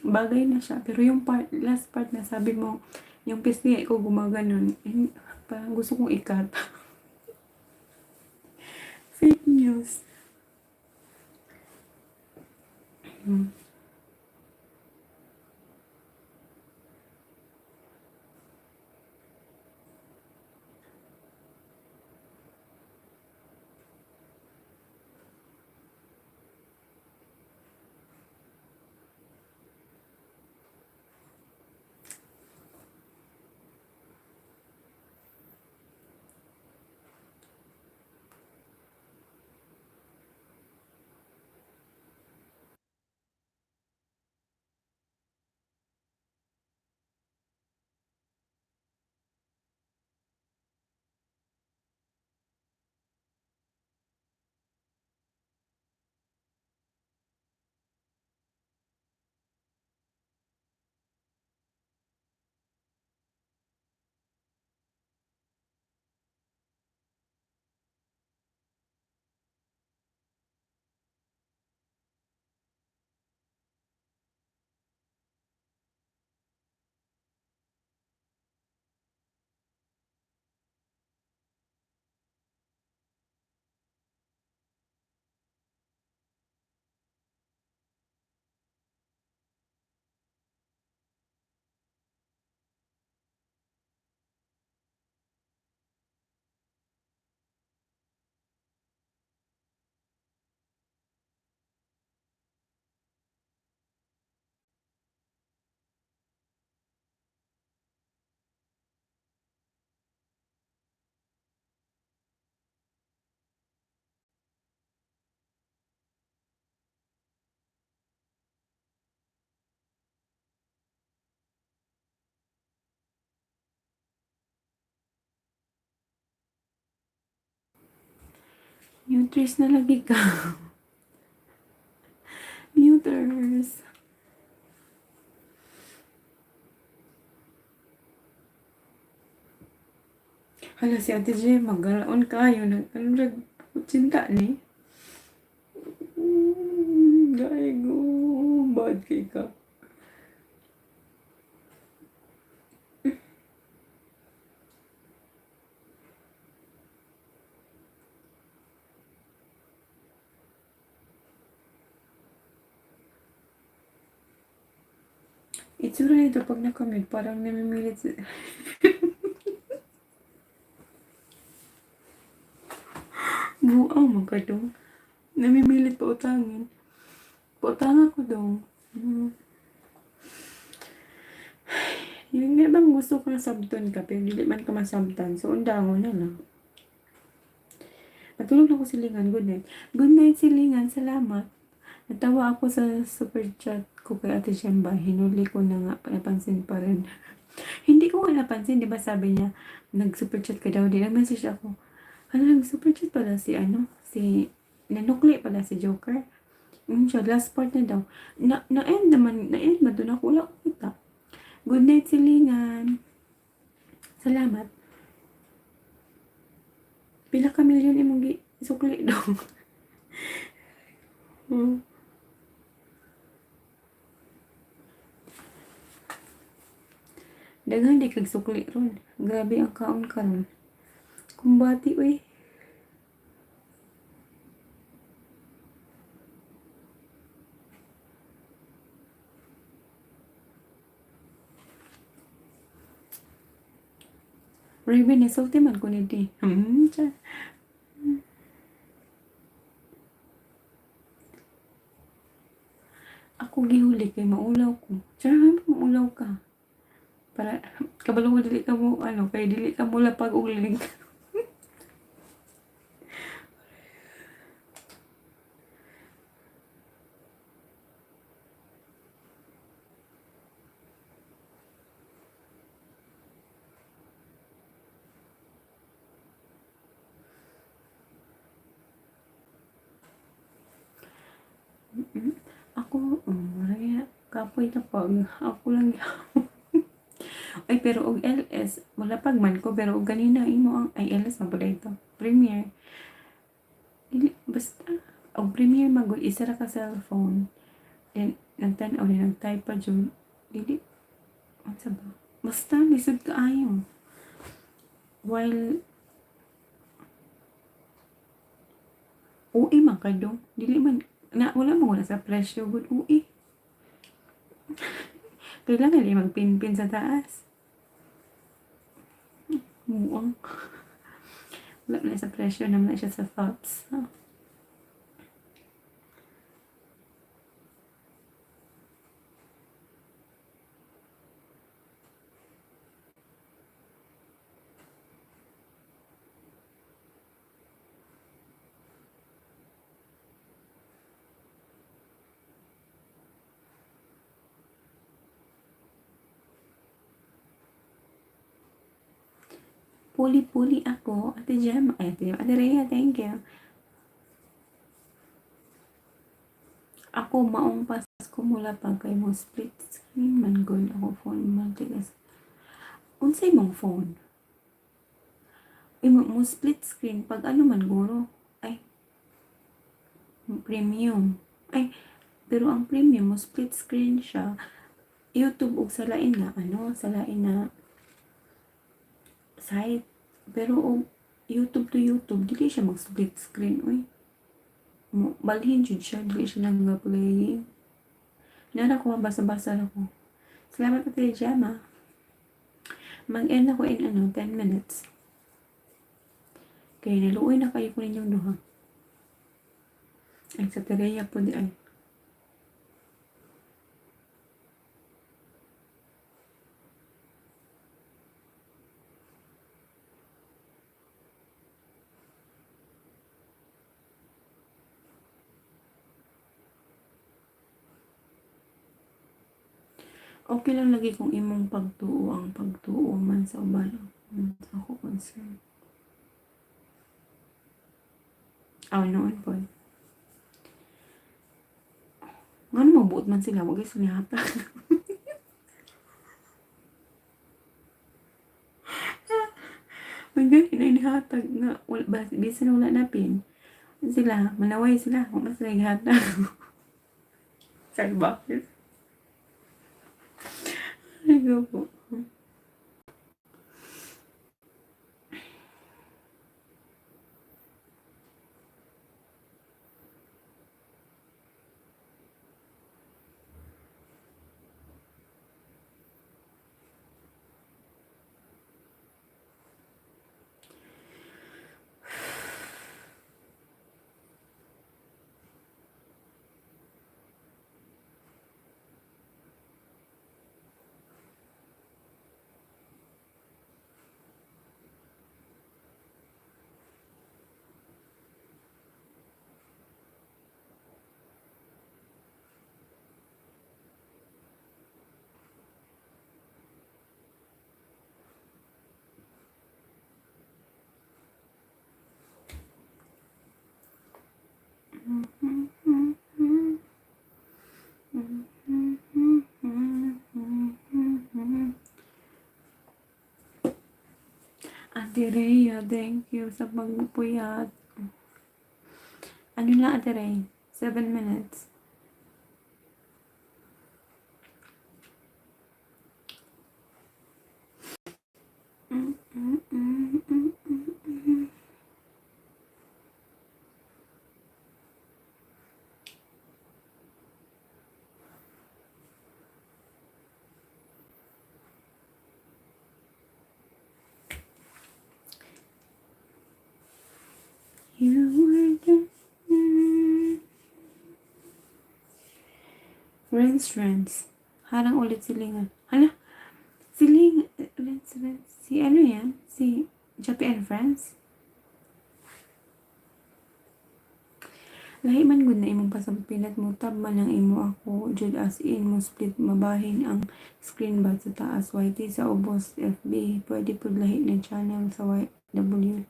Bagay na siya. Pero yung part, last part na sabi mo, yung pisngi ko gumaganon, eh, parang gusto kong i-cut. Fake news. Muters na lagi ka. Muters. Hala, si Ate J, magalaon kayo. Nag, ano, nag, tsinta ni? Gaigo. Bad kay ka. Itsura nito pag nakamute, parang namimilit si... Buang man ka dong. Namimilit pa utangin. Pautang ako dong. Yung nga bang gusto ko na sabton ka, pero dili man ka masabtan. So, undangon na lang. Natulog na ako, silingan. Good night. Good night, silingan. Salamat. Natawa ako sa super chat ko kay Ate Shemba. Hinuli ko na nga. Napansin pa rin. Hindi ko nga napansin. Di ba sabi niya, nag-super chat ka daw. Di nag-message ako. Ano, nag-super chat pala si ano? Si, nanukli pala si Joker. Yun siya, last part na daw. Na, na-end naman, na-end ba doon ako? Wala ko kita. Good night, silingan. Salamat. Pila ka milyon imong gi sukli daw. Daghan di kag sukli ron. Grabe ang kaon karon. Kumbati uy. Raven, isulti man ko ni di. Cha. Ako gihuli kay maulaw ko. Char, maulaw ka. Para kabalo ko dili ka mo ano, kay dili ka mo lapag og link. Ako, oh, kapoy na pag ako lang. Ay, pero og LS, wala pag man ko, pero og ganina imo ang, ay, LS man pala ito. Premiere. Dili, basta, og Premiere magud isa ra ka cellphone. Then, nagtan-aw din, nag-type pa jud. Dili, unsa ba? Basta, lisod kaayo. While, UI man ka do. Dili man, na, wala mo wala sa presyo, good UI. Kailangan di magpinpin sa taas. Muang. Wala na sa presyo, naman na siya sa thoughts. Huh? Puli-puli ako. Ate Gemma. Ay, Ate Gemma. Ate Rhea, thank you. Ako, maong Pasko mula pa kay mo split screen man gud ako phone multigas. Unsay mong phone? Mo, mo split screen pag ano man guro? Ay, premium. Ay, pero ang premium mo split screen siya. YouTube ug sa lain nga ano, sa lain na site. Pero og YouTube to YouTube, dili siya mag split screen uy. Mo balhin jud siya, dili siya nang playing. Nara ko basa-basa ra ko. Salamat, Ate Gemma. Mag-end ako in ano, 10 minutes. Kaya naluoy na kayo ko ninyong duha. Ay, sa Tereya po di ay. Okay lang lagi kung imong pagtuo ang pagtuo man sa uban. Sa ako concern. Aw, noon po. Ngano mabuot man sila, wag sila nihatag. May gani na inihatag nga, wala, bisan wala na pin. Sila, manaway sila, kung mas naghatag. Salbakis. Ay, go po. Ate Rhea, thank you sa pagpuyat. Ano lang, Ate Rhea? 7 minutes. You were the Rens, Rens. Harang ulit silingan. Hala! Siling, Rens, Rens. Si ano yan? Si Jappy and Friends? Lahi man gud na imong pasabot, pinat mo tab man ang imo, ako jud, as in mo split, mabahin ang screen ba sa taas, YT sa ubos, FB pwede pud lahi na channel sa YW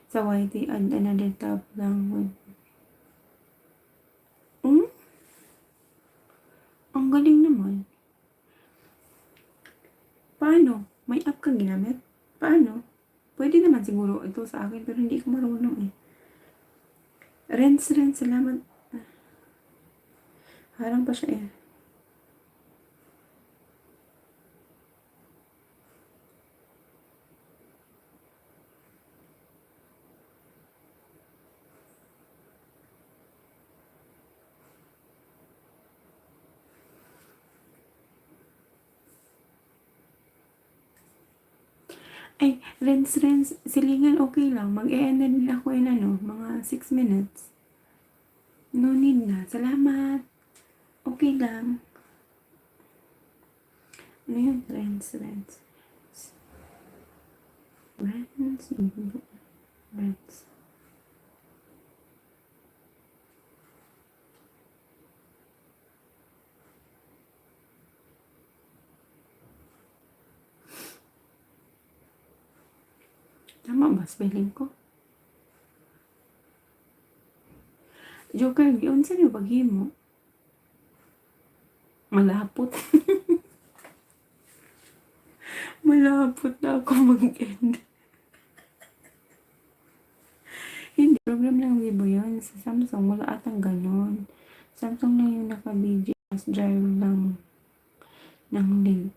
sa YT, add another tab lang with. Ang galing naman. Paano? May app kang ginamit? Paano? Pwede naman siguro ito sa akin, pero hindi ko marunong eh. Rens, Rens, salamat. Harang pa siya eh. Ay, Rens, Rens, silingan, okay lang. Mag-e-end na din ako in ano, mga 6 minutes. No need na. Salamat. Okay lang. Ano yun? Rens, Rens. Rens, Rens. Tama ba spelling ko? Joker, giunsa niyo paghimo? Malapot. Malapot na ako mag-end. Hindi, program ng Vivo yun. Sa Samsung, wala atang ganun. Samsung lang yung naka-BG. Drive lang ng link.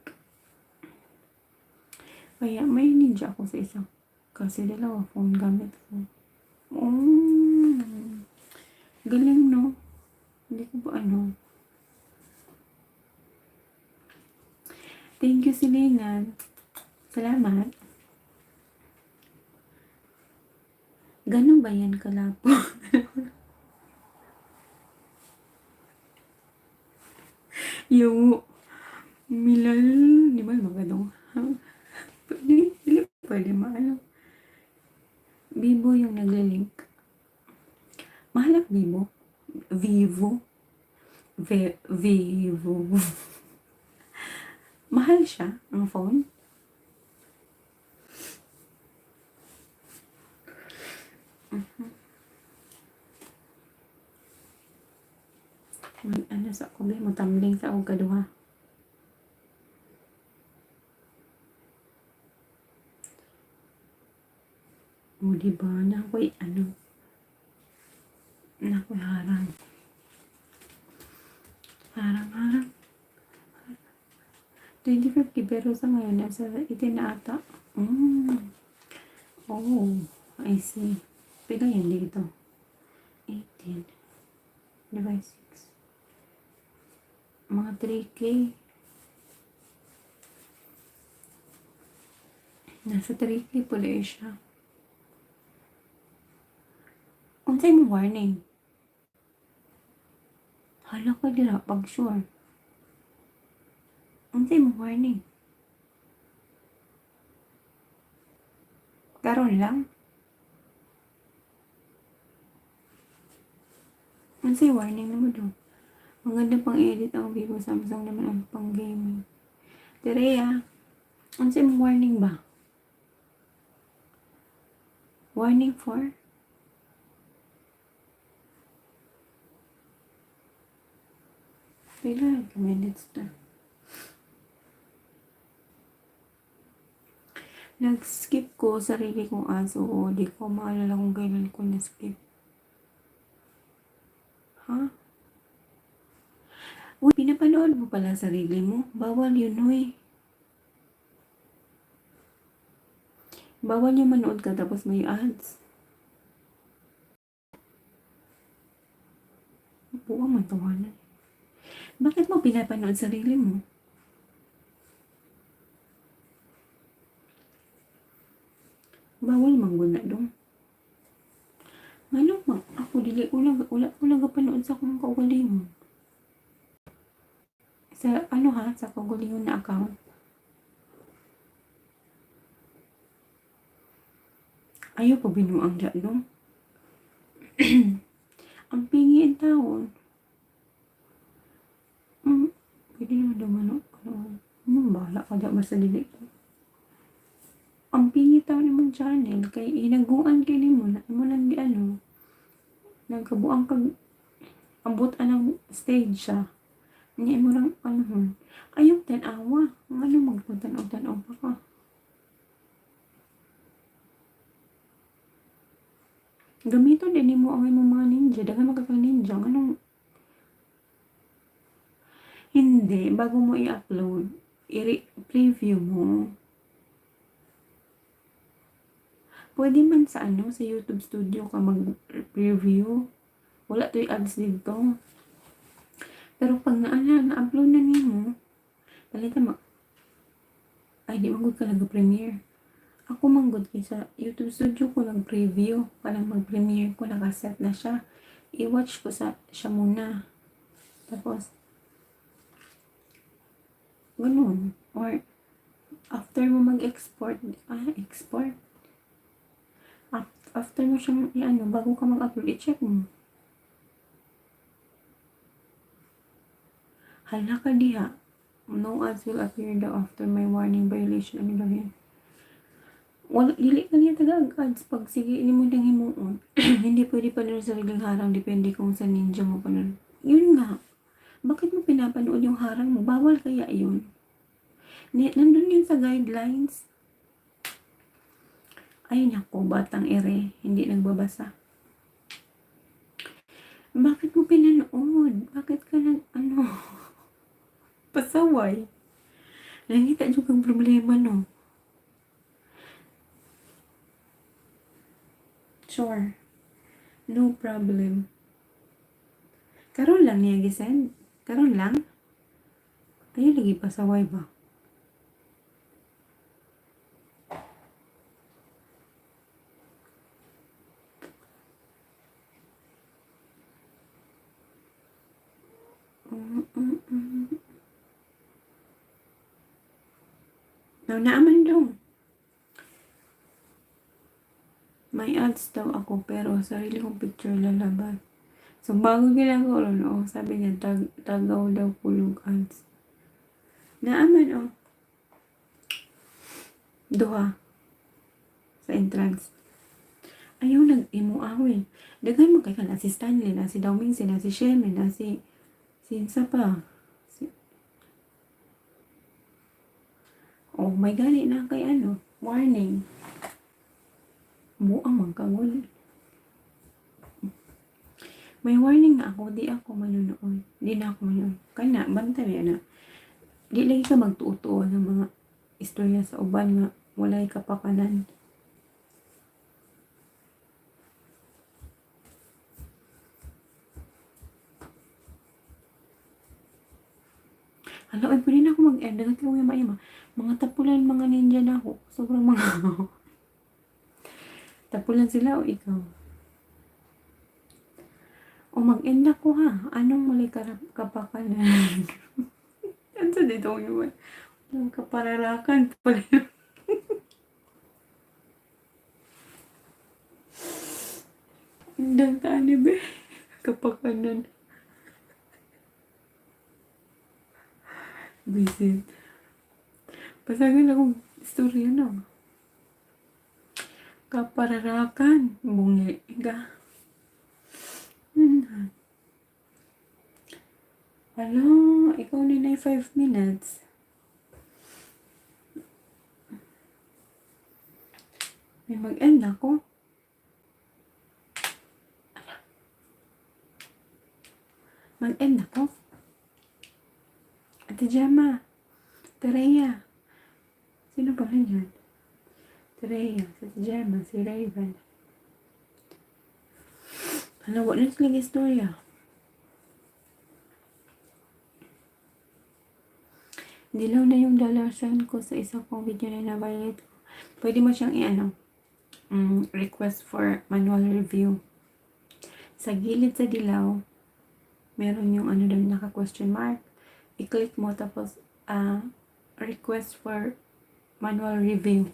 Kaya may ninja ako sa isa. Kasi dalawa phone gamit ko. Oh, galing, no? Hindi ko ba ano. Thank you, silingan. Salamat. Ganun ba yan kalapo? Yung Milal, di ba magadong? Pwede, dili pwede maano. Vivo yung nagle-link. Mahal ang Vivo. Vivo. Vivo. Mahal siya, ang phone. Ano sa ako, mo tumbling sa akong kaduha. O, di ba? Na ako'y ano, na ako'y harang. Harang, harang. 2050, pero sa ngayon, nasa 18 na ata. Oh, I see. Pila yan dito? 18. Divide 6. Mga 3K. Nasa 3K pala eh siya. Unsay mo warning? Hala ka dira, pag sure. Unsay mo warning? Karon lang? Unsay warning namo do? Maganda pang edit ang Vivo, Samsung naman ang pang gaming. Terea, unsay mo warning ba? Warning for? Pila ka minutes na? Nag-skip ko sarili kong aso. Oo, di ko maalala kung kailan ko na-skip. Ha? Uy, pinapanood mo pala sarili mo? Bawal yun, huy. Bawal yung manood ka tapos may ads. Buang man tawanan. Bakit mo pinapanood sarili mo? Bawal mangguna dong. Ngano man ako dili ko lang, wala ko nagapanood sa akong kaugalingon. Sa ano ha, sa kaugalingon na account. Ayaw pa binuang dya dong. Ang pingi ang taon. Pwede naman daw manood. Ano, bahala ka dya basta dili ko. Ang pingi taon imong channel kay hinaguan kay nimo na imo nang di ano nagkabuang kag ambot anang stage siya. Niya imo rang ano hon. Ayaw tan-awa. Ngano magpatan-aw-tan-aw pa ka. Gamiton din nimo ang imong mga ninja. Daghan man ka ninja. Anong hindi, bago mo i-upload, i-preview mo. Pwede man sa ano, sa YouTube Studio ka mag-preview. Wala to'y ads dito. Pero pag na-upload na nimo, palitan mo, ay di man gud ka nag-premiere. Ako man gud kay sa YouTube Studio ko nag-preview. Parang mag-premiere ko, nakaset na siya. I-watch ko sa siya muna. Tapos, ganun. Or, after mo mag-export, export. After mo siyang, i-ano, bago ka mag-upload, i-check mo. Hala ka diha. No ads will appear daw after my warning violation. Ano daw yan? Wala, dili ka niya taga ads pag sige ini mo nang himuon. Hindi pwede panood sa sariling harang, depende kung sa ninja mo panood. Yun nga. Bakit mo pinapanood yung harang mo? Bawal kaya yun? Nandun yun sa guidelines. Ay nako, batang ere, hindi nagbabasa. Bakit mo pinanood? Bakit ka nag, ano, pasaway? Nakita dyan kang problema, no? Sure. No problem. Karon lang niya gisend? Karon lang? Ay, lagi pasaway ba? No, naaman dong. May ads daw ako pero sarili kong picture lalabas. So, bago ginagawa ron, oh, sabi niya, tagaw daw kulog ads. Naaman, oh. Duha. Sa entrance. Ayaw nag-imo awin. Daghan man kay na si Stanley, na si Daoming, na si Sheme, na si Sinsa pa. Si... Oh, may gani na kay ano, warning. Buang man kagol. May warning na ako, di ako manunood. Di na ako manunood. Kaya na, bantay na. Di lagi ka magtuo-tuo ng mga istorya sa uban nga walay kapakanan. Hala, ay, pwede na ako mag-end. Daghan kayo maima. Mga tapulan, mga ninja na ako. Sobrang mga tapulan sila o ikaw? O mag-end ako ha. Anong mali kapakanan? Ano sa dito ko naman? Walang kapararakan pala. Ang tani be. Kapakanan. Visit. Pasagal akong istorya no. Kapararakan. Bungi. Ga. Hala, ikaw ni 5 minutes. May mag-end ako. Mag-end ako. Ate Gemma. Tereya. Sino pa rin yan? Si Rhea, si Gemma, si Raven. Ano, wala na sila istorya. Dilaw na yung dollar sign ko sa isa kong video na na-violate ko. Pwede mo siyang i-ano, request for manual review. Sa gilid sa dilaw, meron yung ano doon, naka-question mark. I-click mo tapos request for manual review.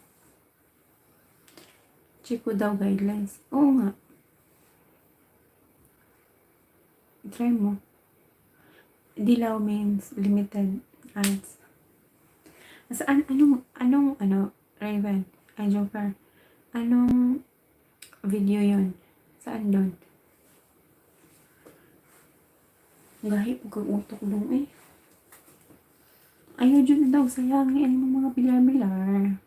Check ko daw guidelines. Oo nga. Try mo. Dilaw means limited ads. Saan, anong, ano, Raven, ay Joker, anong video yon? Saan doon? Gahi po kang utok dong eh. Ayaw dyan daw, sayangin ang mga bilar-bilar.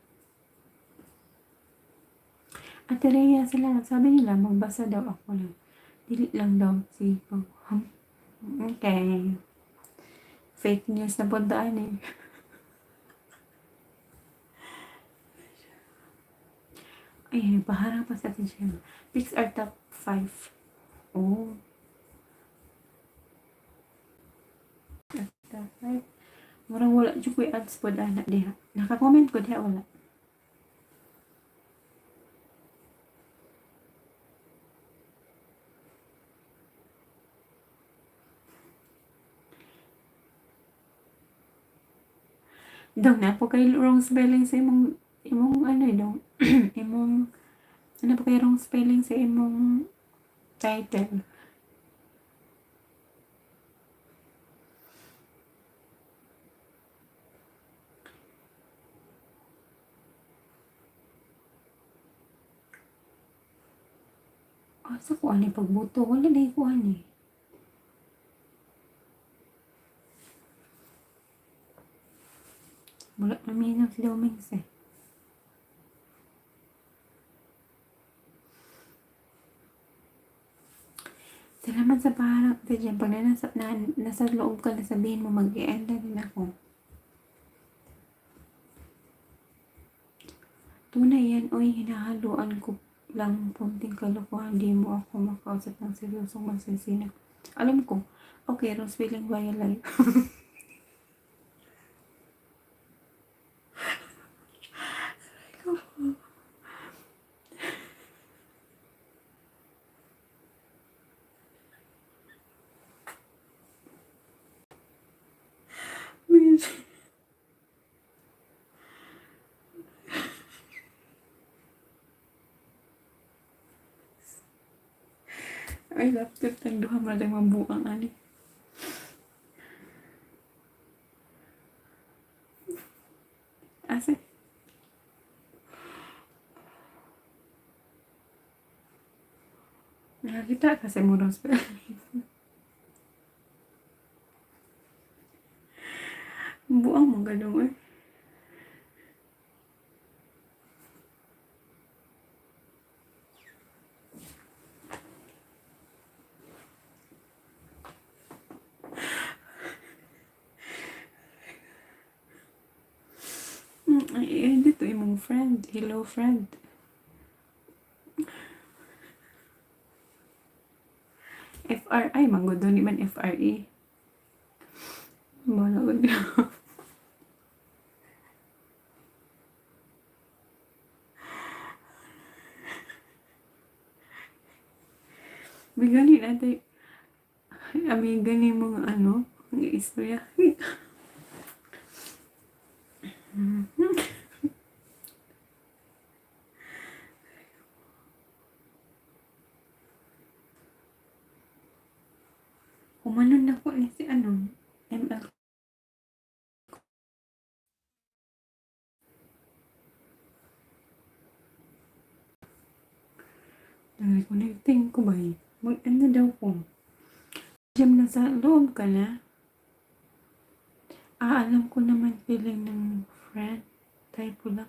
Ate Rhea, sila, sabi nila, magbasa daw ako lang. Dili lang daw si Okay. Fake news na puntaan eh. Ayun, paharang pa sa atin siya. Pixar top 5. Oh. Top 5. Murang wala jud ko'y ads pod ana diha. Naka-comment ko diha, wala. Dong na po kay wrong spelling sa imong ano eh, dong imong ano pa kay wrong spelling sa imong title. Asa ko ani pagbuto? Wala na ko ani. Wala naminaw si Domings eh. Salamat sa paharap sa dyan. Pag nasa loob ka na, sabihin mo, mag-e-end na din ako. Tunay yan, oy, hinahaluan ko lang punting kalokohan. Di mo ako makausap ng seryosong masisina. Alam ko. Okay, wrong spelling via live. Please. Ay, laptop tang duha, murag mabuang ani. Asa? Nakakita ka sa imong wrong spelling. Buang mo ganun eh. Ay, ay, dito imong friend. Hello, friend. FRI, manggod ni man FRE. Wala ko niya. May gani natin. Ami gani mga ano, mga istorya. Humanon na ko ni si ano, ML. Nag-reconnecting ko ba eh? Mag-ano daw ko. Jam, nasa loob ka na? Ah, alam ko naman feeling ng friend. Type ko lang.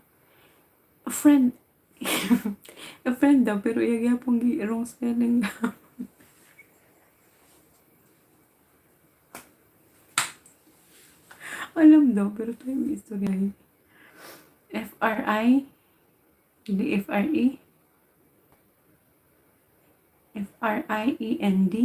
A friend. A friend daw, pero iya gyapon gi wrong spelling daw. Alam daw, pero tayo may istorya. FRI. Hindi F-R-E? F-R-I-E-N-D?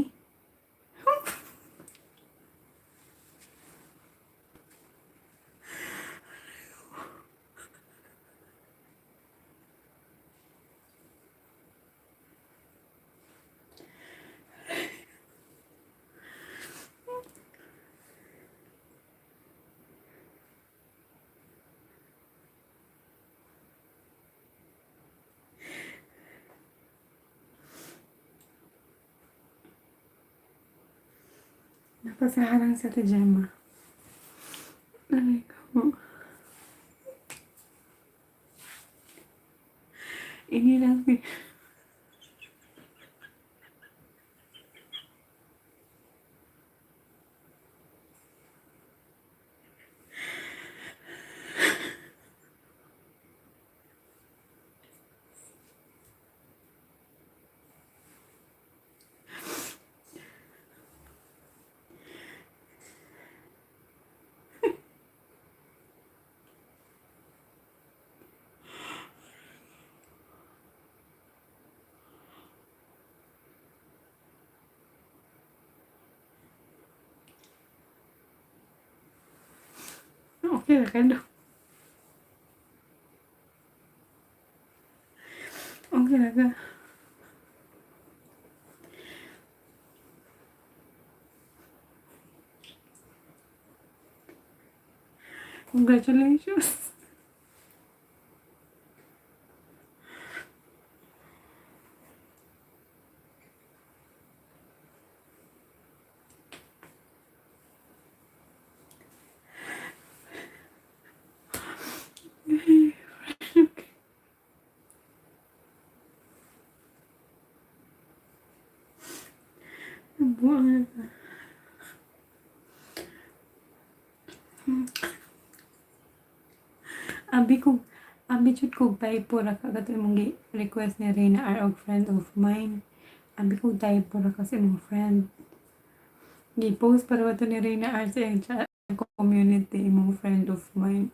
Napasaharang sa Ate Gemma. Aray ko. Ini lang. Okay ra ka, no? Okay ra ka. Congratulations. Buang na ka. Abi jud kog typo ra ka kato imong gi-request ni Reyna R og friend of mine. Abi kog typo ra kasi imong friend. Gi-post pa raw to ni Reyna R sa iyang chat community, imong friend of mine.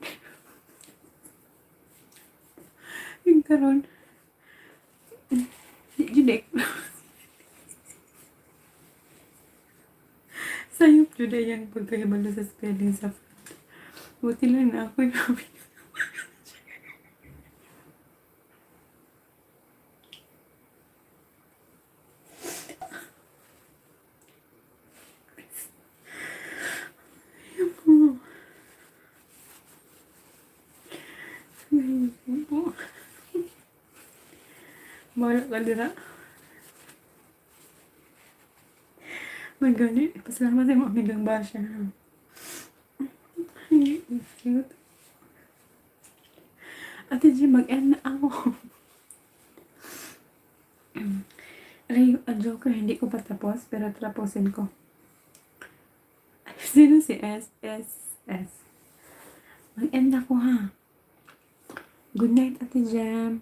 Yung karon, di jud eh. Sayop jud ay ang pagkahibalo sa spelling sa friend. Buti lang na ako yung. Po. Bahala ka dira. Magani, pasalamat sa imong amigang basher, ha. Ay, cute. Ate G, mag-end na ako. Aray, a joker, hindi ko pa tapos, pero tapusin ko. Sino si S, S, S? Mag-end ako, ha. Good night, Ate Jam.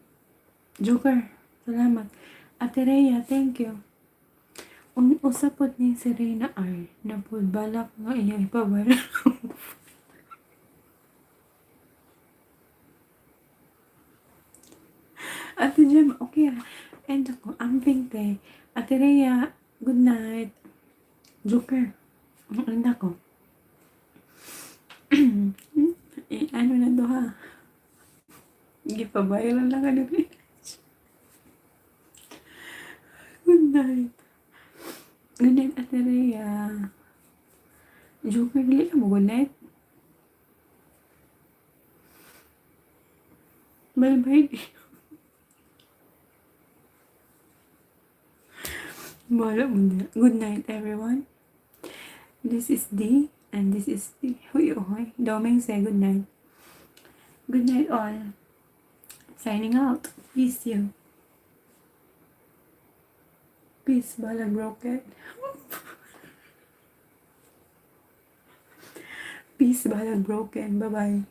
Joker, salamat. Ate Rhea, thank you. Usa pod ni si Reyna R na pod balak nga iyang ipa-viral. Ate Jem, okay ra. End ako. Amping te. Ate Rhea, good night. Joker, end ako. Eh, ano na to, ha? Gipa-viral lang ka ni Reyna. Good night. Good night, Ate Rhea. Joker, dili ka mo good night. Bye-bye. Bahala mo na. Good night, everyone. This is D, and this is D. Huy, huy. Doming say good night. Good night, all. Signing out. Peace you. Peace, balag broken. Peace, balag broken. Bye-bye.